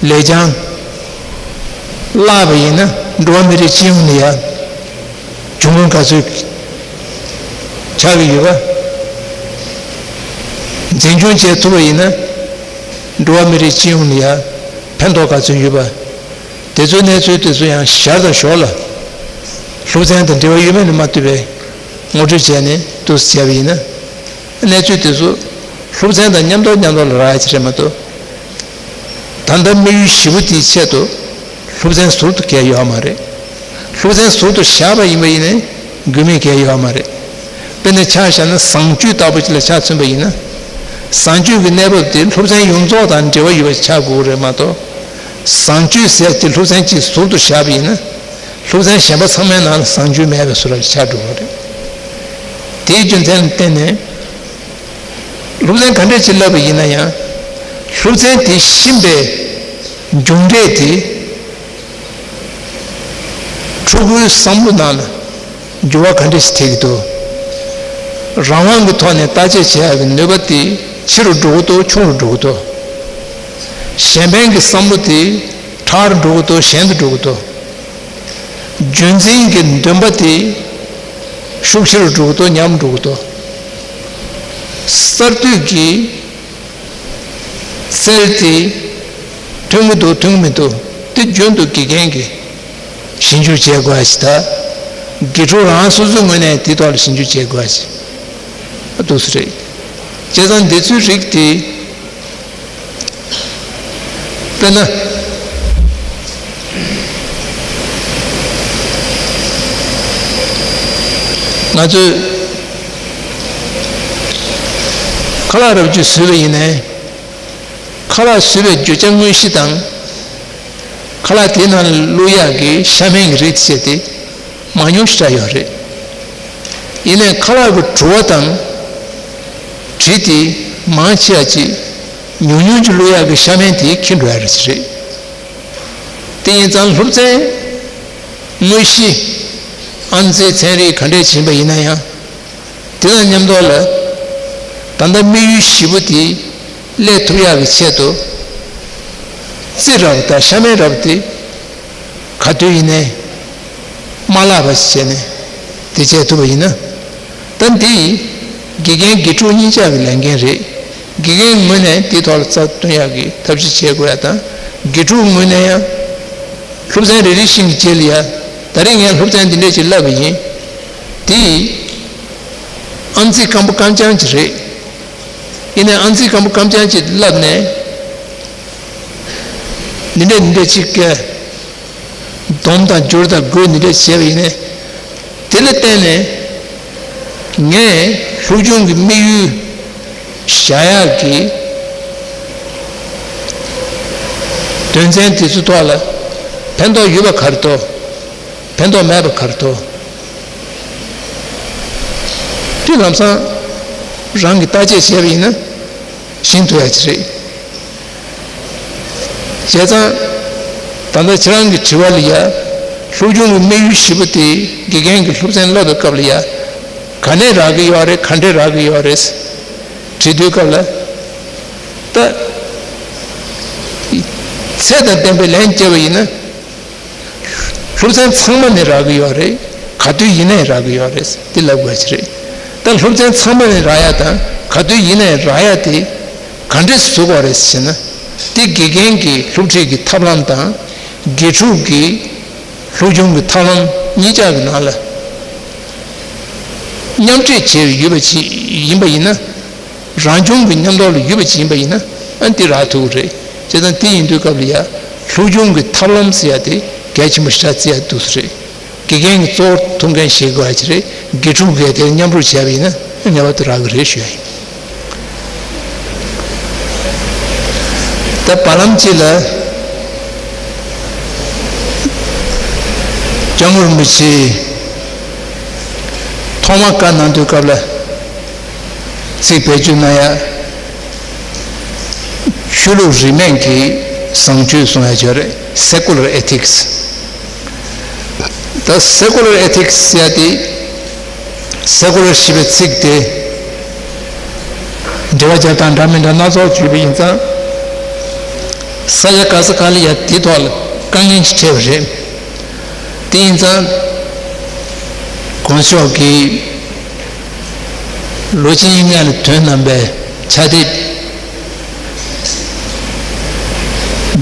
ལེགས་བྱང་བརླག་པ་ཡིན་ན། འགྲོ་བ་མི་རིགས་སྤྱི་ཡོངས་ལ་ཡང་གྱོང་གུན་ག་ཚོད་ཆགས་ཀྱི་ཡོད་པ། འཛིན་སྐྱོང་བྱེད་ཐུབ་པ་ཡིན་ན། འགྲོ་བ་མི་རིགས་སྤྱི་ཡོངས་ལ་ཡང་ཕན་ཐོགས་ག་ཚོད་ཡོད་པ། དེ་ཚོའི་གནས་ཚུལ་དེ་ཚོ་ཡང་ཞར་དང་ཞོར་ལ། སློབ་ཚན་དང་འབྲེལ་བ་ཡོད་མེད་ལ་མ་ལྟོས་པའི་ངོ་སྤྲོད་བྱས་ནས་འདུག་སེ་བྱས་པ་ཡིན་ན། གནས་ཚུལ་དེ་ཚོ་སློབ་ཚན་དང་མཉམ་དུ་མཉམ་དུ་ལ་རག་ཡ་ཅིག་རེད་མ་གཏོགས། ད་ལྟ་དམིགས་ཡུལ་བཞི་པོ་དེའི་ཆེད་དུ་སློབ་ཚན་ཟུར་དུ་བཀལ་ཡོད་མ་རེད། སློབ་ཚན་ཟུར་དུ་བཞག་པ་ཡིན་པ་ཡིན་ནའི་དགོས་མེད་བཀལ་ཡོད་མ་རེད། དཔེར་ན་ཆ་བཞག་ན་བཟང་སྤྱོད་ལྟ་བུ་ཅིག་ལ་ཆ་མཚོན་པ་ཡིན་ན། བཟང་སྤྱོད་ཀྱི་གནས་བབ་དེ་སློབ་ཚན་ཡོངས་རྫོགས་དང་འབྲེལ་བ་ཡོད་པ་ཆགས་དགོས་རེད་མ་གཏོགས། བཟང་སྤྱོད་ཟེར་དེ་སློབ་ཚན་གཅིག་ཟུར་དུ་བཞག་པ་ཡིན་ན། སློབ་ཚན་གཞན་པ་ཚང་མའི་ནང་ལ་བཟང་སྤྱོད་མེད་པའི་བཟོ་འདྲ་ཆགས་འགྲོ་གི་རེད། དེའི་རྒྱུ་མཚན་ལ་བརྟེན་ནས། སློབ་ཚན་ག་འདྲ་ཅིག་བསླབས་པ་ཡིན་ན་ཡང་། སློབ་ཚན་དེ་ཤེས་པའི་མཇུག་འབྲས་དེ། ཕྲུ་གུའི་བསམ་བློ་ནང་ལ་འགྱུར་བ་ག་འདྲ་ཞིག་ཐེབས་ཀྱི་འདུག་རང་དབང་གི་ཐོག་ནས་བརྟག་དཔྱད་བྱེད་ཡག་གི་ནུས་པ་དེ་ཆེ་རུ་འགྲོ་གི་འདུག་ཆུང་རུ་འགྲོ་གི་འདུག་གཞན་ཕན་གྱི་བསམ་བློ་དེ་ཕྲ་རུ་འགྲོ་གི་འདུག་ཞན་དུ་འགྲོ་གི་འདུག་རྒྱུན་འཛིན་གྱི་འདུན་པ་དེ་ཤུགས་ཆེ་རུ་འགྲོ་གི་འདུག་ཉམས་འགྲོ་གི་འདུག་གསར་གཏོད་ཀྱི་རྩལ་དེ་ཐོན་གྱི་འདུག་ཐོན་གྱི་མི་འདུག་དེ་རྒྱུན་དུ་དགེ་རྒན་གྱིས་ཞིབ་འཇུག་བྱེད་དགོས་ཞིག་དང་། དགེ་ཕྲུག་རང་སོ་སོའི་ངོས་ནས་དེའི་ཐོག་ལ་ཞིབ་འཇུག་བྱེད་དགོས་ཞིག་འདུག་སེ་རེད། བྱས་ཙང་འདི་ཚོའི་རིགས་དེ། དཔེར་ན། ང་ཚོས་ཁ་ལག་རབ་ཅིག་བཟོས་པ་ཡིན་ནའི། ཁ་ལག་བཟོས་པའི་བརྗོད་བྱ་དངོས་གཞི་དང་། ཁ་ལག་དེའི་ནང་ལ་བླུག་ཡག་གི་ཤ་སྨན་གྱི་རིགས་བཅས་ཏེ་མང་ཉུང་ཞིག་ཆགས་ཡོད་རེད། ཡིན་ནའི་ཁ་ལག་གི་བྲོ་བ་དང་། དྲི་དེ་མང་ཆེ་བ་ཅིག་ཉུང་ཉུང་ཅིག་བླུག་ཡག་གི་ཤ་སྨན་དེས་འཁྱེར་འགྲོ་ཡ་རེད་ཅིག་རེད། དེ་ཡིན་ཙང་སློབ་ཚན་དངོས་གཞི་ཨང་རྩིས་ཚན་རིག་ག་འདྲས་ཕྱིན་པ་ཡིན་ན་ཡང་། དེ་དང་མཉམ་དུ་ལ། ད་ལྟ་དམིགས་ཡུལ་བཞི་པོ་དེ་སླེབས་ཐུབ་ཡག་གི་ཆེད་དུ། རྩི་རབས་དང་ཤ་སྨན་རབས་དེ་ག་དུས་ཡིན་ནའི་མ་བརླག་པ་ཞིག་བྱས་ནས་དེ་བྱས་ཐུབ་པ་ཡིན་ན། ད་འདི་དགེ་རྒན་དགེ་ཕྲུག་གཉིས་ཆ་གི་ལས་འགན་རེད། དགེ་རྒན་ངོས་ནས་དེའི་ཐོག་ལ་རྩ་གཏོང་ཡག་གི་ཐབས་ཤེས་བྱེད་དགོས་ཡ་དང་། དགེ་ཕྲུག་ངོས་ནས་ཡང་སློབ་ཚན་རེ་རེ་བཞིན་གྱི་རྗེས་ལ་ཡ། ད་རེས་ངས་སློབ་ཚན་འདི་འདྲས་ཅིག་བསླབས་པ་ཡིན། དེ་ཨང་རྩིས་སྐམ་པོ་སྐམ་རྐྱང་ཅིག་རེད། ཡིན་ནའི་ཨང་རྩིས་སྐམ་པོ་སྐམ་རྐྱང་ཅིག་བསླབས་ནས། འདི་འདྲས་འདི་འདྲས་ཅིག་གི་སྡོམ་དང་སྦྱོར་དང་བགོ་འདི་འདྲས་བྱས་པ་ཡིན་ནའི། དེ་ལ་བརྟེན་ནས་ངས་སློབ་སྦྱོང་གི་དམིགས་ཡུལ་བཞག་ཡག་གི་དོན་ཚན་དེ་ཚོའི་ཐོག་ལ་ཕན་ཐོགས་ཡོད་པ་ག་རེ་འདུག་ཕན་ཐོགས་མེད་པ་ག་རེ་འདུག་དེ་ལམ་སང་རང་གིས་བརྟག་དཔྱད་བྱས་པ་ཡིན་ན་ཤེས་ཐུབ་ཡག་ཅིག་རེད། བྱས་ཙང་། ད་ལྟ་ཁྱེད་རང་གི་དྲི་བ་ལ་ཡ། སློབ་སྦྱོང་གི་དམིགས་ཡུལ་བཞི་པོ་དེ་དགེ་རྒན་གྱིས་སློབ་ཚན་བསླབ་པའི་སྐབས་ལ་ཡ། ག་ནས་རག་གི་ཡོད་རེད། ག་འདྲས་རག་གི་ཡོད་རེད། དྲི་དུས་སྐབས་ལ། ད། ཚད་དང་ལྡན་པའི་ལན་བརྒྱབ་པ་ཡིན་ན། སློབ་ཚན་ཚང་མ་ནས་རག་གི་ཡོད་རེད། ག་དུས་ཡིན་ནའི་རག་གི་ཡོད་རེད། འདི་ལབ་དགོས་ཀྱི་རེད། ད་སློབ་ཚན་ཚང་མ་ནས་རག་ཡ་དང་ག་དུས་ཡིན་ནའི་རག་ཡ་དེ་ག་འདྲས་སུ་བཟོ་དགོས་རེད་ཟེར་ན། དེ་དགེ་རྒན་གྱི་སློབ་ཁྲིད་ཀྱི་ཐབས་ལམ་དང་དགེ་ཕྲུག་གི་སློབ་སྦྱོང་གི་ཐབས་ལམ་གཉིས་ཆ་གི་ནང་ལ་མཉམ་འདྲེས་བྱས་ཡོད་པ་ཅིག་ཡིན་པ་ཡིན་ན། རང་བྱུང་གི་མཉམ་དུ་ལ་ཡོད་པ་ཅིག་ཡིན་པ་ཡིན་ན། ཨ། འདི་རག་ཐུབ་ཀྱི་རེད། བྱས་ཙང་དེ་ཡིན་དུས་སྐབས་ལ་ཡ། སློབ་སྦྱོང་གི་ཐབས་ལམ་ཟེར་ཡ་དེ་གལ་ཆེན་པོ་ཞེ་དྲག་བརྩི་ཡ་འདུག་ས་རེད། དགེ་རྒན་གྱི་གཙོ་བོར་ཐུག་མཁན་ཞིག་དགོས་ཡ་ཅིག་རེད། དགེ་ཕྲུག་གིས་དེ་མཉམ་རུབ་བྱས་པ་ཡིན་ན་ངེས་པར་དུ་རག་གི་རེད་ཞུ་ཡ་ཡིན། ད་བར་ལམ་གཅིག་ལ་སྐྱབས་མགོན་རིན་པོ་ཆེ་ཐོག་མ་བཀའ་གནང་དུས་སྐབས་ལ་ཚིག་བེད་སྤྱོད་གནང་ཡ། ཆོས་ལུགས་རིས་མེད་ཀྱི་བཟང་སྤྱོད་གསུང་ཡ་ཅིག་ཡོད་རེད། Secular ethics། ད་secular ethics་ཟེར་ཡ་དེ། Secular་ཞེས་པའི་ཚིག་དེ་འགྲེལ་བ་རྒྱབ་སྟངས་འདྲ་མི་འདྲ་སྣ་ཚོགས་བརྗོད་པ་ཡིན་ཙང་། ས་ཆ་ག་ས་ག་ལ་ཡ་དེ་ཐོག་ལ་དཀའ་ངལ་ཅིག་འཕྲད་པ་རེད། དེ་ཡིན་ཙང་གོང་ས་མཆོག་གིས་ལོ་གཅིག་སྔོན་ལ་བཏོན་གནང་པའི་ཕྱག་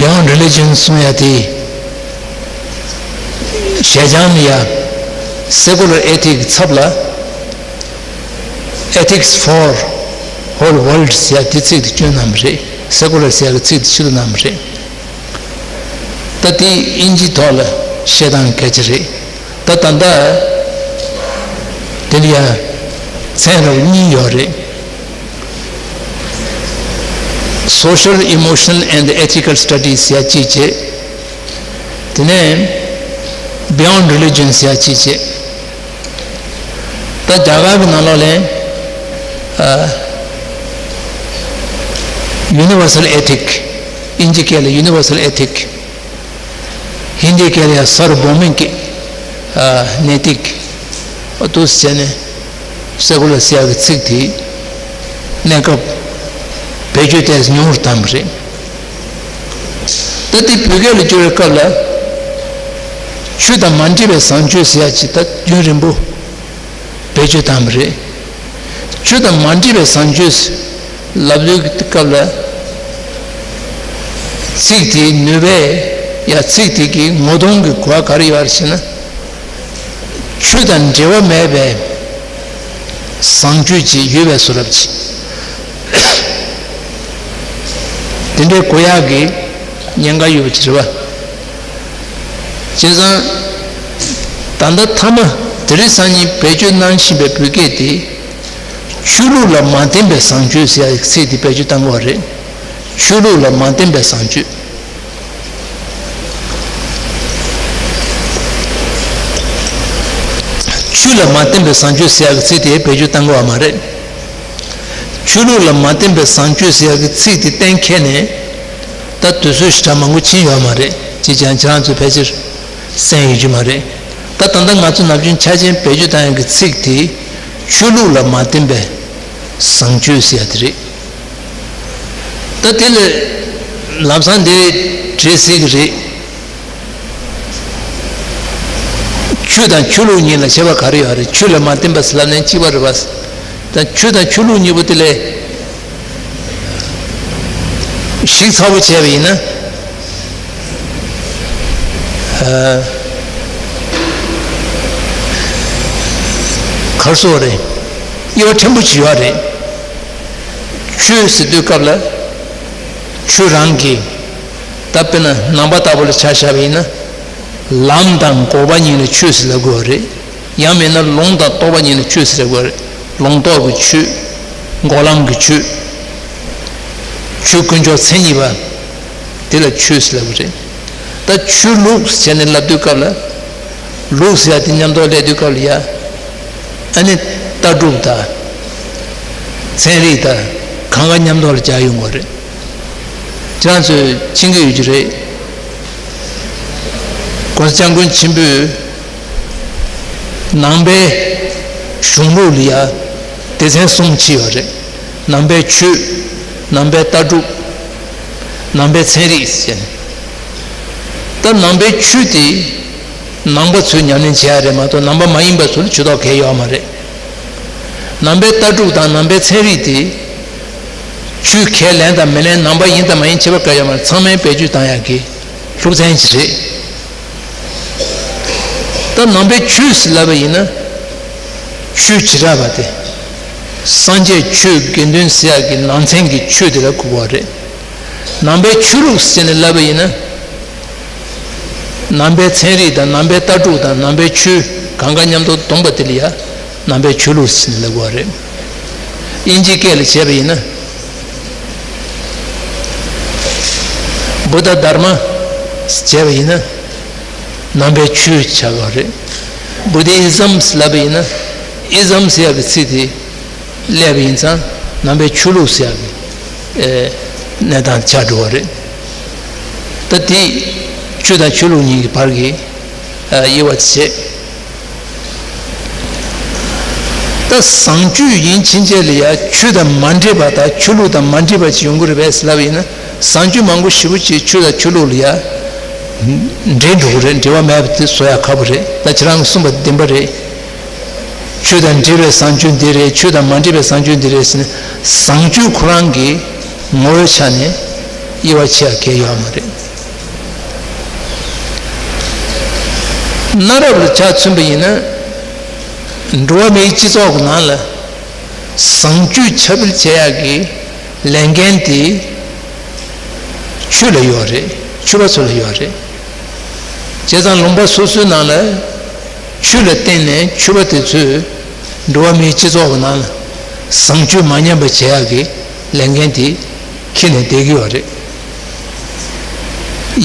དེབ་Beyond Religion་གསུང་ཡ་དེ་ཞལ་བྱང་ལ་ཡ་Secular Ethics་ཚབ་ལ་Ethics for Whole World་ཟེར་ཡ་དེ་ཚིག་དེ་བསྐྱོན་གནང་བ་རེད། Secular་ཟེར་ཡ་གི་ཚིག་དེ་ཕྱིར་བསྡུ་གནང་བ་རེད། ད་དེ་དབྱིན་ཇིའི་ཐོག་ལ་བཤད་སྟངས་གལ་ཆེ་རེད། ད་ད་ལྟ་དེ་ལ་ཡང་ཚན་རབས་གཉིས་ཡོད་རེད། Social, Emotional and Ethical Studies་ཡ་གཅིག་བྱས། དེ་ནས་Beyond Religions་ཡ་གཅིག་བྱས། ད་རྒྱ་གར་གྱི་ནང་ལོགས་ལ་ཨ། Universal Ethic། དབྱིན་ཇི་སྐད་ལ་Universal Ethic། ཧིན་དི་སྐད་ལ་ཡང་Sarvabhaumik། ཨ། Naitik། ཨ། འདུག་སེ་བྱས་ནས་Secular་ཟེར་ཡག་གི་ཚིག་དེ་གནས་སྐབས་བེད་སྤྱོད་ཏོག་ཙམ་ཉུང་རུ་བཏང་བ་རེད། ད་དེ་བོད་སྐད་ལ་བསྒྱུར་བའི་སྐབས་ལ་ཆོས་དང་མ་འདྲེས་པའི་བཟང་སྤྱོད་ཟེར་ཡག་ཅིག་ད་རྒྱུན་རིང་པོ་བེད་སྤྱོད་བཏང་བ་རེད། ཆོས་དང་མ་འདྲེས་པའི་བཟང་སྤྱོད་ལབ་དུས་སྐབས་ལ་ཚིག་དེའི་ནུས་པས་ཡ་ཚིག་དེ་གི་ངོ་གདོང་གི་གོ་བ་ག་རེ་ཡོད་རེད་ཟེར་ན། ཆོས་དང་འབྲེལ་བ་མེད་པའི་བཟང་སྤྱོད་ཅིག་ཡོད་པའི་བཟོ་འདྲ་ཅིག་དེ་འདྲའི་གོ་ཡག་གི་ཉེན་ཁ་ཡོད་པ་ཅིག་རེད་བ། བྱས་ཙང་། ད་ལྟ་མཐའ་མ་དེ་རིང་སང་ཉིན་བེད་སྤྱོད་གནང་བཞིན་པའི་བོད་སྐད་དེ། ཆོས་ལུགས་ལ་མ་བརྟེན་པའི་བཟང་སྤྱོད་ཟེར་ཡག་གི་ཚིག་དེ་བེད་སྤྱོད་བཏང་གི་ཡོད་རེད། ཆོས་ལུགས་ལ་མ་བརྟེན་པའི་བཟང་སྤྱོད། ཆོས་ལ་མ་བརྟེན་པའི་བཟང་སྤྱོད་ཟེར་ཡག་གི་ཚིག་དེ་བེད་སྤྱོད་བཏང་གི་ཡོད་མ་རེད། ཆོས་ལུགས་ལ་མ་བརྟེན་པའི་བཟང་སྤྱོད་ཟེར་ཡག་གི་ཚིག་དེ་གཏན་འཁེལ་ནས། ད་དུས་ཚོད་ཞེ་དྲག་མང་པོ་ཕྱིན་ཡོད་མ་རེད། ཅེས་ཀྱང་ཁྱེད་རང་ཚོས་ཕལ་ཆེར་གསན་ཡོད་རྒྱུ་མ་རེད། ད་ད་ལྟ་ང་ཚོ་ནམ་རྒྱུན་ཆ་ཅན་བེད་སྤྱོད་བཏང་ཡག་གི་ཚིག་དེ་ཆོས་ལུགས་ལ་མ་བརྟེན་པའི་བཟང་སྤྱོད་ཟེར་ཡག་དེ་རེད། ད་དེ་ལ་ལམ་སང་དེ་འགྲིག་སྲིད་ཀྱི་རེད། ཆོས་དང་ཆོས་ལུགས་གཉིས་ལ་ཁྱད་པར་ག་རེ་ཡོད་རེད། ཆོས་ལ་མ་བརྟེན་པ་ཟེར་ལབ་ནའང་གཅིག་པ་རེད་པ། ད་ཆོས་དང་ཆོས་ལུགས་གཉིས་པོ་དེ་ལ་གཞིག་ཚ་པོ་བྱས་པ་ཡིན་ན། ཨ། ག་རེ་ཟེར་དགོས་རེད། དབྱེ་བ་ཕྲན་བུ་ཅིག་ཡོད་རེད། ཆོས་ཟེར་དུས་སྐབས་ལ། ཆོས་རང་གི། ད་དཔེར་ན་ནང་པ་ལྟ་བུ་ལ་ཆ་བཞག་པ་ཡིན་ན། ལམ་དང་འགོག་པ་གཉིས་ལ་ཆོས་ཟེར་ལབ་དགོས་པ་རེད། ཡང་མིན་ན་ལུང་དང་རྟོགས་པ་གཉིས་ལ་ཆོས་ཟེར་ལབ་དགོས་པ་རེད། ལུང་རྟོགས་ཀྱི་ཆོས། འགོག་ལམ་གྱི་ཆོས། ཆོས་དཀོན་མཆོག་མཚན་ཉིད་པ། དེ་ལ་ཆོས་ཟེར་ལབ་ཀྱི་རེད། ད་ཆོས་ལུགས་ཟེར་ནས་ལབ་དུས་སྐབས་ལ། ལུགས་ཟེར་ཡ་དེ་མཉམ་དུ་སླེབས་དུས་སྐབས་ལ་ཡ། ཨ་ནི་ལྟ་གྲུབ་དང་། ཚན་རིག་དང་གང་ག་མཉམ་དུ་ལ་སྦྱར་ཡོང་གི་རེད། ཁྱེད་རང་ཚོས་མཁྱེན་གྱི་ཡོད་ཀྱི་རེད། ༸གོང་ས་༸སྐྱབས་མགོན་ཆེན་པོས་ནང་པའི་གཞུང་ལུགས་ལ་ཡ་སྡེ་ཚན་གསུམ་ཕྱེ་ཡོད་རེད། ནང་པའི་ཆོས། ནང་པའི་ལྟ་གྲུབ། ནང་པའི་ཚན་རིག་ཟེར་ནས། ད་ནང་པའི་ཆོས་དེ་ནང་པ་ཚོས་ཉམས་ལེན་བྱེད་ཡ་རེད་མ་གཏོགས་ནང་པ་མ་ཡིན་པ་ཚོ་ལ་ཇུས་གཏོགས་གང་ཡང་ཡོད་མ་རེད། ནང་པའི་ལྟ་གྲུབ་དང་ནང་པའི་ཚན་རིག་དེ་ཆོས་ཁས་ལེན་དང་མི་ལེན་ནང་པ་ཡིན་དང་མ་ཡིན་ཁྱད་པར་གང་ཡང་ཡོད་མ་རེད། ཚང་མས་བེད་སྤྱོད་བཏང་ཡག་གི་སློབ་ཚན་ཞིག་རེད། ད་ནང་པའི་ཆོས་ཟེར་ལབ་པ་ཡིན་ན། ཆོས་བྱེ་བྲག་པ་དེ། སངས་རྒྱས་ཆོས་དགེ་འདུན་ཟེར་ཡག་གི་ནང་ཚན་གྱི་ཆོས་དེ་ལ་གོ་དགོས་པ་རེད། ནང་པའི་ཆོས་ལུགས་ཟེར་ནས་ལབ་པ་ཡིན་ན། ནང་པའི་ཚན་རིག་དང་ནང་པའི་ལྟ་གྲུབ་དང་ནང་པའི་ཆོས་གང་ག་མཉམ་དུ་བསྡོམས་པ་དེ་ལ་ཡང་ནང་པའི་ཆོས་ལུགས་ཟེར་ནས་ལབ་དགོས་རེད། དབྱིན་ཇིའི་སྐད་ལ་བྱས་པ་ཡིན་ན། བུདྡྷ་དྷརྨ་བྱས་པ་ཡིན་ན། ནང་པའི་ཆོས་ཆགས་པ་རེད། བུདྡྷི་ཨི་ཛམ་ལབ་པ་ཡིན་ན། ཨི་ཛམ་ཟེར་ཡག་གི་ཚིག་དེ་སླེབས་པ་ཡིན་ཙང་ནང་པའི་ཆོས་ལུགས་ཟེར་ཡག་གི་ཨེ་གནས་སྟངས་ཆགས་འགྲོ་བ་རེད། ད་དེ་ཆོས་དང་ཆོས་ལུགས་གཉིས་ཀྱི་བར་གྱི་ཨ་དབྱེ་བ་བྱེད། ད་བཟང་སྤྱོད་ཡིན་ཕྱིན་ཆད་ལ་ཡང་ཆོས་དང་མ་འདྲེས་པ་དང་ཆོས་ལུགས་དང་མ་འདྲེས་པ་ཅིག་ཡོང་གི་རེད་པས་ལབ་ཡིན་ན། བཟང་སྤྱོད་མང་པོ་ཞེ་པོ་ཅིག་ཆོས་དང་ཆོས་ལུགས་ལ་ཡང་འདྲེས་འགྲོ་གི་རེད། འབྲེལ་བ་མེད་པ་དེ་བཟོ་ཡག་ཁག་པོ་རེད། ད་ཁྱེད་རང་གིས་གསུངས་པ་བདེན་པ་རེད། ཆོས་དང་འདྲེས་པའི་བཟང་སྤྱོད་འདི་རེད། ཆོས་དང་མ་འདྲེས་པའི་བཟང་སྤྱོད་འདི་རེད་ཟེར་ནས་བཟང་སྤྱོད་ཁོ་རང་གི་ངོ་བོའི་ཆ་ནས་དབྱེ་བ་ཕྱེ་ཡག་གལ་ཡོད་མ་རེད། གནའ་རབས་ལ་ཆ་མཚོན་པ་ཡིན་ན། འགྲོ་བ་མིའི་སྤྱི་ཚོགས་ཀྱི་ནང་ལ་བཟང་སྤྱོད་ཁྱབ་སྤེལ་བྱེད་ཡག་གི་ལས་འགན་དེ་ཆོས་ལ་ཡོད་རེད། ཆོས་པ་ཚོ་ལ་ཡོད་རེད། བྱས་ཙང་ལུང་པ་སོ་སོའི་ནང་ལ་ཆོས་ལ་བརྟེན་ནས་ཆོས་པ་དེ་ཚོས་འགྲོ་བ་མིའི་སྤྱི་ཚོགས་ཀྱི་ནང་ལ་བཟང་སྤྱོད་མ་ཉམས་པ་བྱེད་ཡག་གི་ལས་འགན་དེ་འཁྱེར་ནས་བསྡད་ཀྱི་ཡོད་རེད།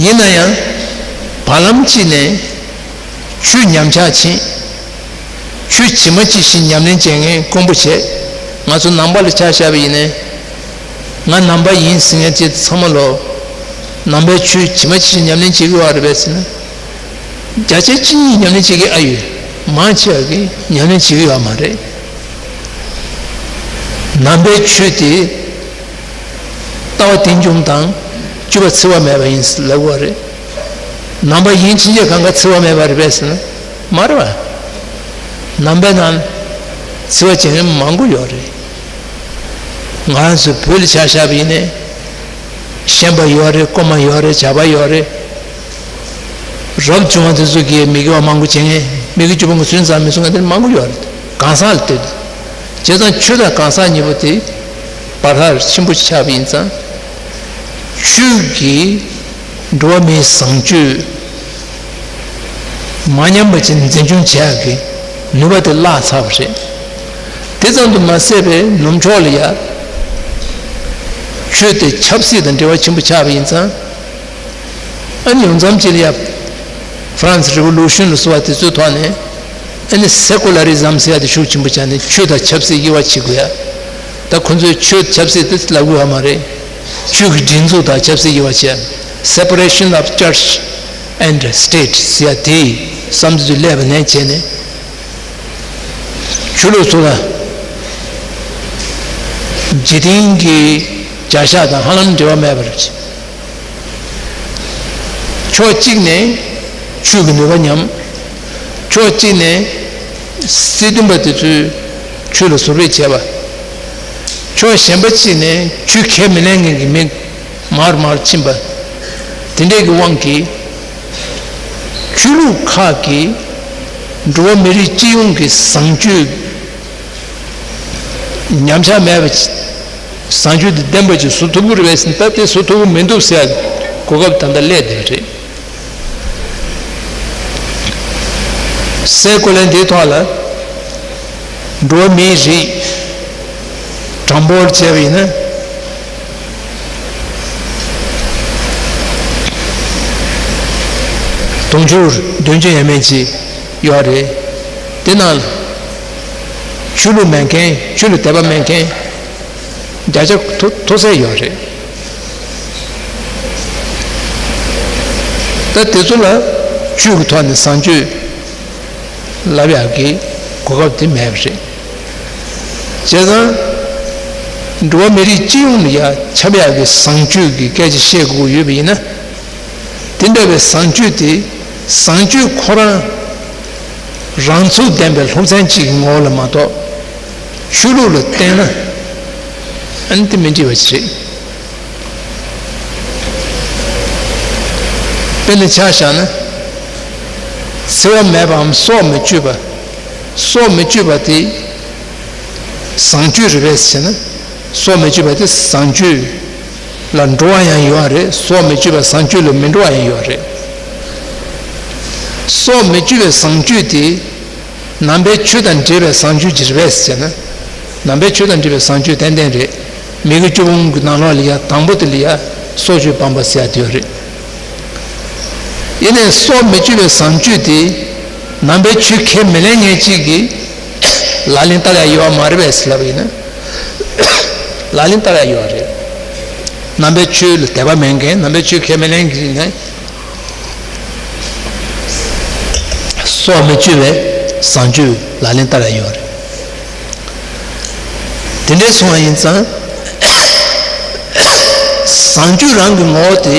ཡིན་ན་ཡང་བར་ལམ་གཅིག་ནས་ཆོས་ཉམས་ཆག་ཕྱིན། ཆོས་ཇི་མ་ཇི་བཞིན་ཉམས་ལེན་བྱེད་མཁན་དཀོན་པོ་བྱས། ང་ཚོ་ནང་པ་ལ་ཆ་བཞག་པ་ཡིན་ནའི། ང་ནང་པ་ཡིན་ཟེར་མཁན་ཅིག་ཚང་མ་ལོ། ནང་པའི་ཆོས་ཇི་མ་ཇི་བཞིན་ཉམས་ལེན་བྱེད་ཀྱི་ཡོད་རེད་པས་ཟེར་ན། བརྒྱ་ཆ་གཅིག་གཉིས་ཉམས་ལེན་བྱེད་ཀྱི་ཨ་ཡོད། མང་ཆེ་བ་གིས་ཉམས་ལེན་བྱེད་ཀྱི་ཡོད་མ་རེད། ནང་པའི་ཆོས་དེ་ལྟ་བ་རྟེན་འབྱུང་དང་སྤྱོད་པ་འཚེ་བ་མེད་པ་ཡིན་ལབ་དགོས་རེད། ནང་པ་ཡིན་ཕྱིན་ཆད་གང་ག་འཚེ་བ་མེད་པ་རེད་པས་ཟེར་ན་མ་རེད་པ། ནང་པའི་ནང་འཚེ་བ་བྱེད་མཁན་མང་པོ་ཡོད་རེད། ང་རང་ཚོའི་བོད་ལ་ཆ་བཞག་པ་ཡིན་ནའི། ཤན་པ་ཡོད་རེད། རྐུན་མ་ཡོད་རེད། ཇག་པ་ཡོད་རེད། རབ་བྱུང་བ་དེ་ཚོ་གིས་མི་དགེ་བ་མང་པོ་བྱེད་མཁན། མི་དགེ་བཅུ་སྤོང་གི་ཚུལ་ཙམ་མི་སྲུང་མཁན་དེ་མང་པོ་ཡོད་རེད། གང་ཟག་ལ་ལྟོས་ཏེ། བྱས་ཙང་ཆོས་དང་གང་ཟག་གཉིས་པོ་དེ་བར་ཐག་ཆེན་པོ་ཆགས་པ་ཡིན་ཙང་། ཆོས་ཀྱིས་འགྲོ་བ་མིའི་བཟང་སྤྱོད་མ་ཉམས་པ་ཅིག་འཛིན་སྐྱོང་བྱེད་ཡག་གི་ནུས་པ་དེ་བརླག་ཚར་བ་རེད། དེ་ཙམ་དུ་མ་ཟད་པའི་ནུབ་ཕྱོགས་ལ་ཡང་ཆོས་དེ་ཆབ་སྲིད་དང་འབྲེལ་བ་ཆེན་པོ་ཆགས་པ་ཡིན་ཙང་། ཨ་ནི་ཡོང་མཚམས་ཅིག་ལ་ཡང་ཧྥ་རན་སི་རི་ཝོ་ལུ་ཤན་ལ་སོགས་པ་དེ་ཚོའི་ཐོག་ནས་ཨ་ནི་སེ་ཀུ་ལ་རི་ཛམ་ཟེར་ཡ་དེ་ཤུགས་ཆེན་པོ་ཆགས་ནས་ཆོས་དང་ཆབ་སྲིད་དབྱེ་བ་ཕྱེ་དགོས་ཡ། ད་ཁོ་ཚོས་ཆོས་ཆབ་སྲིད་དེ་ལབ་དགོས་ཡ་མ་རེད། ཆོས་ཀྱི་སྒྲིག་འཛུགས་དང་ཆབ་སྲིད་དབྱེ་བ་ཕྱེ། Separation of Church and State ཟེར་ཡ་དེ་བསམ་ཚུལ་དེ་ལས་པ་ནས་བྱས་ནས། ཆོས་ལུགས་ཚོ་ལ་འཇིག་རྟེན་གྱི་བྱ་གཞག་དང་ཧ་ལམ་འབྲེལ་བ་མེད་པ་རེད། ཕྱོགས་གཅིག་ནས་ཆོས་ཀྱི་ནུས་པ་ཉམས། ཕྱོགས་གཅིག་ནས་སྲིད་དོན་པ་དེ་ཚོས་ཆོས་ལ་ཟུར་ཕེབས་བྱས་པ། ཕྱོགས་གཞན་པ་གཅིག་ནས་ཆོས་ཁས་མི་ལེན་མཁན་གྱི་མི་མར་མར་ཕྱིན་པ། དེ་འདྲས་ཀྱི་དབང་གིས་ཆོས་ལུགས་ཁག་གིས་འགྲོ་བ་མི་རིགས་སྤྱི་ཡོངས་ཀྱི་བཟང་སྤྱོད་ཉམས་ཆག་མེད་པ་ཅིག་བཟང་སྤྱོད་དེ་ལྡན་པ་ཅིག་བཟོ་ཐུབ་ཀྱི་རེད་པས་ཟེར་ན། ད་དེ་བཟོ་ཐུབ་ཀྱི་མི་འདུག་ཟེར་ཡག་གོ་སྐབས་ད་ལྟ་སླེབས་བསྡད་པ་རེད། སའི་གོ་ལའི་འདིའི་ཐོག་ལ་འགྲོ་བ་མིའི་རིགས་གྲངས་འབོར་བྱས་པ་ཡིན་ན། དུང་ཕྱུར་བདུན་ཅུ་ཡས་མས་ཅིག་ཡོད་རེད། དེ་ནང་ཆོས་ལུགས་མེད་མཁན། ཆོས་ལ་དད་པ་མེད་མཁན་བརྒྱ་ཆ་མཐོ་མཐོ་ཚད་ཡོད་རེད། ད་དེ་ཚོ་ལ་ཆོས་ཀྱི་ཐོག་ནས་བཟང་སྤྱོད་ལབ་ཡག་གི་གོ་སྐབས་དེ་མེད་པ་རེད། བྱས་ཙང་འགྲོ་བ་མི་རིགས་སྤྱི་ཡོངས་ལ་ཡ་ཁྱབ་ཡག་གི་བཟང་སྤྱོད་ཀྱི་སྐད་ཆ་བཤད་དགོས་ཀྱི་ཡོད་པ་ཡིན་ན། དེ་འདྲ་བའི་བཟང་སྤྱོད་དེ་བཟང་སྤྱོད་ཁོ་རང་རང་ཚུགས་ལྡན་པའི་སློབ་ཚན་གཅིག་གི་ངོ་བོ་ལ་མ་གཏོགས་ཆོས་ལུགས་ལ་བརྟེན་ན་ཨ་ནི་དེ་མི་འགྲིག་པ་ཞིག་རེད། དཔེར་ན་ཆ་བཞག་ན། འཚེ་བ་མེད་པའམ་སྲོག་མི་གཅོད་པ། སྲོག་མི་གཅོད་པ་དེ་བཟང་སྤྱོད་རེད་པས་ཟེར་ན། སྲོག་མི་གཅོད་པ་དེ་བཟང་སྤྱོད་ལ་འགྲོ་བ་ཡང་ཡོད་རེད། སྲོག་མི་གཅོད་པ་བཟང་སྤྱོད་ལ་མི་འགྲོ་བ་ཡང་ཡོད་རེད། སྲོག་མི་གཅོད་པའི་བཟང་སྤྱོད་དེ། ནང་པའི་ཆོས་དང་འབྲེལ་བའི་བཟང་སྤྱོད་ཅིག་རེད་པས་ཟེར་ན། ནང་པའི་ཆོས་དང་འབྲེལ་བའི་བཟང་སྤྱོད་ཏན་ཏན་རེད། མི་དགེ་བཅུ་སྤོང་གི་ནང་ལོགས་ལ་ཡ་དང་པོ་དེ་ལ་ཡ་སྲོག་གཅོད་སྤངས་པ་ཟེར་ཡ་དེ་ཡོད་རེད། ཡིན་ནའི་སྲོག་མི་གཅོད་པའི་བཟང་སྤྱོད་དེ། ནང་པའི་ཆོས་ཁས་མི་ལེན་མཁན་གཅིག་གིས་ལག་ལེན་བསྟར་ཡ་ཡོད་པ་མ་རེད་པས་ཟེར་ལབ་པ་ཡིན་ན། ལག་ལེན་བསྟར་ཡ་ཡོད་རེད། ནང་པའི་ཆོས་ལ་དད་པ་མེད་མཁན། ནང་པའི་ཆོས་ཁས་མི་ལེན་མཁན་ཡིན་ན། སྲོག་མི་གཅོད་པའི་བཟང་སྤྱོད་ལག་ལེན་བསྟར་ཡ་ཡོད་རེད། དེ་འདྲའི་སོང་བ་ཡིན་ཙང་། བཟང་སྤྱོད་རང་གི་ངོ་བོ་དེ་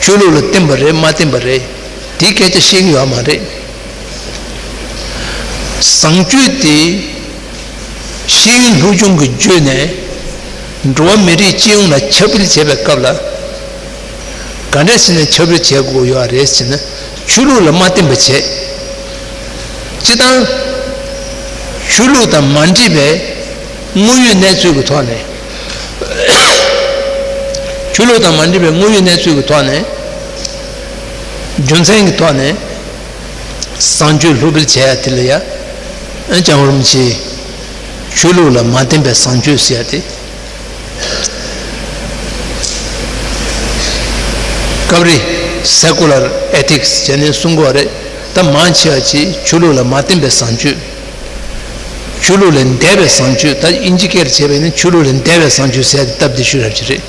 ཆོས་ལུགས་ལ་བརྟེན་པ་རེད་མ་བརྟེན་པ་རེད། དེའི་སྐད་ཆ་བཤད་ཀྱི་ཡོད་མ་རེད། བཟང་སྤྱོད་དེ་ཤེས་ཡོན་སློབ་སྦྱོང་གི་བརྒྱུད་ནས་འགྲོ་བ་མི་རིགས་སྤྱི་ཡོངས་ལ་ཁྱབ་སྤེལ་བྱེད་པའི་སྐབས་ལ། ག་འདྲ་བྱས་ནས་ཁྱབ་སྤེལ་བྱེད་དགོས་ཡོད་རེད་ཟེར་ན། ཆོས་ལུགས་ལ་མ་བརྟེན་པ་བྱས། སྤྱིར་བཏང་ཆོས་ལུགས་དང་མ་འདྲེས་པའི་དངོས་ཡོད་གནས་ཚུལ་གྱི་ཐོག་ནས། ཆོས་ལུགས་དང་མ་འདྲེས་པའི་དངོས་ཡོད་གནས་ཚུལ་གྱི་ཐོག་ནས། རྒྱུ་མཚན་གྱི་ཐོག་ནས་བཟང་སྤྱོད་སློབ་སྤེལ་བྱེད་ཡ་དེ་ལ་ཡ། ཨ་ནི་སྐྱབས་མགོན་རིན་པོ་ཆེས་ཆོས་ལུགས་ལ་མ་བརྟེན་པའི་བཟང་སྤྱོད་ཟེར་ཡ་དེ། སྐབས་རེ་སེ་ཀུ་ལར་ཨེ་ཐིག་སི་བྱས་ནས་གསུང་གི་ཡོད་རེད། ད་མང་ཆེ་བ་ཅིག་ཆོས་ལུགས་ལ་མ་བརྟེན་པའི་བཟང་སྤྱོད། ཆོས་ལུགས་ལས་འདས་པའི་བཟང་སྤྱོད། ད་དབྱིན་ཇི་སྐད་བྱས་པ་ཡིན་ན་ཆོས་ལུགས་ལས་འདས་པའི་བཟང་སྤྱོད་ཟེར་ཡ་དེ་སྟབས་བདེ་ཤོས་རབ་ཅིག་རེད།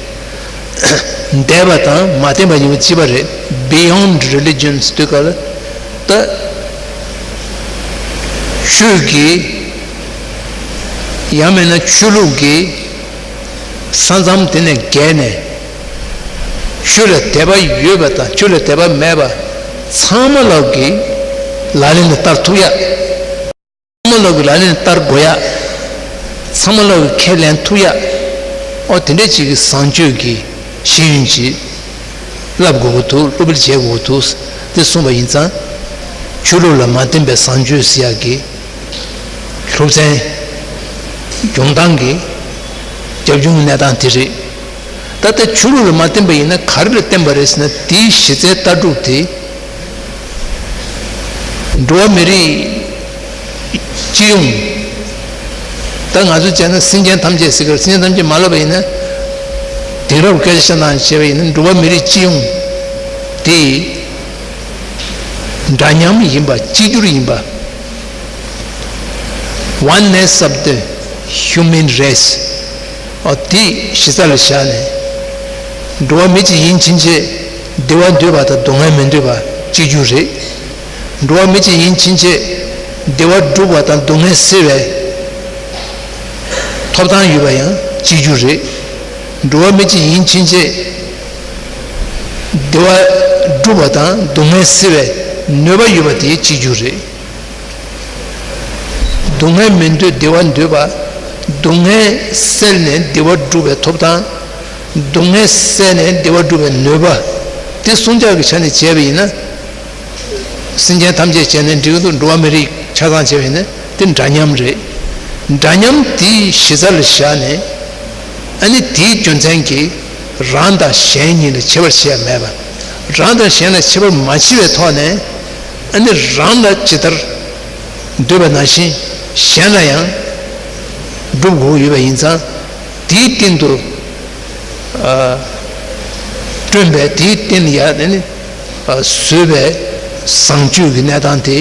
འདས་པ་དང་མ་བརྟེན་པ་ཡིན་པ་གཅིག་པ་རེད། Beyond religion ཟེར་དུས་སྐབས་ལ། ད་ཆོས་ཀྱི། ཡང་མིན་ན་ཆོས་ལུགས་ཀྱི་ས་མཚམས་དེ་ནས་བརྒལ་ནས། ཆོས་ལ་དད་པ་ཡོད་པ་དང་ཆོས་ལ་དད་པ་མེད་པ་ཚང་མ་ལོག་གི་ལག་ལེན་དུ་བསྟར་ཐུབ་ཡ། ཚང་མ་ལོག་གི་ལག་ལེན་དུ་བསྟར་དགོས་ཡ། ཚང་མ་ལོག་གི་ཁས་ལེན་ཐུབ་ཡ། ཨོ་དེ་འདྲས་ཅིག་གི་བཟང་སྤྱོད་ཀྱི་ཤེས་ཡོན་ཅིག་བསླབ་དགོས་ཀྱི་འདུག་སློབ་སྤེལ་བྱེད་དགོས་ཀྱི་འདུག་དེ་གསུངས་པ་ཡིན་ཙང་། ཆོས་ལུགས་ལ་མ་བརྟེན་པའི་བཟང་སྤྱོད་ཟེར་ཡག་གི་སློབ་ཚན་སྦྱོང་སྟངས་ཀྱི་རྒྱབ་ལྗོངས་གནས་སྟངས་དེ་རེད། ད་ལྟ་ཆོས་ལུགས་ལ་མ་བརྟེན་པ་ཡིན་ན་ག་རེ་ལ་བརྟེན་པ་རེད་ཟེར་ན། དེའི་གཞི་རྩའི་ལྟ་གྲུབ་དེ། འགྲོ་བ་མི་རིགས་སྤྱི་ཡོངས། ད་ང་ཚོ་བྱས་ན་སེམས་ཅན་ཐམས་ཅད་ཟེར་གི་རེད། སེམས་ཅན་ཐམས་ཅད་མ་ལབ་པ་ཡིན་ན། དེང་རབས་སྐད་ཆ་བཤད་སྟངས་བྱས་པ་ཡིན་ན་འགྲོ་བ་མི་རིགས་སྤྱི་ཡོངས་དེ་འདྲ་མཉམ་ཡིན་པ། གཅིག་གྱུར་ཡིན་པ། Oneness of the human race. ཨོ་དེ་གཞི་རྩ་ལ་བཞག་ནས། འགྲོ་བ་མི་གཅིག་ཡིན་ཕྱིན་ཆད་བདེ་བ་འདོད་པ་དང་སྡུག་བསྔལ་མི་འདོད་པ་གཅིག་གྱུར་རེད། འགྲོ་བ་མི་གཅིག་ཡིན་ཕྱིན་ཆད་བདེ་བ་སྒྲུབ་པ་དང་སྡུག་བསྔལ་སེལ་བའི་ཐོབ་ཐང་ཡོད་པ་ཡང་གཅིག་གྱུར་རེད། འགྲོ་བ་མི་གཅིག་ཡིན་ཕྱིན་ཆད་བདེ་བ་སྒྲུབ་པ་དང་སྡུག་བསྔལ་སེལ་བའི་ནུས་པ་ཡོད་པ་དེ་གཅིག་གྱུར་རེད། སྡུག་བསྔལ་མི་འདོད་བདེ་བ་འདོད་པ། སྡུག་བསྔལ་སེལ་ནས་བདེ་བ་སྒྲུབ་པའི་ཐོབ་ཐང་། སྡུག་བསྔལ་བསལ་ནས་བདེ་བ་སྒྲུབ་པའི་ནུས་པ། དེ་གསུམ་ཆར་གྱི་ཆ་ནས་བྱས་པ་ཡིན་ན། སེམས་ཅན་ཐམས་ཅད་བྱས་ནས་འགྲིག་གི་འདུག་འགྲོ་བ་མི་རིགས་ཆ་ཚང་བྱས་པ་ཡིན་ན་དེ་འདྲ་མཉམ་རེད། འདྲ་མཉམ་དེའི་གཞི་རྩ་ལ་བཞག་ནས། ཨ་ནི་དེའི་རྒྱུ་མཚན་གྱིས་རང་དང་གཞན་གཉིས་ལ་ཁྱད་པར་ཕྱེ་ཡ་མེད་པ། རང་དང་གཞན་ལ་ཁྱད་པར་མ་ཕྱེ་བའི་ཐོག་ནས། ཨ་ནི་རང་ལ་ཇི་ལྟར་འདོད་པ་ནང་བཞིན་གཞན་ལ་ཡང་སྒྲུབ་དགོས་ཡོད་པ་ཡིན་ཙང་། དེའི་སྟེང་དུ་ཨ་བསྐྲུན་པའི། དེའི་སྟེང་ལ་ཡང་ཨ་ནི་ཨ་བཟོས་པའི་བཟང་སྤྱོད་ཀྱི་གནས་སྟངས་དེ།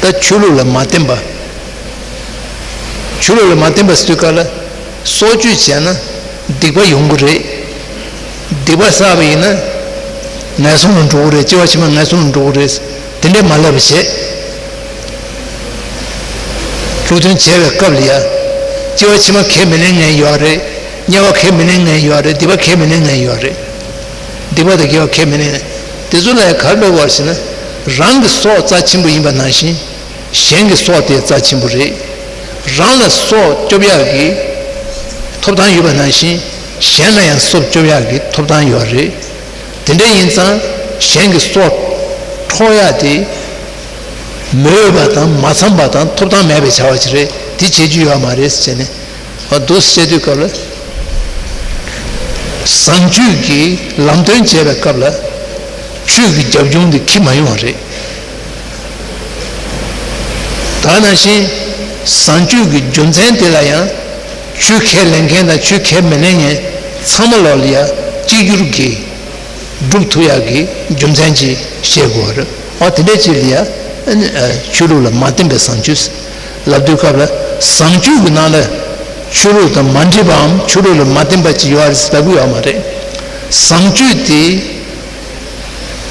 ད་ཆོས་ལུགས་ལ་མ་བརྟེན་པ། ཆོས་ལུགས་ལ་མ་བརྟེན་པ་ཟེར་དུས་སྐབས་ལ། སྲོག་གཅོད་བྱས་ན་སྡིག་པ་ཡོང་གི་རེད། སྡིག་པ་བསགས་པ་ཡིན་ན་ངན་སོང་ལ་འགྲོ་གི་རེད། སྐྱེ་བ་ཕྱི་མ་ངན་སོང་ལ་འགྲོ་གི་རེད། དེ་འདྲས་མ་ལབ་པ་བྱས། སློབ་སྟོན་བྱས་པའི་སྐབས་ལ་ཡ། སྐྱེ་བ་ཕྱི་མ་ཁས་མི་ལེན་མཁན་ཡོད་རེད། དམྱལ་བ་ཁས་མི་ལེན་མཁན་ཡོད་རེད། སྡིག་པ་ཁས་མི་ལེན་མཁན་ཡོད་རེད། སྡིག་པ་དང་དགེ་བ་ཁས་མི་ལེན་མཁན། དེ་ཚོ་ལ་ཡ་ག་རེ་ལབ་དགོས་རེད་ཟེར་ན། རང་གི་སྲོག་རྩ་ཆེན་པོ་ཡིན་པ་ནང་བཞིན། གཞན་གྱི་སྲོག་དེ་རྩ་ཆེན་པོ་རེད། རང་ལ་སྲོག་སྐྱོབ་ཡག་གི་ཐོབ་ཐང་ཡོད་པ་ནང་བཞིན། གཞན་ལ་ཡང་སྲོག་སྐྱོབ་ཡག་གི་ཐོབ་ཐང་ཡོད་རེད། དེ་འདྲ་ཡིན་ཙང་གཞན་གྱི་སྲོག་འཕྲོག་ཡག་དེ་མོས་པ་དང་མ་འཚམས་པ་དང་ཐོབ་ཐང་མེད་པའི་བྱ་བ་ཅིག་རེད། དེ་བྱེད་རྒྱུ་ཡོད་མ་རེད་ཟེར་ནས། འདུག་སེ་བཤད་དུས་སྐབས་ལ། བཟང་སྤྱོད་ཀྱི་ལམ་སྟོན་བྱེད་པའི་སྐབས་ལ། ཆོས་ཀྱི་རྒྱབ་ལྗོངས་དེ་ཁྱི་མ་ཡོང་བ་རེད། ད་ནང་བཞིན་བཟང་སྤྱོད་ཀྱི་རྒྱུ་མཚན་དེ་ལ་ཡང་ཆོས་ཁས་ལེན་མཁན་དང་ཆོས་ཁས་མི་ལེན་མཁན་ཚང་མ་ལོག་ལ་ཡང་གཅིག་གྱུར་གྱིས་སྒྲུབ་ཐུབ་ཡག་གི་རྒྱུ་མཚན་ཅིག་བཤད་དགོས་པ་རེད། ཨ་དེ་འདྲ་ཅིག་ལ་ཡང་ཨ་ནི་ཨ་ཆོས་ལུགས་ལ་མ་བརྟེན་པའི་བཟང་སྤྱོད་ལབ་དུས་སྐབས་ལ་བཟང་སྤྱོད་ཀྱི་ནང་ལ་ཆོས་ལུགས་དང་མ་འདྲེས་པའམ་ཆོས་ལུགས་ལ་མ་བརྟེན་པ་ཅིག་ཡོད་རེད་ལབ་ཀྱི་ཡོད་མ་རེད། བཟང་སྤྱོད་དེ།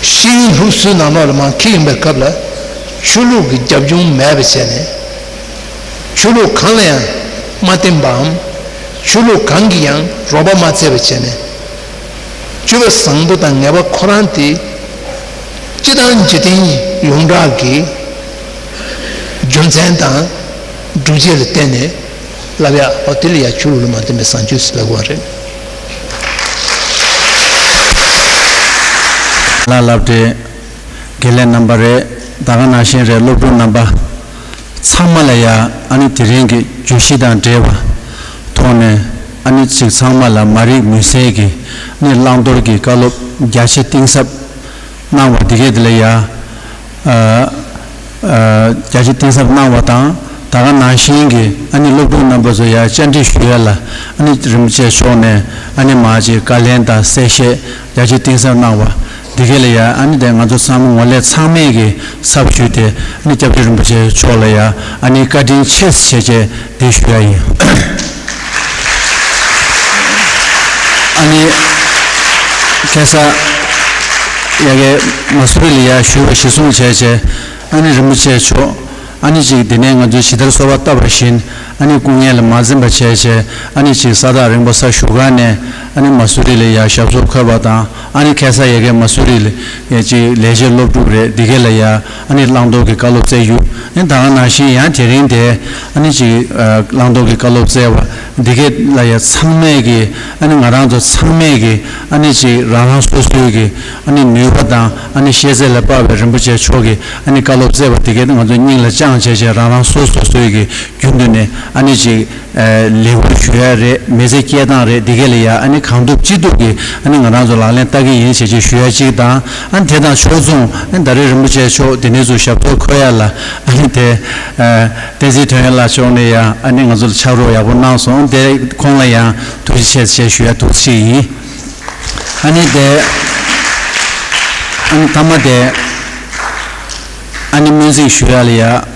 ཤེས་ཡོན་སློབ་གསོའི་ནང་ལོགས་ལ་མར་འཁྱེར་ཡོང་པའི་སྐབས་ལ་ཆོས་ལུགས་ཀྱི་རྒྱབ་ལྗོངས་མེད་པ་བྱས་ནས། ཆོས་ལུགས་གང་ལ་ཡང་མ་བརྟེན་པའམ། ཆོས་ལུགས་གང་གིས་ཡང་རོགས་པ་མ་བྱས་པ་བྱས་ནས། སྤྱོད་པ་བཟང་པོ་དང་ངན་པ་ཁོ་རང་དེ་སྤྱི་དང་འཇིག་རྟེན་ཡོངས་གྲགས་ཀྱི་རྒྱུ་མཚན་དང་སྒྲུབ་བྱེད་ལ་བརྟེན་ནས། ལབ་ཡ། ཨོ་དེ་ལ་ཡ་ཆོས་ལུགས་ལ་མ་བརྟེན་པའི་བཟང་སྤྱོད་ཟེར་ལབ་དགོས་པ་རེད། ལ་ལབ་སྟེ། དགེ་ལས་རྣམ་པ་རེད། ད་ག་ནང་བཞིན་རེད། སློབ་ཕྲུག་རྣམ་པ་ཚང་མ་ལ་ཡ་ཨ་ནི་དེ་རིང་གི་བརྗོད་གཞི་དང་འབྲེལ་བ་ཐོག་ནས་ཨ་ནི་ཅིག་ཚང་མ་ལ་མ་རིག་མུན་སེལ་གྱི་ཨ་ནི་བླང་དོར་གྱི་བཀའ་སློབ་རྒྱ་ཆེ་གཏིང་ཟབ་གནང་བ་འདི་གས་དེ་ལ་ཡ། ཨ། ཨ། རྒྱ་ཆེ་གཏིང་ཟབ་གནང་བ་དང་། ད་ག་ནང་བཞིན་གྱི་ཨ་ནི་སློབ་ཕྲུག་རྣམ་པ་ཚོ་ཡར་བཅར་འདྲི་ཞུ་ཡ་ལ་ཨ་ནི་རིན་པོ་ཆེ་མཆོག་ནས་ཨ་ནི་མར་ཅིག་བཀའ་ལན་དང་གསལ་བཤད་རྒྱ་ཆེ་གཏིང་ཟབ་གནང་བ་འདི་གས་ལ་ཡ་ཨ་ནི་དེ་ང་ཚོ་ཚང་མ་ངོ་ལས་ཚང་མས་ཀྱི་ཚབ་ཞུས་ཏེ་ཨ་ནི་སྐྱབས་རྗེ་རིན་པོ་ཆེ་མཆོག་ལ་ཡ་ཨ་ནི་བཀའ་དྲིན་ཆེ་ཟེར་བྱས་འདི་ཞུ་ཡ་ཡིན། ཨ་ནི་ཁ་སང་ཡ་གི་མ་སུ་རི་ལ་ཡ་ཞུ་བ་གཞི་བཟུང་བྱས་བྱས། ཨ་ནི་རིན་པོ་ཆེ་མཆོག་ཨ་ནི་ཅིག་དེ་ནས་ང་ཚོས་ཇི་ལྟར་གསོལ་བ་བཏབ་པ་བཞིན་ཨ་ནི་སྐུ་ངལ་ལ་མ་འཛེམས་པ་བྱས་བྱས། ཨ་ནི་ཅིག་ས་ཐག་རིང་པོ་ས་བཞུགས་སྒར་ནས་ཨ་ནི་མ་སུ་རི་ལ་ཡ་ཞབས་སོར་འཁོད་པ་དང་། ཨ་ནི་ཁ་སང་ཡ་གི་མ་སུ་རི་ལ་ཡ་ཅིག་ལས་བྱེད་སློབ་ཕྲུག་རེད། འདི་གས་ལ་ཡ་ཨ་ནི་བླང་དོར་གྱི་བཀའ་སློབ་སྩལ་རྒྱུ། ཨ་ནི་ད་ག་ནང་བཞིན་ཡང་དེ་རིང་དེ་ཨ་ནི་ཅིག་བླང་དོར་གྱི་བཀའ་སློབ་སྩལ་བ་འདི་གས་ལ་ཡ་ཚང་མས་ཀྱི་ཨ་ནི་ང་རང་ཚོ་ཚང་མས་ཀྱི་ཨ་ནི་ཅིག་རང་རང་སོ་སོའི་གི་ཨ་ནི་ནུས་པ་དང་ཨ་ནི་ཤེས་ཚད་ལ་དཔག་པའི་རིན་པོ་ཆེ་མཆོག་གི་ཨ་ནི་བཀའ་སློབ་སྩལ་བ་དེ་གས་ང་ཚོ་སྙིང་ལ་བཅངས་བྱས་བྱས། རང་རང་སོ་སོ་སོའི་གི་རྒྱུན་དུ་ནས་ཨ་ནི་ཅིག་ལས་འགུལ་ཞུ་ཡ་རེད། མི་ཚེ་སྐྱེལ་སྟངས་རེད། དེ་གས་ལ་ཡ་ཨ་ནི་གང་ཐུབ་ཅི་ཐུབ་ཀྱི་ཨ་ནི་ང་རང་ཚོ་ལག་ལེན་བསྟར་གྱི་ཡིན་བྱས་བྱས་ཞུ་ཡ་གཅིག་དང་། ཨ་ནི་དེ་དང་ཕྱོགས་མཚུངས་ཨ་ནི་ད་རེས་རིན་པོ་ཆེ་མཆོག་དེ་ནས་ཚུར་ཞབས་ཏོག་འཁོད་ཡ་ལ་ཨ་ནི་དེ་བསྟན་འཛིན་དོན་ཡོད་ལགས་མཆོག་ནས་ཡང་ཨ་ནི་ང་ཚོ་ལ་ཕྱག་རོགས་ཡག་པོ་གནང་སོང་། དེ་ཁོང་ལ་ཡང་ཐུགས་རྗེ་ཆེ་ཞེས་ཞུ་ཡ་ཐུགས་རྗེ་ཆེ་ཡིན། ཨ་ནི་དེ་ཨ་ནི་མཐའ་མ་དེ་ཨ་ནི་སྨོན་ཚིག་ཞུ་ཡ་ལ་ཡ།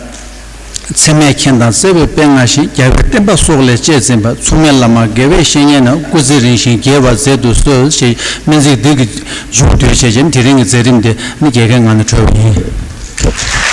ཚད་མས་མཁྱེན་དང་བརྩེ་བས་དཔལ་མངའ་ཞིང་། རྒྱལ་བའི་བསྟན་པ་སྲོག་ལས་གཅེས་འཛིན་པ། མཚུངས་མེད་བླ་མ་དགེ་བའི་བཤེས་གཉེན་རྣམས། སྐུ་ཚེ་རིང་ཞིང་རྒྱས་པར་མཛད་དུ་གསོལ་ཞེས་སྨོན་ཚིག་འདི་གི་མཇུག་བསྡུས་བྱས་རྗེས་དེ་རིང་གི་མཛད་རིམ་དེ་ནི་རྒྱལ་ཁའི་ངང་ནས་གྲོལ་བ་ཡིན།